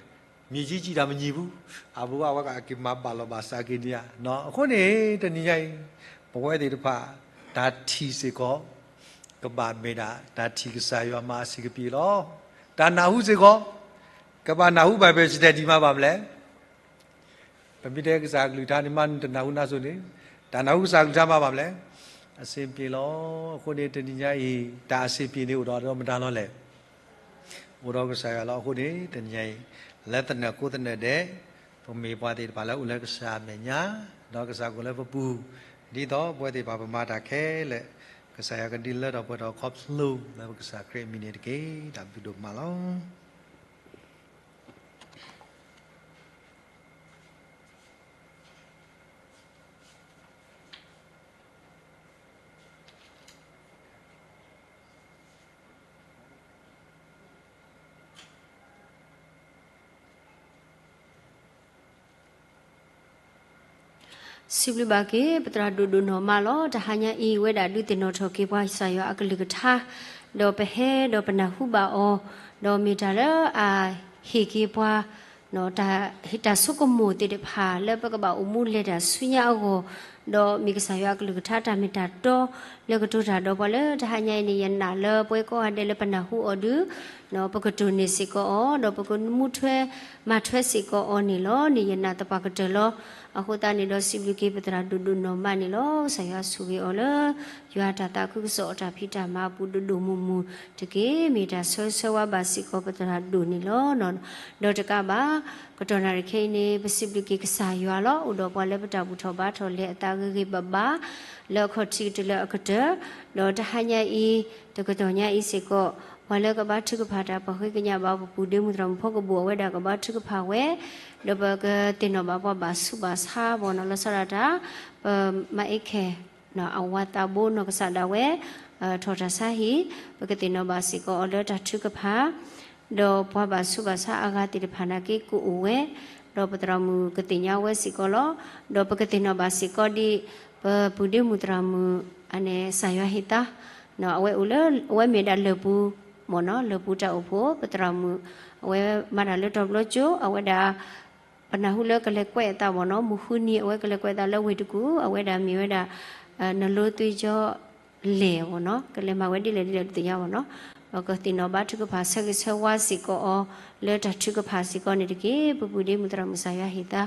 မြေကြီးကြည်တာမညီဘူး, အဘူးအဝဲကက့ၤမၤဘၣ်လီၤဘၣ်စးက့ၤန့ၣ်ဧါ. အဃိန့ၣ် တနံၤညါအံၤ ပဝဲသ့ၣ်တဖၣ် တၢ်ထံၣ်စ့ၢ်ကီး ကဘၣ်မ့ၢ်ဒၣ် တၢ်ထံၣ်ကစၢ်ယွၤမၤအဆံးကပ့ၤလီၤ. တၢ်နၢ်ဟူစ့ၢ်ကီး ကဘၣ်နၢ်ဟူ Bible study မၤဘၣ်မနုၤလဲၣ်. ပမ့ၢ်တဲကစၢ်ကလုၢ်ကထါန့ၣ် မ့ၢ်တနၢ်ဟူနၢ်စိၤန့ၣ်, တၢ်နၢ်ဟူကစၢ်ကလုၢ်ကထါမၤဘၣ်မနုၤလဲၣ်. အဆင်ပြေလီၤ. အဃိန့ၣ် တနံၤညါအံၤ တၢ်အဆင်ပြေန့ၣ်အိၣ်ဒီးမတၤလီၤလဲၣ်. အိၣ်ဒီးကစၢ်ယွၤလီၤ. အဃိန့ၣ် တနံၤညါအံၤ လၢသနၢၣ်ကိးသနၢၣ်ဒဲး ပမ့ၢ်ပှၤသ့ၣ်တဖၣ်လၢအိၣ်လၢကစၢ်အမဲာ်ညါ, ဒီးကစၢ်ကအိၣ်လၢပပူၤ, ဒ်သိးပဝဲသ့ၣ်တဖၣ်ပမၤတၢ်ခဲလၢာ်, ကစၢ်ယွၤကဒုးလၢထီၣ်ပှဲၤထီၣ်ခီဖျိလၢပကစၢ်ခရံာ်အမံၤန့ၣ်တက့ၢ်. တၢ်ဘျုးဒိၣ်မးလီၤ. စံးဘျုးဘၣ်က့ၤ ပသရၣ်ဒိၣ်ဒိၣ်နီၢ်မးလီၤ. တဟါညါအံၤ ဝဲဒၣ်ဒုးသ့ၣ်နီၣ်ထီၣ်က့ၤပှၤကစၢ်ယွၤအကလုၢ်ကထါ, ဒီးပဟဲဒီးပနၢ်ဟူဘၣ်အီၤ, ဒီးမ့ၢ်တၢ်လၢအဟ့ၣ်က့ၤပှၤ တၢ်ဟ့ၣ်တၢ်ဆိကမိၣ်သ့ၣ်တဖၣ် လၢပကဘၣ်အိၣ်မူလဲၤတၢ်ဆူညါအဂီၢ်, ဒီးမ့ၢ်ကစၢ်ယွၤအကလုၢ်ကထါတၢ်မ့ၢ်တၢ်တီ လၢကတိၤတၢ်ဒီးပှၤလၢတဟါညါအံၤန့ၣ် ယနာ်လၢပဝဲကိးဂၤဒဲးလၢပနၢ်ဟူအီၤဒုး ပကတိၢ်န့ၢ်စ့ၢ်ကီးအီၤ, ဒီးပကမူထွဲမၤထွဲစ့ၢ်ကီးအီၤန့ၣ်လီၤ. န့ၣ်ယနာ်သပှၢ်ကတၢၢ်လီၤ. အဃိသတးန့ၣ်ဒီး စံးဘျုးက့ၤပသရၣ်ဒိၣ်ဒိၣ်နီၢ်မးန့ၣ်လီၤ. ကစၢ်ယွၤဆိၣ်ဂ့ၤအီၤလၢ ယွၤတၢ်သးခုကစီၣ်အတၢ်ဖံးတၢ်မၤအပူၤဒိၣ်ဒိၣ်မုၢ်မုၢ်တက့ၢ်. မ့ၢ်တၢ်ဆၢဂ့ၤဆၢဝါဘၣ်စ့ၢ်ကီးပသရၣ်ဒိၣ်န့ၣ်လီၤ. ဒီးတကးဘၣ် ကတီၢ်နၣ်ရံၣ်ခဲအံၤန့ၣ် ပစံးဘျုးက့ၤကစၢ်ယွၤလီၤ. အိၣ်ဒီးပှၤလၢပတၢ်ဘူၣ်ထီၣ်ဘါထီၣ်လဲၤအသးဂ့ၤဂ့ၤဘၣ်ဘၣ် လၢအခီၣ်ထံးကတၢၢ်လၢအကတၢၢ်, ဒီးတဟါညါအံၤ တကတီၢ်ညါအံၤစ့ၢ်ကီး ပှၤလၢကဘါထုကဖၣ်တၢ်ပှၤဃ့ကညးဘၣ်ပပူၤဒ့မုၢ်သရၣ်မုၣ်ဖီကဘူး အဝဲဒၣ်ကဘါထုကဖၣ်ဝဲ, ဒီးပကသ့ၣ်နီၣ်ဘၣ်ပှၤဘၣ်ဆူးဘၣ်ဆါ ဘီနီၤ လီၤဆီဒၣ်တၢ် ပမၤအ့ခဲ အဝၤသးဘိနီၢ်ကစၢ်ဒၣ်ဝဲ ထီၣ်တၢ်ဆါဟံၣ်, ပကသ့ၣ်နီၣ်ဘၣ်စ့ၢ်ကီးအီၤလၢတၢ်ထုကဖၣ်, ဒီးပှၤဘၣ်ဆူးဘၣ်ဆါအဂၤသ့ၣ်တဖၣ်နာ်က့ကအိၣ်ဝဲ, ဒီးပသရၣ်မုၣ်ကသ့ၣ်ညါဝဲစ့ၢ်ကီးလီၤ. ဒီးပကသ့ၣ်နီၣ်ဘၣ်စ့ၢ်ကီးဒ် ပပူၤဒ့မုၢ်သရၣ်မုၣ် အန့ၣ် ကစၢ်ယွၤဟ့ၣ်သါ အဝဲအိၣ်လၢ အဝဲမ့ၢ်ဒၣ်လၢၢ်ပူၤ မ့ၢ်နီၤ လၢၢ်ပူၤတၢ်အိၣ်ဖှိၣ် ပသရၣ်မုၣ် အဝဲမၤတၢ်လၢတီၤပျီကၠိ အဝဲဒၣ် ပနၢ်ဟူလၢကလဲၤကွဲးအသးမ့ၢ်နီၤ မုၢ်ဃုနံၤ အဝဲကလဲၤကွဲးအသးလၢဝ့ၢ်တကူၣ် အဝဲဒၣ်မ့ၢ်ဝဲဒၣ် နလိသွ့ကၠီလဲၣ်မ့ၢ်နီၤ ကလဲၤမၤဝဲဒ်လဲၣ်ဒ်လဲၣ်တသ့ၣ်ညါမ့ၢ်နီၤ ဒီးကသ့ၣ်နီၣ်ဘါထုကဖၣ်ဆၢဂ့ၤဆၢဝါစ့ၢ်ကီးအီၤ လၢတၢ်ထုကဖၣ်စ့ၢ်ကီးန့ၣ်တက့ၢ်. ပပူၤဒ့မုၢ်သရၣ်မုၣ်ကစၢ်ယွၤဟ့ၣ်သါ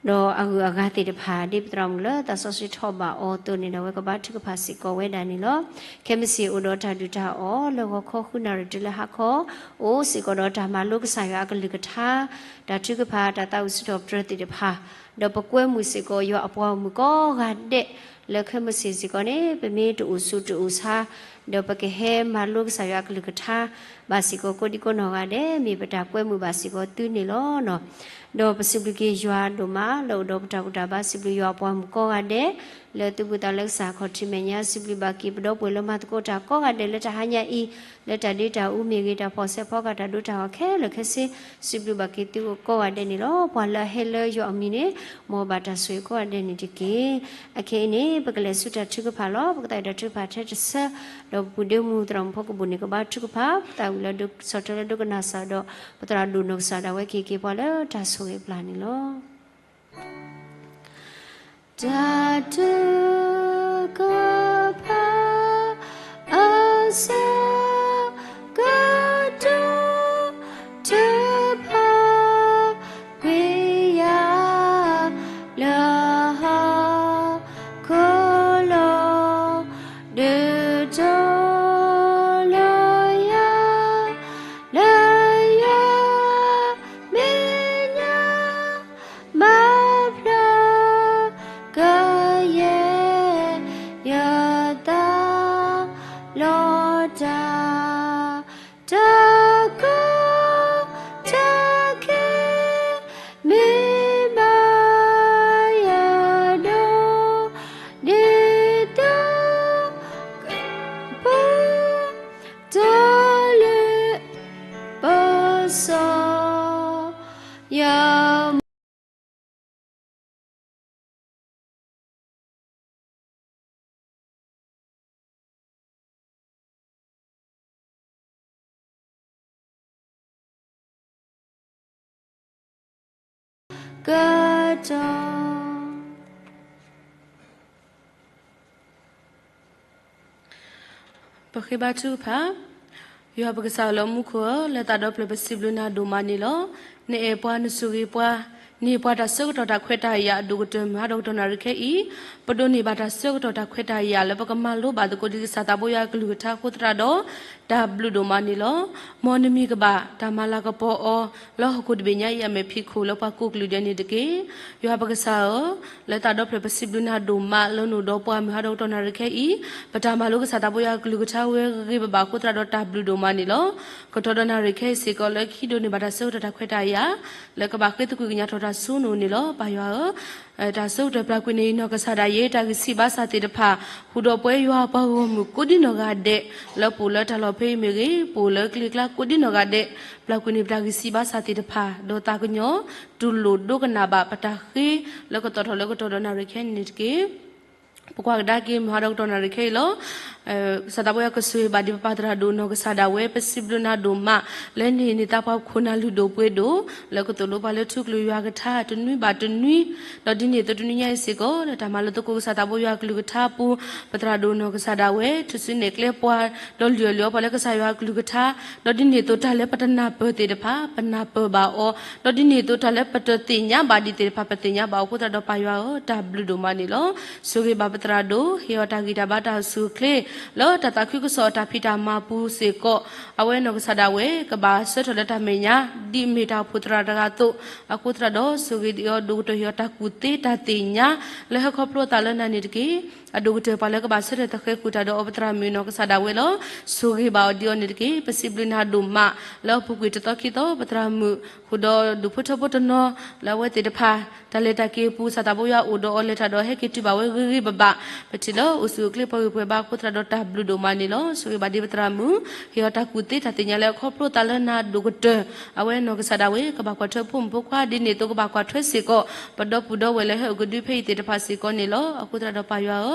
ဒီးအဂုၤအဂၤသ့ၣ်တဖၣ် ဒ်ပသရၣ်မုၣ်လၢသးစီဆှံထီၣ်ဘၣ်အီၤအသိးန့ၣ်ဒီး အဝဲကဘါထုကဖၣ်စ့ၢ်ကီးဝဲဒၣ်န့ၣ်လီၤ. ခဲမုၢ်ဆ့ၣ်အိၣ်ဒီးတၢ်ဒုၣ်တၢ်အီၣ် လၢဂီၤခီဃုနၣ်ရံၣ်တုၤလၢဟါခီ အိၣ်စ့ၢ်ကီးဒီးတၢ်မၤလိကစၢ်ယွၤအကလုၢ်ကထါ တၢ်ထုကဖၣ် တၢ်သးဝံၣ်စံးထီၣ်ပတြၢၤသ့ၣ်တဖၣ် ဒီးပကွဲမုာ်စ့ၢ်ကီးယွၤအပှၤဂီၢ်မုၢ်ကိးဂၤဒဲး လၢခဲမုၢ်ဆ့ၣ်စ့ၢ်ကီးန့ၣ် ပမ့ၢ်တအိၣ်ဆူၣ်တအိၣ်ဆါ ဒီးပကဟဲမၤလိကစၢ်ယွၤအကလုၢ်ကထါ ဘၣ်စ့ၢ်ကီးကိးဒံကိးနီၢ်ဂၤဒဲး မ့ၢ်ပတၢ်ကွဲမုာ်ဘၣ်စ့ၢ်ကီးသုန့ၣ်လီၤ. ဒီးပစံးဘျုးက့ၤယွၤဒိၣ်မး လၢအိၣ်ဒီးပတၢ်ဘူၣ်တၢ်ဘါ စံးဘျုးယွၤအပှၤမုၣ်ကိးဂၤဒဲး လၢသုဘူၣ်သးလၢကစၢ်ခီၣ်ထံးမဲာ်ညါ စံးဘျုးဘၣ်က့ၤပဒီပုၢ်ဝဲၢ်လၢမၤသကိးတၢ်ကိးဂၤဒဲးလၢတဟါညါအံၤ လၢတၢ်ဒ့တၢ်အူမ့ၢ်ဂ့ၤ တၢ်ဖီၣ်ဆဲးဖီကၢ် တၢ်ဒိတၢ်ဂီၤခဲလၢာ်ခဲဆ့ စံးဘျုးဘၣ်က့ၤသုကိးဂၤဒဲးန့ၣ်လီၤ. ပှၤလၢအဟဲလၢယွၤအမံၤန့ၣ် မ်ဘၣ်တၢ်ဆိၣ်ဂ့ၤကိးဂၤဒဲးန့ၣ်တက့ၢ်. အခဲအံၤန့ၣ် ပကလဲၤဆူတၢ်ထုကဖၣ်လီၤ. ပကသးဝံၣ်တၢ်ထုကဖၣ်ထဲတဆၢ ဒီးပပူၤဒ့မုၢ်သရၣ်မုၣ်ဖီကဘူးန့ၣ် ကဘါထုကဖၣ် ပသးဝံၣ်လၢဒိကနၣ်စၢ်ဒီး ပသရၣ်ဒိၣ်နီၢ်ကစၢ်ဒၣ်ဝဲကဟ့ၣ်က့ၤပှၤလၢတၢ်ဆိၣ်ဂ့ၤအပျၢ်န့ၣ်လီၤ. တၢ်ထုကဖၣ် အ ဆၢကတီၢ်တဖၣ် ကွံာ်ယၤ လၢဟီၣ်ခိၣ်လီၤ ဒုးတီၤလၢယၤ လၢယမဲာ်ညါ ဘၣ်ဖျါကယဲၢ် ယသးလီၤတၢ် တၢ်ကီတၢ်ခဲ မ့ၢ်ဘၣ်ယၤဒီး ဒ်သိးကပီၤ တၢ်လၢပစီ ယ ကတီၢ် ပဃ့ဘါထုကဖၣ်. ယွၤပကစၢ်လၢမူခိၣ်ဧၢ, လၢသးဒီဖျၢၣ်ပစံးဘျုးနၤဒိၣ်မးန့ၣ်လီၤ. နအဲၣ်ပှၤနဆိၣ်ဂ့ၤပှၤ, နဟ့ၣ်ပှၤတၢ်ဆၢကတီၢ်တၢ်ခွဲးတၢ်ယာ်အဒိၣ်ကတၢၢ် မုၢ်ဟါဒီးကတီၢ်နၣ်ရံၣ်ခဲအံၤ, ပဒိးန့ၢ်ဘၣ်တၢ်ဆၢကတီၢ်တၢ်ခွဲးတၢ်ယာ်လၢပကမၤလိဘၣ်သကိးဒ်ကစၢ်သးဘိယွၤအကလုၢ်ကထါအဃိသတးဒီး တၢ်ဘျုးဒိၣ်မးန့ၣ်လီၤ. မ်နမံၤကဘၣ်တၢ်မၤလၤကပီၤအီၤ လၢဟီၣ်ခိၣ်တဘ့ၣ်ညါအံၤအမဲာ်ဖံးခိၣ်လၢပှၤကိးကလုာ်ဒဲးန့ၣ်တက့ၢ်. ယွၤပကစၢ်ဧၢ, လၢသးဒီဖျၢၣ်ပစံးဘျုးနၤဒိၣ်မးလၢနအိၣ်ဒီးပှၤ မုၢ်ဟါဒီးကတီၢ်နၣ်ရံၣ်ခဲအံၤ, ပတၢ်မၤလိကစၢ်သးဘိယွၤအကလုၢ်ကထါဝဲဂ့ၤဂ့ၤဘၣ်ဘၣ်အဃိသတးဒီးတၢ်ဘျုးဒိၣ်မးန့ၣ်လီၤ. ကတီၢ်ဒီးနၣ်ရံၣ်ခဲအံၤစ့ၢ်ကီး လၢခံဒိးန့ၢ်ဘၣ်တၢ်ဆၢကတီၢ်တၢ်ခွဲးတၢ်ယာ် လၢကဘၣ်ဃ့သကွံာ်ကညးထီၣ်တၢ်ဆူနအိၣ်န့ၣ်လီၤ. ပၢ်ယွၤဧၢ, တၢ်ဆၢကတီၢ်ပျၢ်ကွံာ်န့ၣ် နီၢ်ကစၢ်ဒၣ်ယဲ တၢ်ဂံၢ်ဆံးဘါစၢ်သ့ၣ်တဖၣ် ဟူးဒီးပဝဲယွၤပှၤဂီၢ်မုၢ်ကိးဒံနီၢ်ဂၤဒဲး လၢပအိၣ်လၢတၢ်လီၢ်ဖဲအံၤမ့ၢ်ဂ့ၤ, ပအိၣ်လၢကျဲကျါကိးဒံနီၢ်ဂၤဒဲး, ပျၢ်ကွံာ်န့ၢ်ပတၢ်ဂံၢ်ဆံးဘါစၢ်သ့ၣ်တဖၣ် ဒီးသးကညီၤ တူၢ်လိာ်ဒိကနၣ်ဘၣ်ပတၢ်ဃ့ လၢကသီၣ်ထီၣ်လၢကတီၢ်ဒီးနၣ်ရံၣ်ခဲအံၤန့ၣ်တက့ၢ်. ပကွၢ်ကဒါက့ၤ မုၢ်ဟါဒီးကတီၢ်နၣ်ရံၣ်ခဲအံၤလီၤ. ကစၢ်သးဘိယွၤကဆိၣ်ဂ့ၤဘၣ်ဒံးပပၢ်သရၣ်ဒိၣ်နီၢ်ကစၢ်ဒၣ်ဝဲ ပစံးဘျုးနၤဒိၣ်မး လၢနဟ့ၣ်န့ၢ်သးပှၢ်ခိၣ်နၢ်လုၢ်ဒိၣ်ပှ့ၤဒိၣ် လၢကသိၣ်လိပှၤလၢထူကလုၢ်ယွၤကထါ တနွံဘၣ်တနွံ, ဒီးဒ်န့ၣ်အသိးတနွံညါအံၤစ့ၢ်ကီး လၢတၢ်မၤလိသကိးကစၢ်သးဘိယွၤအကလုၢ်ကထါအပူၤ ပသရၣ်ဒိၣ်နီၢ်ကစၢ်ဒၣ်ဝဲ ထူၣ်စုနဲၣ်ကျဲပှၤ ဒီးလုၢ်အီၣ်လုၢ်အီပှၤလၢကစၢ်ယွၤအကလုၢ်ကထါ, ဒီးဒ်န့ၣ်အသိးတၢ်လၢပတနၢ်ပၢၢ်သ့ၣ်တဖၣ် ပနၢ်ပၢၢ်ဘၣ်အီၤ, ဒီးဒ်န့ၣ်အသိးတၢ်လၢပတသ့ၣ်ညါဘၣ်ဒံးသ့ၣ်တဖၣ် ပသ့ၣ်ညါဘၣ်အီၤအဃိသတးဒီးပၢ်ယွၤဧၢ, တၢ်ဘျုးဒိၣ်မးန့ၣ်လီၤ. ဆိၣ်ဂ့ၤဘၣ်ပသရၣ်ဒိၣ်, ဟ့ၣ်အီၤတၢ်ဂံၢ်တၢ်ဘါတၢ်အိၣ်ဆူၣ်အိၣ်ချ့ လၢတၢ်သးခုကစီၣ်အတၢ်ဖံးတၢ်မၤပူၤစ့ၢ်ကီး, အဝဲနီၢ်ကစၢ်ဒၣ်ဝဲ ကဘၣ်ဆၢထၢၣ်လၢတၢ်မဲာ်ညါ ဒ်မ့ၢ်တၢ်အိၣ်ဖှိၣ်သရၣ်တဂၤအသိး, အဃိသတးဒီး ဆိၣ်ဂ့ၤဒံးအီၤဒိၣ်ကတၢၢ် ဟ့ၣ်အီၤတၢ်ကူၣ်သ့တၢ်သ့ၣ်ညါ လၢဟဲခီဖျိအသးလၢနၤန့ၣ်တက့ၢ်. အဒိၣ်ကတၢၢ်ပှၤလၢကဘၣ်ဆၢထၢၣ်သဃဲၤဃုာ်တၢ်ဒီးအီၤ ပသရၣ်မုၣ်နီၢ်ကစၢ်ဒၣ်ဝဲလီၤ. ဆိၣ်ဂ့ၤဘၣ်အီၤဒံးအီၤန့ၣ်တက့ၢ်. ပစံးဘျုးနၤဒိၣ်မး လၢအပူၤကွံာ်တသီခံသီ ပသရၣ်မုၣ် ဃုာ်ဒီးဒူၣ်ဖိထၢဖိတနီၤ လၢအဝဲသ့ၣ်တဖၣ် တၢ်လဲၤတၢ်က့ၤအပူၤ ကစၢ်သးဘိယွၤအိၣ်ဒီးအီၤလဲၤတၢ်ဒီးဟဲက့ၤတုၤဘၣ်ဝဲဂ့ၤဂ့ၤဘၣ်ဘၣ်, ပထံၣ်လၢအိၣ်ဆူၣ်အိၣ်ချ့ပှၤဂ့ၤပှၤဘါအဃိသတးဒီးတၢ်ဘျုးဒိၣ်မးန့ၣ်လီၤ. ဆိၣ်ဂ့ၤဘၣ်ဒံးပသရၣ်မုၣ်, ဟ့ၣ်အီၤတၢ်ကူၣ်သ့တၢ်သ့ၣ်ညါလၢအခီဖျိသးလၢနၤဒိၣ်ကတၢၢ်, အဝဲနီၢ်ကစၢ်ဒၣ်ဝဲ ကဘၣ်ကွၢ်ထွဲဖိမုၣ်ဖိခွါဒ်န့ၣ်အသိးကဘၣ်ကွၢ်ထွဲစ့ၢ်ကီး ပဒီပုၢ်ဒီဝဲၢ်လၢဟဲအိၣ်ကဒုဖဲအံၤသ့ၣ်တဖၣ်စ့ၢ်ကီးန့ၣ်လီၤ. အဃိသတးဒီးပၢ်ယွၤဧၢ,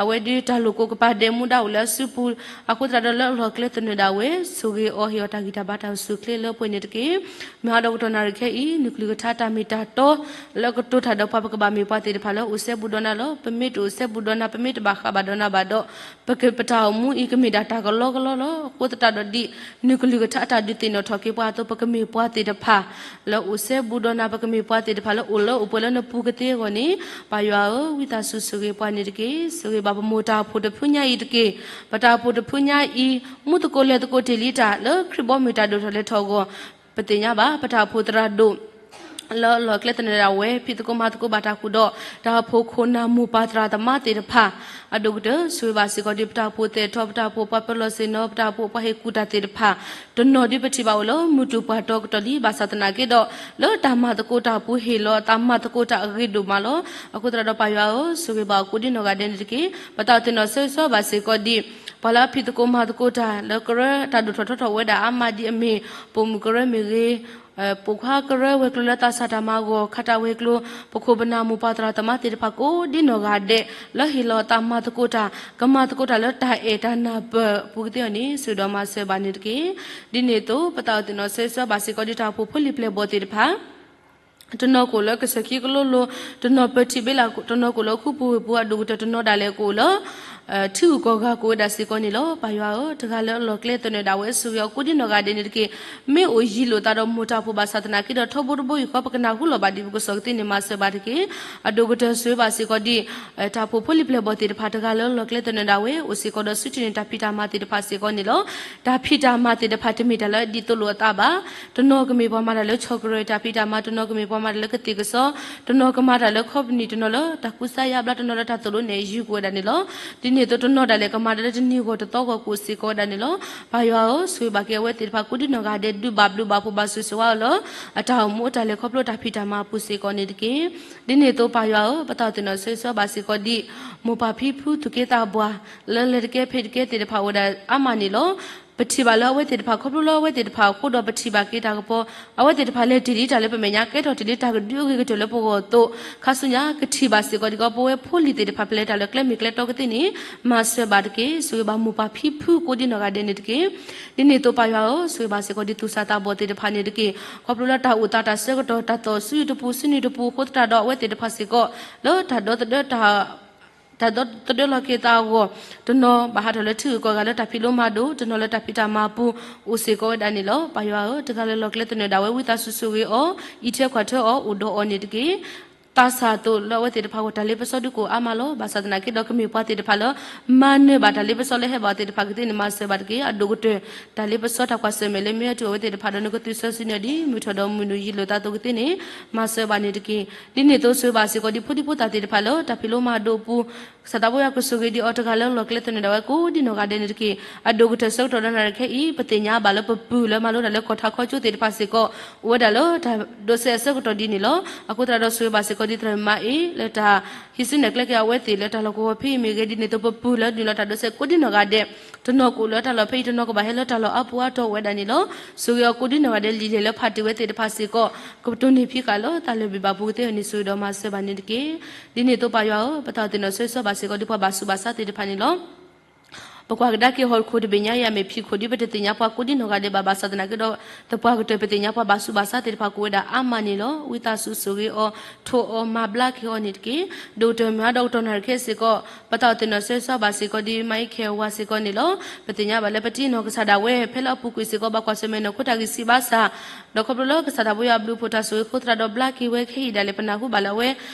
အဝဲဒုးတၢ်လိာ်ကိးကပၤဒဲးမူဒါအိၣ်လၢအစုပူၤ အဃိသတးဒီးလၢအလီၢ်ကျဲသနၢၣ်ဒၣ်ဝဲ ဆိၣ်ဂ့ၤအီၤ ဟ့ၣ်အီၤတၢ်ဂံၢ်တၢ်ဘါတၢ်အိၣ်ဆူၣ်အိၣ်ချ့လၢပှဲၤန့ၣ်တက့ၢ်. မုၢ်ဟါဒီးကတီၢ်နၣ်ရံၣ်ခဲအံၤ နကလုၢ်ကထါတၢ်မ့ၢ်တၢ်တီ လၢကတိၤတၢ်ဒီးပှၤ ပကဘၣ်မ့ၢ်ပှၤသ့ၣ်တဖၣ်လၢအိၣ်စဲဘူးဒီးနၤလီၤ. ပမ့ၢ်တအိၣ်စဲဘူးဒီးနၤ ပမ့ၢ်တဘၣ်ဃးဘၣ်ဒီးနၤဘၣ်ဒီး ပကပတၢ်အိၣ်မူအံၤကမ့ၢ်ဒၣ်တၢ်ကလီကလီလီၤ. အဃိသတးဒီးဒ်နကလုၢ်ကထါအတၢ်ဒုးသ့ၣ်နီၣ်ထီၣ်က့ၤပှၤအသိး ပကမ့ၢ်ပှၤသ့ၣ်တဖၣ် လၢအိၣ်စဲဘူးဒီးနၤ ပကမ့ၢ်ပှၤသ့ၣ်တဖၣ်လၢအိၣ်လၢအိၣ်ပှဲၤလၢနပူၤကသ့အဂီၢ်န့ၣ် ပၢ်ယွၤဧၢ, ဝံသးစူၤဆိၣ်ဂ့ၤပှၤန့ၣ်တက့ၢ်. ဆိၣ်ဂ့ၤဘၣ်ပမိၢ်တၢ်အိၣ်ဖှိၣ်တဖုညါအံၤတက့ၢ်. ပတၢ်အိၣ်ဖှိၣ်တဖုညါအံၤ မူသကိးလဲၤသကိးတ့ၢ်လံတၢ် လၢခရံာ်ဘီမုၢ်တၢ်ဒိၣ်ထီၣ်လဲၤထီၣ်အဂီၢ် ပသ့ၣ်ညါဘၣ် ပတၢ်အိၣ်ဖှိၣ်သရၣ်ဒိၣ် လၢအလီၢ်ကျဲသနၢၣ်ဒၣ်ဝဲ ဖံးသကိးမၤသကိးဘၣ်တၢ်ဃုာ်ဒီး တၢ်အိၣ်ဖှိၣ်ခိၣ်နၢ်မိၢ်ပၢ်သရၣ်သမါသ့ၣ်တဖၣ် အဒိၣ်ကတၢၢ် ဆိၣ်ဂ့ၤဘၣ်စ့ၢ်ကီးဒ်ပတၢ်အိၣ်ဖှိၣ်သဲးထီၣ် ပတၢ်အိၣ်ဖှိၣ်ပှၤပၢၤလီၢ်ဆ့ၣ်နီၤ ပတၢ်အိၣ်ဖှိၣ်ပှၤဟ့ၣ်ကူၣ်တၢ်သ့ၣ်တဖၣ် တနီၤဒုးပထံၣ်ဘၣ်အိၣ်လၢမုၢ်တူၢ်ပှၢ်တီကတီၢ်လံ ဘၣ်ဆၣ်သနာ်က့ဒီး လၢတၢ်မၤသကိးတၢ်အပူၤဟ့ၣ်လီၤအသးမၤသကိးတၢ်အဂ့ၤဒိၣ်မးလီၤ. အဃိသတးဒီးပၢ်ယွၤဧၢ, ဆိၣ်ဂ့ၤဘၣ်အီၤကိးဒံနီၢ်ဂၤဒဲးန့ၣ်တက့ၢ်. ပသးအိၣ်သ့ၣ်နီၣ်ဆၢဂ့ၤဆၢဝါဘၣ်စ့ၢ်ကီးဒ် ပှၤလၢအဖံးသကိးမၤသကိးတၢ် လၢကရၢတၢ်ဒိၣ်ထီၣ်ထီထီၣ်ဝဲဒၣ်အါမးဒ်အမ့ၢ် ပိာ်မုၣ်ကရၢမ့ၢ်ဂ့ၤ, ပိာ်ခွါကရၢဝဲၤကျိၤလၢသးစၢ်တၢ်မၤအဂီၢ် ခးတၢ်ဝဲၤကျိၤ, ပခိၣ်ပနၢ်မိၢ်ပၢ်သရၣ်သမါသ့ၣ်တဖၣ်ကိးဒံနီၢ်ဂၤဒဲး လၢဟ့ၣ်လီၤအသးမၤသကိးတၢ် ကမၤသကိးတၢ်လၢတၢ်အဲၣ်တၢ်နၢ်ပၢၢ်အပူၤကသ့အီၤန့ၣ် ဆိၣ်ဂ့ၤဒီးမၤစၢၤဘၣ်န့ၣ်တက့ၢ်. ဒ်န့ၣ်အသိး ပသးအိၣ်သ့ၣ်နီၣ်ဆၢဂ့ၤဆၢဝါဘၣ်စ့ၢ်ကီးဒ်တၢ်အိၣ်ဖှိၣ်ဖိလံၤပျဲၢ်ဘီၣ်သ့ၣ်တဖၣ် တနီၤကအိၣ်လၢကစၢၢ်ခံကလိလိၤ, တနီၤပၢထံဘ့လး, တနီၤကအိၣ်လၢခူပူၤဝ့ၢ်ပူၤ အဒိၣ်ကတၢၢ်တနီၤဒၣ်လဲာ်ကအိၣ်လၢ ထံဂုၤကီၢ်ဂၤကိးဝဲဒၣ်စ့ၢ်ကီးန့ၣ်လီၤ. ပၢ်ယွၤဧၢ, တဂၤလၢအလီၢ်ကျဲသနၢၣ်ဒၣ်ဝဲ ဆိၣ်ဂ့ၤအီၤကိးဒံနီၢ်ဂၤဒဲးန့ၣ်တက့ၢ်. မ့ၢ်အိၣ်ယံၤလိာ်သးဒီးမိၢ်တၢ်ဖိဘၣ်ဆၣ်သနာ်က့ဒီး ထီဘိတဘိယူၢ်ဃီ ပကနၢ်ဟူလီၤဘၣ်ဒ်ပကစၢ်ကသ့န့ၣ် မၤစၢၤဘၣ်တက့ၢ်. အဒိၣ်ကတၢၢ်ဆိၣ်ဂ့ၤဘၣ်စ့ၢ်ကီးဒ် တၢ်အိၣ်ဖှိၣ်ဖိလံၤပျဲၢ်ဘီၣ်သ့ၣ်တဖၣ် တဂၤလၢအလီၢ်ကျဲသနၢၣ်ဒၣ်ဝဲ အိၣ်စ့ၢ်ကီးဒီးစုတ့ၢ်န့ၢ်တၢ်ဖံးတၢ်မၤသ့ၣ်တဖၣ်စ့ၢ်ကီးန့ၣ်လီၤ. တၢ်ဖံးတၢ်မၤသ့ၣ်တဖၣ်တမ့ၢ်တၢ်လၢအဒ်သိးလိာ်အသးဘၣ်. တနီၤကမ့ၢ်ပှၤမၤတၢ်လၢဆီၣ်ကရၢၢ်တၢ်ဖံးတၢ်မၤ, တနီၤကမ့ၢ်ပှၤမၤတၢ်လၢကသ့ၣ်ကစီ, တနီၤကမၤတၢ်လၢခီပနံၣ်, တနီၤလၢတၢ်ကူစါယါဘျါ, တနီၤလၢတၢ်သိၣ်လိနဲၣ်ယုၢ်ကွံာ်ဝဲဒၣ်န့ၣ်လီၤ. ဒ်န့ၣ်အသိးတနီၤဒၣ်လဲာ် ကမၤတၢ်လၢတနံၤဂီၢ်တသီဂီၢ်ကအိၣ်စ့ၢ်ကီးဝဲဒၣ်န့ၣ်လီၤ. ပၢ်ယွၤဧၢ, ဆိၣ်ဂ့ၤဘၣ်က့ၤအဝဲသ့ၣ်တဖၣ်ကိးဒံနီၢ်ဂၤဒဲး ဒုးဘၣ်ဘျုးဘၣ်ဖှိၣ်ဘၣ်ဆိၣ်ဂ့ၤဆိၣ်ဝါအီၤလၢ အတၢ်အိၣ်မူအတၢ်လဲၤခီဖျိတၢ်ဖံးတၢ်မၤအပူၤစ့ၢ်ကီးန့ၣ်တက့ၢ်. ဒ်န့ၣ်အသိးပၢ်ယွၤဧၢ, ပသးအိၣ်သ့ၣ်နီၣ်ဆိၣ်ဂ့ၤဆိၣ်ဝါဘၣ်စ့ၢ်ကီးဒ် မိၢ်ပၢ်ဖံဖုသူၣ်က့သးပှၢ် လၢလဲၤတကဲဖံးတကဲသ့ၣ်တဖၣ်အိၣ်ဝဲဒၣ်အါမးန့ၣ်လီၤ. ပထံၣ်ဘၣ်လၢအဝဲသ့ၣ်တဖၣ် ခီဖျိလၢအဝဲသ့ၣ်တဖၣ်အဃိဒီး ပထံၣ်ဘၣ်က့ၤတၢ်ကပီၤ, အဝဲသ့ၣ်တဖၣ်လဲၤတ့ၢ်လံတၢ်လၢပမဲာ်ညါ ကဲထီၣ်တ့ၢ်လံတၢ်ကဒုအဂ့ၤကတၢၢ်လၢပဂီၢ်အသိး, ခါဆူညါ ကထံၣ်ဘၣ်စ့ၢ်ကီးဒ်ကီး ပဝဲဖိလံၤသ့ၣ်တဖၣ် ပလဲၤတၢ်လၢကျဲမုၢ်ကျဲတီကသ့ၣ်န့ၣ် မၤစၢၤဘၣ်တက့ၢ်. ဆိၣ်ဂ့ၤဘၣ်မိၢ်ပၢ်ဖံဖုကိးဒံနီၢ်ဂၤဒဲးန့ၣ်တက့ၢ်. ဒ်န့ၣ်အသိးပၢ်ယွၤဧၢ, ဆိၣ်ဂ့ၤဘၣ်စ့ၢ်ကီးဒ်သူၣ်စၢ်သးဘီၣ်သ့ၣ်တဖၣ်န့ၣ်တက့ၢ်. ခီဖျိလၢတၢ်အိၣ်သးတၢ်ဆၢကတီၢ် တၢ်သီၣ်ဆူယံၤတပူၤ ဆူနံၤတပူၤအဃိသတးဒီး အဝဲသ့ၣ်တဖၣ်စ့ၢ်ကီး လၢတၢ်ဒီသဒၢ တၢ်ဒီသဒၢလီၤက့ၤသးအဂီၢ်, တနီၤဘၣ်ဟးထီၣ်လၢထံဂုၤကီၢ်ဂၤလၢတၢ်ဖံးလိမၤဒိး, တနီၤလၢတၢ်ဖံးတၢ်မၤအပူၤ အိၣ်စ့ၢ်ကီးဝဲဒၣ်န့ၣ်လီၤ. ပၢ်ယွၤဧၢ, တဂၤလၢလီၢ်ကျဲသနၢၣ်ဒၣ်ဝဲ ဝံသးစူၤဆိၣ်ဂ့ၤအီၤ, အံးထွဲကွၢ်ထွဲအီၤ အိၣ်ဒီးအီၤန့ၣ်တက့ၢ်. သးစၢ်အသိးလၢအဝဲသ့ၣ်တဖၣ်အဂီၢ် တၢ်လ့ပစီဒုးကအိၣ်အါမးလီၤ. ဘၣ်ဆၣ်သနာ်က့ဒီး ကမ့ၢ်ပှၤသ့ၣ်တဖၣ်လၢ မၤနၢၤဘၣ်တၢ်လ့ပစီလၢဟဲဘၣ်အီၤသ့ၣ်တဖၣ်ကသ့န့ၣ် မၤစၢၤဘၣ်တက့ၢ်. အဒိၣ်ကတၢၢ် တၢ်လ့ပစီတၢ်ကွၢ်ဆၢၣ်မဲာ်လၢမ့ၢ်အတုၤအဝဲသ့ၣ်တဖၣ်ဒီး နကသုးစီဆှံန့ၣ်ဒ်မုၢ်ထီၣ်ဒီးမုၢ်နုာ်ယံာ်လိာ်သးအသိးကသ့န့ၣ် မၤစၢၤဘၣ်န့ၣ်တက့ၢ်. ဒ်န့ၣ်အသိးဆိၣ်ဂ့ၤဘၣ်စ့ၢ်ကီးဒ်ဖိဒံဖိသၣ်သ့ၣ်တဖၣ်လၢ တၢ်ဖံးလိမၤဒိးအပူၤ, ကစၢ်သးဘိယွၤကဆိၣ်ဂ့ၤဒံးအီၤ တဂၤလၢလီၢ်ကျဲသနၢၣ်ဒၣ်ဝဲကိးဒံနီၢ်ဂၤဒဲးန့ၣ်တက့ၢ်. အဒိၣ်ကတၢၢ်ဆၢကတီၢ်ဒီးနၤခဲအံၤ ပသ့ၣ်ညါဘၣ်လၢပပုၢ်လၢမၤလိတၢ်လၢကီၢ်ထးခီကၠိသ့ၣ်တဖၣ်စ့ၢ်ကီး အိၣ်ဝဲဒၣ်လၢတၢ်ဒိးစဲးအဆၢကတီၢ်ဒ်န့ၣ်လီၤ. အဃိသတးဒီးဆိၣ်ဂ့ၤဘၣ်စ့ၢ်ကီးဒ်သရၣ်မၤအ့ၣ် လၢတၢ်ဟံးစုနဲၣ်ကျဲက့ၤအဝဲသ့ၣ်လၢတၢ်လီၢ်ကဝီၤဖဲအံၤမ့ၢ်ဂ့ၤ, ဒ်န့ၣ်အသိးပပုၢ်လၢနုာ်လီၤတၢ်ဒိးစဲးကိးဒံနီၢ်ဂၤဒဲး တနီၤကအိၣ်လၢတၢ်လီၢ်ဖဲအံၤ တနီၤကဘၣ်ဟဲလၢတၢ်လီၢ်အါပူၤအါတီၤဝဲဒၣ်န့ၣ်လီၤ. ဆိၣ်ဂ့ၤအီၤကိးဒံနီၢ်ဂၤဒဲး လံာ်လဲၢ်လၢဖးတ့ၢ်ဝဲသ့ၣ်တဖၣ်စ့ၢ်ကီး ကပတိၢ်န့ၢ်ဖံးဃာ်လၢတၢ်လၢၢ်ဘံၣ်ဘၣ်ပူၤကသ့အဂီၢ်န့ၣ် ဆိၣ်ဂ့ၤဒီးမၤစၢၤဘၣ်န့ၣ်တက့ၢ်. ဒ်န့ၣ်အသိးပၢ်ယွၤဧၢ, ပသးအိၣ်သ့ၣ်နီၣ်ဆိၣ်ဂ့ၤဆိၣ်ဝါဘၣ်စ့ၢ်ကီးဒ်ပှၤဘၣ်ဆူးဘၣ်ဆါသ့ၣ်တဖၣ်န့ၣ်လီၤ. ပကွၢ်ကဒါက့ၤဟီၣ်ခိၣ်တဘ့ၣ်ညါအံၤ အမ့ၢ်ဖံးခိၣ်ဒ်ပတသ့ၣ်ညါပှၤကိးဒံနီၢ်ဂၤဒဲးဘၣ်, ဘၣ်ဆၣ်သနာ်က့ဒီး သပှၢ်ကတၢၢ်ပသ့ၣ်ညါပှၤဘၣ်ဆူးဘၣ်ဆါသ့ၣ်တဖၣ်ကိးဝဲဒၣ်အါမးန့ၣ်လီၤ. ဝံသးစူၤဆိၣ်ဂ့ၤအီၤ, ထိးအီၤ, မၤဘျါက့ၤအီၤန့ၣ်တက့ၢ်. ဒိၣ်ကတၢၢ်မုၢ်ဟါဒီးကတီၢ်နၣ်ရံၣ်ခဲအံၤစ့ၢ်ကီး ပသးအိၣ်သ့ၣ်နီၣ်ဆိၣ်ဂ့ၤဆိၣ်ဝါဘၣ်စ့ၢ်ကီးဒ် မၤအံးခဲဝၤစ့ၢ်ကီးန့ၣ်လီၤ. ပသ့ၣ်ညါဘၣ်လၢပတံၤနီၢ်ကစၢ်ဒၣ်ဝဲ ဖဲလၢအပူၤကွံာ်စ့ၢ်ကီး ဘၣ်ကွၢ်ဆၢၣ်မဲာ်နီၢ်ခိတၢ်ဂံၢ်စၢ်ဘါစၢ် ဒီးခီဖျိလၢကစၢ်သးဘိယွၤအဘျုးအဖှိၣ်တၢ်ဆိၣ်ဂ့ၤအဃိသတးဒီး ဘျါက့ၤဝဲခဲအံၤဒၣ်လဲာ် ပနၢ်ဟူဘၣ်လၢအဝဲ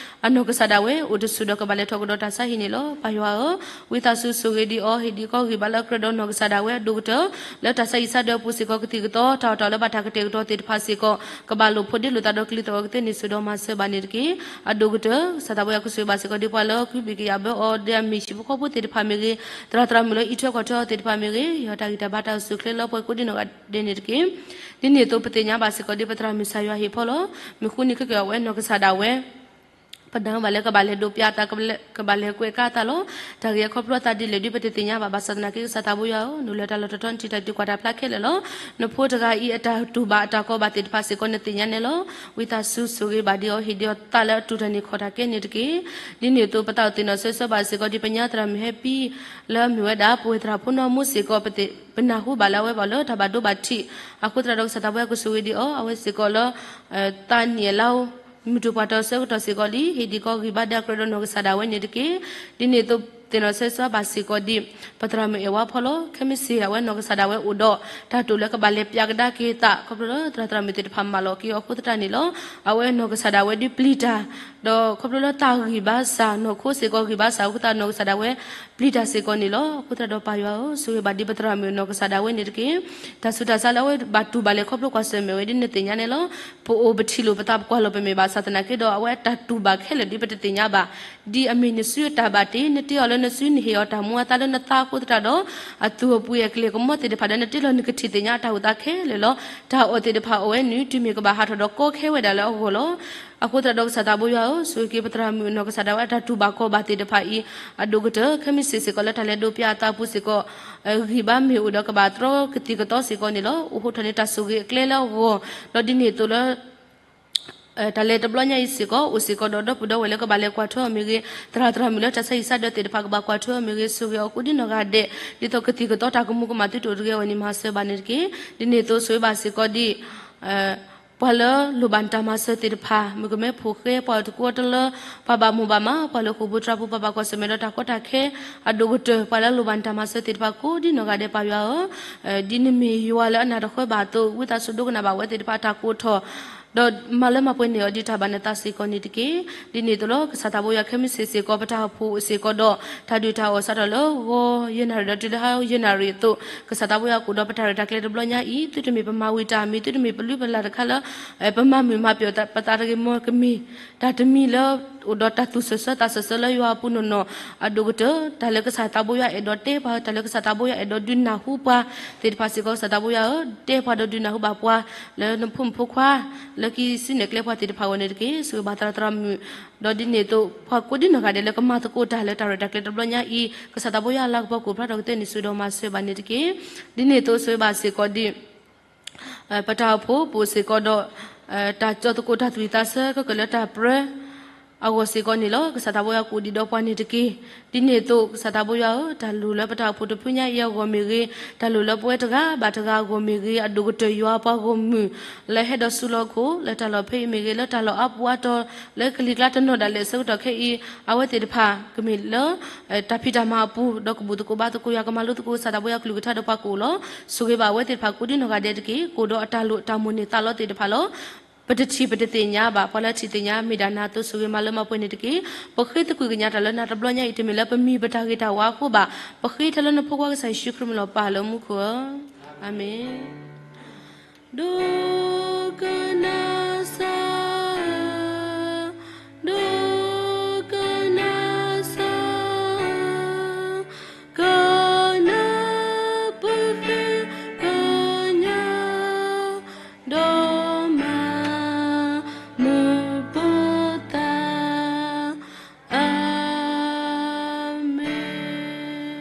အနီၢ်ကစၢ်ဒၣ်ဝဲ အိၣ်တဆူၣ်ဒီးကဘၣ်လဲၤထီၣ်ကဒီးတၢ်ဆါဟံၣ်န့ၣ်လီၤ. ပၢ်ယွၤဧၢ, ဝံသးစူၤဆိၣ်ဂ့ၤဒံးအီၤ, ဟ့ၣ်ဒံးကီးဂံၢ်ဘါလၢအကြၢးဒီးနီၢ်ကစၢ်ဒၣ်ဝဲအဒိၣ်ကတၢၢ် လၢတၢ်ဆါဟံၣ်ဆါဒၢးအပူၤစ့ၢ်ကီး ကသံၣ်ကသီ တၢ်အီၣ်တၢ်အီလၢဘၣ်တၢ်ကတဲာ်ကတီၤသ့ၣ်တဖၣ်စ့ၢ်ကီး ကဘၣ်လိာ်ဖိးဒ့လိာ်သးဒီးကလံၤသီၣ်ဂီၤကသ့န့ၣ် ဆိၣ်ဒီးမၤစၢၤဘၣ်န့ၣ်တက့ၢ်. အဒိၣ်ကတၢၢ် ကစၢ်သးဘိယွၤကဆိၣ်ဂ့ၤဘၣ်စ့ၢ်ကီးဒ်ပှၤလၢအကုၢ်ဘံၣ်ကယာ်ဘၢအီၤ ဒီးအမ့ၢ်ဟံၣ်ဖိဃီဖိသ့ၣ်တဖၣ်မ့ၢ်ဂ့ၤ, သရၣ်သရၣ်မုၣ်လၢအံးထွဲကွၢ်ထွဲအီၤသ့ၣ်တဖၣ်မ့ၢ်ဂ့ၤ, ယွၤတၢ်ဂံၢ်တၢ်ဘါတၢ်အိၣ်ဆူၣ်အိၣ်ချ့လၢပှဲၤကိးဒံနီၢ်ဂၤဒဲးန့ၣ်တက့ၢ်. ဒ်န့ၣ်အသိးပသ့ၣ်ညါဘၣ်စ့ၢ်ကီးဒ်ပသရၣ်မုၣ်ကစၢ်ယွၤဟ့ၣ်ဖီလီၤ. မုၢ်ဃုနံၤခဲက့ၤအဝဲနီၢ်ကစၢ်ဒၣ်ဝဲ ပနၢ်ဟူဘၣ်လၢကဘၣ်လဲၤဒိးပၠးအသး ကဘၣ်လဲၤကွဲးကါအသးလီၤ. တၢ်ဂ့ၢ်အံၤခီဖျိအသးဒ်လဲၣ်ဒ်ပတသ့ၣ်ညါဘၣ်. ဘၣ်ဆၣ်သနာ်က့ ကစၢ်သးဘိယွၤဧၢ, နအိၣ်လၢတၢ်လီၢ်တတီၤ နထံၣ်တၢ်သံကွၢ်တၢ်ဖျါခဲလၢာ်လီၤ. နဖိတဂၤအံၤအတၢ်တူၢ်ဘၣ်အတၢ်ကီဘၣ်သ့ၣ်တဖၣ်စ့ၢ်ကီး နသ့ၣ်ညါန့ၣ်လီၤ. ဝံသးစူၤဆိၣ်ဂ့ၤဘၣ်ဒံးအီၤ, ဟ့ၣ်ဒံးအီၤသးလၢအတူၢ်တၢ်န့ၢ်ခီၣ်တၢ်ကဲန့ၣ်တက့ၢ်. ဒ်န့ၣ်အသိးပသးအိၣ်သ့ၣ်နီၣ်ဆိၣ်ဂ့ၤဆိၣ်ဝါဘၣ်စ့ၢ်ကီးဒ် ပညါသရၣ်မုၣ်ဟဲပံ လၢအမ့ၢ်ဝဲဒၣ် ပဝဲၢ်သရၣ်ဖိနီၢ်မူစ့ၢ်ကီး ပနၢ်ဟူဘၣ်လၢအဝဲဘၣ်လၢတၢ်ဘၣ်ဒိဘၣ်ထံး အဃိသတးဒီးကစၢ်သးဘိယွၤကဆိၣ်ဂ့ၤဒံးအီၤ, အဝဲစ့ၢ်ကီးလၢ သးနံၣ်အလါအိ မုၢ်တြီၢ်ပှၤတီၤဆၢကတီၢ်စ့ၢ်ကီးလံ, ဟ့ၣ်ဒံးကီးဂံၢ်ဘါဒီးအကြၢးဒီးနီၢ်ကစၢ်ဒၣ်ဝဲန့ၣ်တက့ၢ်. ဒ်န့ၣ်အသိးသ့ၣ်နီၣ်ဆိၣ်ဂ့ၤဆိၣ်ဝါဘၣ်စ့ၢ်ကီးဒ် ပသရၣ်မုၣ်အဲၣ်ဝါဖီလီၤ. ခဲမုၢ်ဆ့ၣ်အဝဲနီၢ်ကစၢ်ဒၣ်ဝဲအိၣ်ဒီး တၢ်တိာ်လၢကဘၣ်လဲၤပၠးကဒါက့ၤသး ခီဖျိလၢသရၣ်သရၣ်မုၣ်သ့ၣ်တဖၣ်မၤလီၤက့ၤအီၤအဃိသတးန့ၣ်လီၤ. အဝဲနီၢ်ကစၢ်ဒၣ်ဝဲဒုးပျံၤတၢ် ဒီးခီဖျိလၢသးဂံၢ်ဘါစၢ် နီၢ်ခိစ့ၢ်ကီးဂံၢ်ဘါစၢ်အဃိသတး နီၢ်ကစၢ်ဒၣ်ဝဲ ပျံၤတၢ်စ့ၢ်ကီးန့ၣ်လီၤ. အဃိသတးဒီးပၢ်ယွၤဧၢ, ဆိၣ်ဂ့ၤဘၣ်ဒ်ပသရၣ်မုၣ်နီၢ်ကစၢ်ဒၣ်ဝဲန့ၣ်တက့ၢ်. တၢ်ဆူးတၢ်ဆါလၢအဝဲဘၣ်တူၢ်ဘၣ်လဲၤခီဖျိကွၢ်ဆၢၣ်မဲာ်ဝဲဒ်နသ့ၣ်ညါန့ၣ်လီၤ. ပအိၣ်ပထံၣ်လိာ်ပသးပကွၢ်လိာ်ပမ့ၢ်ဘၣ်ဆၣ်သနာ်က့ဒီး အဝဲအတၢ်တူၢ်ဘၣ်ခဲလၢာ်ဒ်ပတသ့ၣ်ညါဘၣ်. ဒ်အမ့ၢ်နစုအတၢ်ဘၣ်တ့ နတ့အီၤလၢနစု နဟ့ၣ်အီၤတၢ်မူအသါလၢနသါအဃိသတးဒီး အသူၣ်အပှ့ၤအကျဲကမီၤသ့ၣ်တဖၣ်ဒီး နတ့လီၤနကထံၣ်သ့ၣ်ညါအတၢ်အိၣ်သးခဲလၢာ်လီၤ. တၢ်အီၣ်သ့ၣ်တဖၣ်အီၣ်ဝဲနုာ် တုၤမ့ၢ်ကဘၣ်ဟးထီၣ်ဒီးကီခဲဝဲဒၣ်လၢအဂီၢ်လီၤ. အဃိသတးဒီးကစၢ်သးဘိယွၤဧၢ, ဆိၣ်ဂ့ၤက့ၤပသရၣ်မုၣ်နီၢ်ကစၢ်ဒၣ်ဝဲအတၢ်တူၢ်ဘၣ်ကီဘၣ်သ့ၣ်တဖၣ်အံၤ အဒိၣ်ကတၢၢ် ခဲမုၢ်ဆ့ၣ်စ့ၢ်ကီးလၢတၢ်လဲၤဒိးပၠးအသးပူၤစ့ၢ်ကီး ဂံၢ်ဘါမ့ၢ်အိၣ်ဒီးကဘၣ်တြီကသံၣ်ကသီစ့ၢ်ကီးန့ၣ်လီၤ. အိၣ်ဟိးထီၣ်န့ၢ်တၢ်ဆိၣ်ဂ့ၤအကျဲလၢအဂီၢ် ဒီးဒ်န့ၣ်အသိးလၢ တၢ်လဲၤတဘျီညါအံၤစ့ၢ်ကီး အိၣ်စ့ၢ်ကီးဒီးဒီပုၢ်ဒီဝဲၢ်လၢကဘၣ်လဲၤကွၢ်ထွဲအီၤမ့ၢ်ဂ့ၤ, သရၣ်သရၣ်မုၣ်လၢတၢ်ဆါဟံၣ်ဆါဒၢးသ့ၣ်တဖၣ်ကဘၣ်ကွၢ်ထွဲအီၤမ့ၢ်ဂ့ၤ, ဆိၣ်ဂ့ၤအီၤကိးဒ်နီၢ်ဂၤဒဲး ဒ်သိးကသံၣ်ကသီတၢ်ကမူကမၣ်သုတအိၣ်တဂ့ၤအဂီၢ်န့ၣ် မၤစၢၤဘၣ်န့ၣ်တက့ၢ်. ဒ်န့ၣ်အသိးဆိၣ်ဂ့ၤဘၣ်စ့ၢ်ကီးဒ် ပှၤလၢလိၣ်ဘၣ်နတၢ်မၤစၢၤသ့ၣ်တဖၣ် မုၣ်ကမဲဖိဃဲ ပှၤတကူအတလၢ ပှၤဘၣ်မိၢ်ဘၣ်မး ပှၤလၢဃိာ်ဖိတြၤဖိ ပှၤဘၣ်ကွၢ်ဆၢၣ်မဲာ်ဒီးတၢ်ကီတၢ်ခဲ အဒိၣ်ကတၢၢ် ပှၤလၢလိၣ်ဘၣ်နတၢ်မၤစၢၤသ့ၣ်တဖၣ်ကိးဒ်နီၢ်ဂၤဒဲး ပၢ်ယွၤဧၢ, ဒ်နမ့ၢ်ယွၤလၢအနၢ်တဃၢဘၣ်အသိး ဝံသးစူၤဒိကနၣ်ဘၣ်ဝဲသ့ၣ်တဖၣ်အတၢ်ကိးထီၣ် ဒီးမၤလၢမၤပှဲၤန့ၢ်အီၤဒ်တၢ်ဘၣ်နသးစ့ၢ်ကီးန့ၣ်တက့ၢ်. ဒ်န့ၣ်အသိးလီၤ ကစၢ်သးဘိယွၤခဲမုၢ်ဆ့ၣ်စ့ၢ်ကီး ပတၢ်အိၣ်ဖှိၣ်စ့ၢ်ကီးဒီး တၢ်ဒုၣ်တၢ်အီၣ်စးထီၣ်လၢဂီၤယဲၢ်နၣ်ရံၣ်ဒီးတုၤလၢဟါယဲၢ်နၣ်ရံၣ်အသိး ကစၢ်သးဘိယွၤကအိၣ်ဒီးပတၢ်ရဲၣ်တၢ်ကျဲၤတဘျီညါအံၤ သုတမ့ၢ်ပမၤဝံၤတၢ်မံၤ သုတမ့ၢ်ပလုၢ်ပလၢ်တခါလၢ ပမၤမုာ်မၤပျီၣ်ပသးတဂ့ၤ မ်ကမ့ၢ်တၢ်တမံၤလၢ အိၣ်ဒီးတၢ်သူၣ်စၢၤဆၢသးစၢၤဆၢလၢယွၤအပူၤနီၢ်နီၢ် အဒိၣ်ကတၢၢ် တၢ်လၢကစၢ်သးဘိယွၤအဲၣ်ဒိးတဲပှၤ တၢ်လၢကစၢ်သးဘိယွၤအဲၣ်ဒိးဒုးနၢ်ဟူပှၤသ့ၣ်တဖၣ်စ့ၢ်ကီး ကစၢ်သးဘိယွၤဧၢ တဲပှၤဒီးဒုးနၢ်ဟူဘၣ်ပှၤ လၢနဖိမုၣ်ဖိခွါ လၢကစံၣ်နဲၣ်ကျဲပှၤသ့ၣ်တဖၣ်အဂီၢ်န့ၣ်တက့ၢ်. ဆိၣ်ဂ့ၤဘၣ်သရၣ်သရၣ်မုၣ် ဒီးဒ်န့ၣ်အသိး ပှၤကိးဒ်နီၢ်ဂၤဒဲးလၢကမၤသကိးတၢ်လၢတၢ်ရဲၣ်တၢ်ကျဲၤတဘျီညါအံၤ ကစၢ်သးဘိယွၤအလၤကပီၤကအိၣ်ဖျါထီၣ်ကတၢၢ်န့ၣ် ဆိၣ်ဂ့ၤဒီးမၤစၢၤဘၣ်န့ၣ်တက့ၢ်. ဒ်န့ၣ်အသိးဆိၣ်ဂ့ၤဘၣ်စ့ၢ်ကီးဒ် ပတၢ်အိၣ်ဖှိၣ်ပအိၣ်စ့ၢ်ကီးဒီး တၢ်ကၠီသကိးတၢ်သူၣ်ဝံၣ်သးဆၢ ခဲကၢၣ်လၢတၢ်ပြၢ အဂီၢ်စ့ၢ်ကီးန့ၣ်လီၤ. ကစၢ်သးဘိယွၤကအိၣ်ဒံးဒီးပှၤန့ၣ်တက့ၢ်. ဒ်န့ၣ်အသိး ကစၢ်သးဘိယွၤဧၢ တၢ်လိၣ်လၢပတၢ်အိၣ်ဖှိၣ်တဖုညါအံၤအဂီၢ်မ့ၢ်ဂ့ၤ, တၢ်လိၣ်လၢပဝဲတဂၤဘၣ်တဂၤအဂီၢ်မ့ၢ်ဂ့ၤ, အဒိၣ်ကတၢၢ်ယွၤပှၤဂီၢ်မုၢ် လၢဟဲဒီးစုလီၢ်ခိၣ် လၢတၢ်လီၢ်ဖဲအံၤမ့ၢ်ဂ့ၤ, လၢတၢ်လီၢ်အါပူၤအါတီၤ လၢကလံၤကျါတနီၤဒၣ်လဲာ်အဆၢကတီၢ်ခဲအံၤ အဝဲသ့ၣ်တဖၣ် ကမ့ၢ်လၢ တၢ်ဖံးတၢ်မၤအပူၤ ဒီးကဘူၣ်သကိးဘါသကိးယွၤ ကမၤလိသကိးကစၢ်သးဘိယွၤကလုၢ်ကထါဒီးပှၤကအိၣ်လီၤ. ဆိၣ်ဂ့ၤဘၣ်အဝဲသ့ၣ်တဖၣ်ကိးဒ်နီၢ်ဂၤဒဲးတက့ၢ်. ကအိၣ်ဒီးအတၢ်လိၣ်တၢ်မိၣ်န့ၢ်သးလီသ့ၣ်တဖၣ်လီၤ. ပတထံၣ်ပတသ့ၣ်ညါဘၣ် ပှၤလၢထံၣ်သ့ၣ်ညါမ့ၢ်ဒၣ်နၤအသိး ဆိၣ်ဂ့ၤမၤလၢမၤပှဲၤန့ၣ်တက့ၢ်. ပဃ့သကွံာ်ကညးတၢ်လၢနၤတဘျီညါအံၤ တမ့ၢ်လၢပမံၤပတၢ်ဂ့ၤတၢ်ဝါအဃိဘၣ်. ပဃ့ထဲလၢနဖိခွါကစၢ်ယ့ၣ်ၡူးခရံာ်မံၤလီၤ ပၢ်လၢမူခိၣ်ဧၢ, အၤမ့ၣ်. ဒိကနၣ်စၢ်ဧၢ, ဒိကနၣ်စၢ်ဧၢ, ကနၢ်ပဃ့ကညး ဒီးမၤမုာ်ပိာ်သး, အၤမ့ၣ်.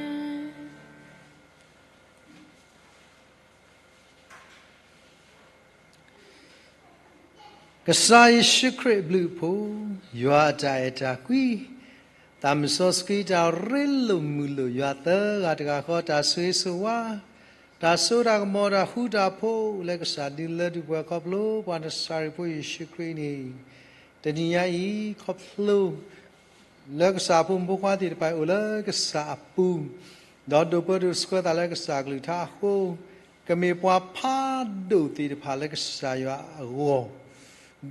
ကစၢ်ယ့ၣ်ၡူးခရံာ်အဘျုးအဖှိၣ်, ယွၤအတၢ်အဲၣ်တၢ်ကွံ, သးစီဆှံတၢ်ရ့လိာ်မုာ်လိာ်ယွၤသၢဂၤတဂၤဃီ တၢ်ဆိၣ်ဂ့ၤဆိၣ်ဝါ, တၢ်စိတၢ်ကမီၤ တၢ်ဃူတၢ်ဖိး လၢကစၢ်ဒုးလၢဒုးပှဲၤခီဖျိပှၤနစၤရ့းဖိယ့ၣ်ၡူးခရံာ်န့ၣ်, တနံၤညါအံၤ ခီဖျိ လၢကစၢ်အဖိမုၣ်ဖိခွါသ့ၣ်တဖၣ်အံၤအိၣ်လၢကစၢ်အပူၤ, ဒီးဒိးပၢဒိးဆှၢသးလၢကစၢ်အကလုၢ်ကထါအဃိ, ကမ့ၢ်ပှၤဖးဒိၣ်သ့ၣ်တဖၣ်လၢကစၢ်ယွၤအဂီၢ်,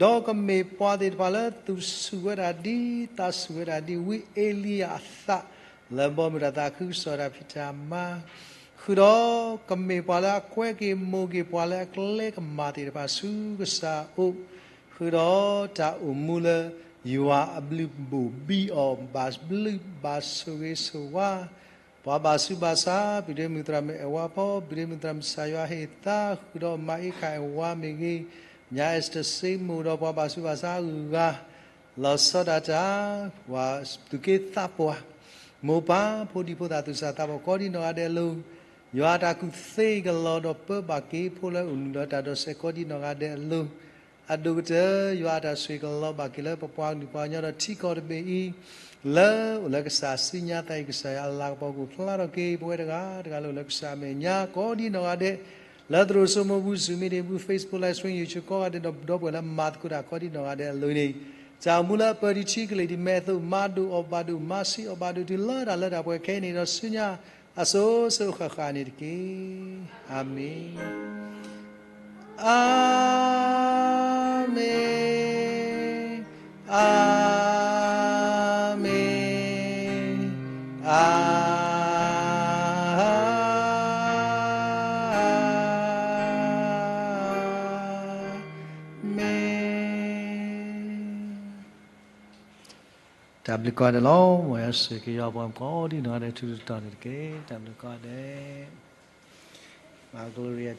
ဒီးကမ့ၢ်ပှၤသ့ၣ်တဖၣ်လၢသူၣ်ဆူၣ်ဝဲဒၣ်ဒ် သးဆူၣ်ဝဲဒၣ်ဒ် ဝံအ့လံယၤအသး လၢဘီမုၢ်တၢ်သးခုကစီၣ်တၢ်ဖံးတၢ်မၤ, ဃုာ်ဒီးကမ့ၢ်ပှၤလၢအကွဲက့ၤမိၢ်က့ၤပှၤလၢအကျဲကမၣ်သ့ၣ်တဖၣ် ဆူကစၢ်အအိၣ်, ဃုာ်ဒီးတၢ်အိၣ်မူလၢ ယွၤအဘျုးဘိၣ်ဘံအီၤ ဘၣ်ဘျုးဘၣ်ဆိၣ်ဂ့ၤဆိၣ်ဝါ, ပှၤဘၣ်ဆူးဘၣ်ဆါ ဘုဒ့မုၢ်သရၣ်မုၣ်အဲၣ်ဝါဖီ ဘုဒ့မုၢ်သရၣ်မုၣ်ကစၢ်ယွၤဟ့ၣ်သါ ဃုာ်ဒီးမၤအ့ခၣ်အဲၣ်ဝါမ့ၢ်ဂ့ၤ, ညၣ်အဲစတၢၢ်စ့မိၣ်ဒီးပှၤဘၣ်ဆူးဘၣ်ဆါအဂုၤအဂၤ လီၤဆီဒၣ်တၢ်, ပှၤသူၣ်က့သးပှၢ်, မိၢ်ပၢ်ဖိဒံဖိသၣ်သူၣ်စၢ်သးဘီၣ်ကိးဒ်နီၢ်ဂၤဒဲးအလိၤ, ယွၤအတၢ်ကူၣ်သ့ကလီၤဒီးပၢဘၣ်က့ၤဖိလၢအိၣ်မုာ်ဒီးတၢ်ဒိးစဲးကိးဒ်နီၢ်ဂၤဒဲးအလိၤ, အဒိၣ်ကတၢၢ် ယွၤအတၢ်ဆိၣ်ဂ့ၤကလီၤဘၣ်က့ၤလၢပပှၤကလုာ်ပှၤကညီဒီးထံကီၢ်တဘ့ၣ်အံၤ, လၢအိၣ်လၢကစၢ်စုညါသးအံၤ ကစၢ်ယွၤအလၤကပီၤကအိၣ်ဖျါထီၣ်က့ၤ ပဝဲတဂၤတဂၤလၢအိၣ်လၢကစၢ်အမဲာ်ညါကိးဒ်နီၢ်ဂၤဒဲး, လၢသရိာ်စိမိၢ်ပူၤ Zoom meeting ပူၤ Facebook live stream YouTube ကိးဂၤဒဲးဒီး ဒီပုၢ်ဝဲၢ်လၢမၤသကိးတၢ်ကိးဒ်နီၢ်ဂၤဒဲးအလိၤန့ၣ်, တၢ်အိၣ်မူလၢအပၢၢ်ဒံးထံကလံၤဒံးမဲအသိး မၤဒိၣ်အီၣ်ဘၣ်ဒိၣ် မၤဆံးအီၣ်ဘၣ်ဒိၣ် တုၤလၢတၢ်လၢတၢ်ပှဲၤခဲအံၤန့ၣ်ဒီး ဆူညါအစိၤစိၤဃၣ်ဃၣ်န့ၣ်တက့ၢ်. အၤမ့ၣ်. အၤမ့ၣ်, အၤမ့ၣ်, အၤမ့ၣ်. တၢ်ဘျုးကိးဂၤဒဲးလီၤ. မ်ယွၤဆိၣ်ဂ့ၤက့ၤယွၤပှၤကိးဒ်နီၢ်ဂၤဒဲး ထူးထူးတီၤတီၤန့ၣ်တက့ၢ်. တၢ်ဘျုးကိးဂၤဒဲး. မၤကလူၤရံယၤ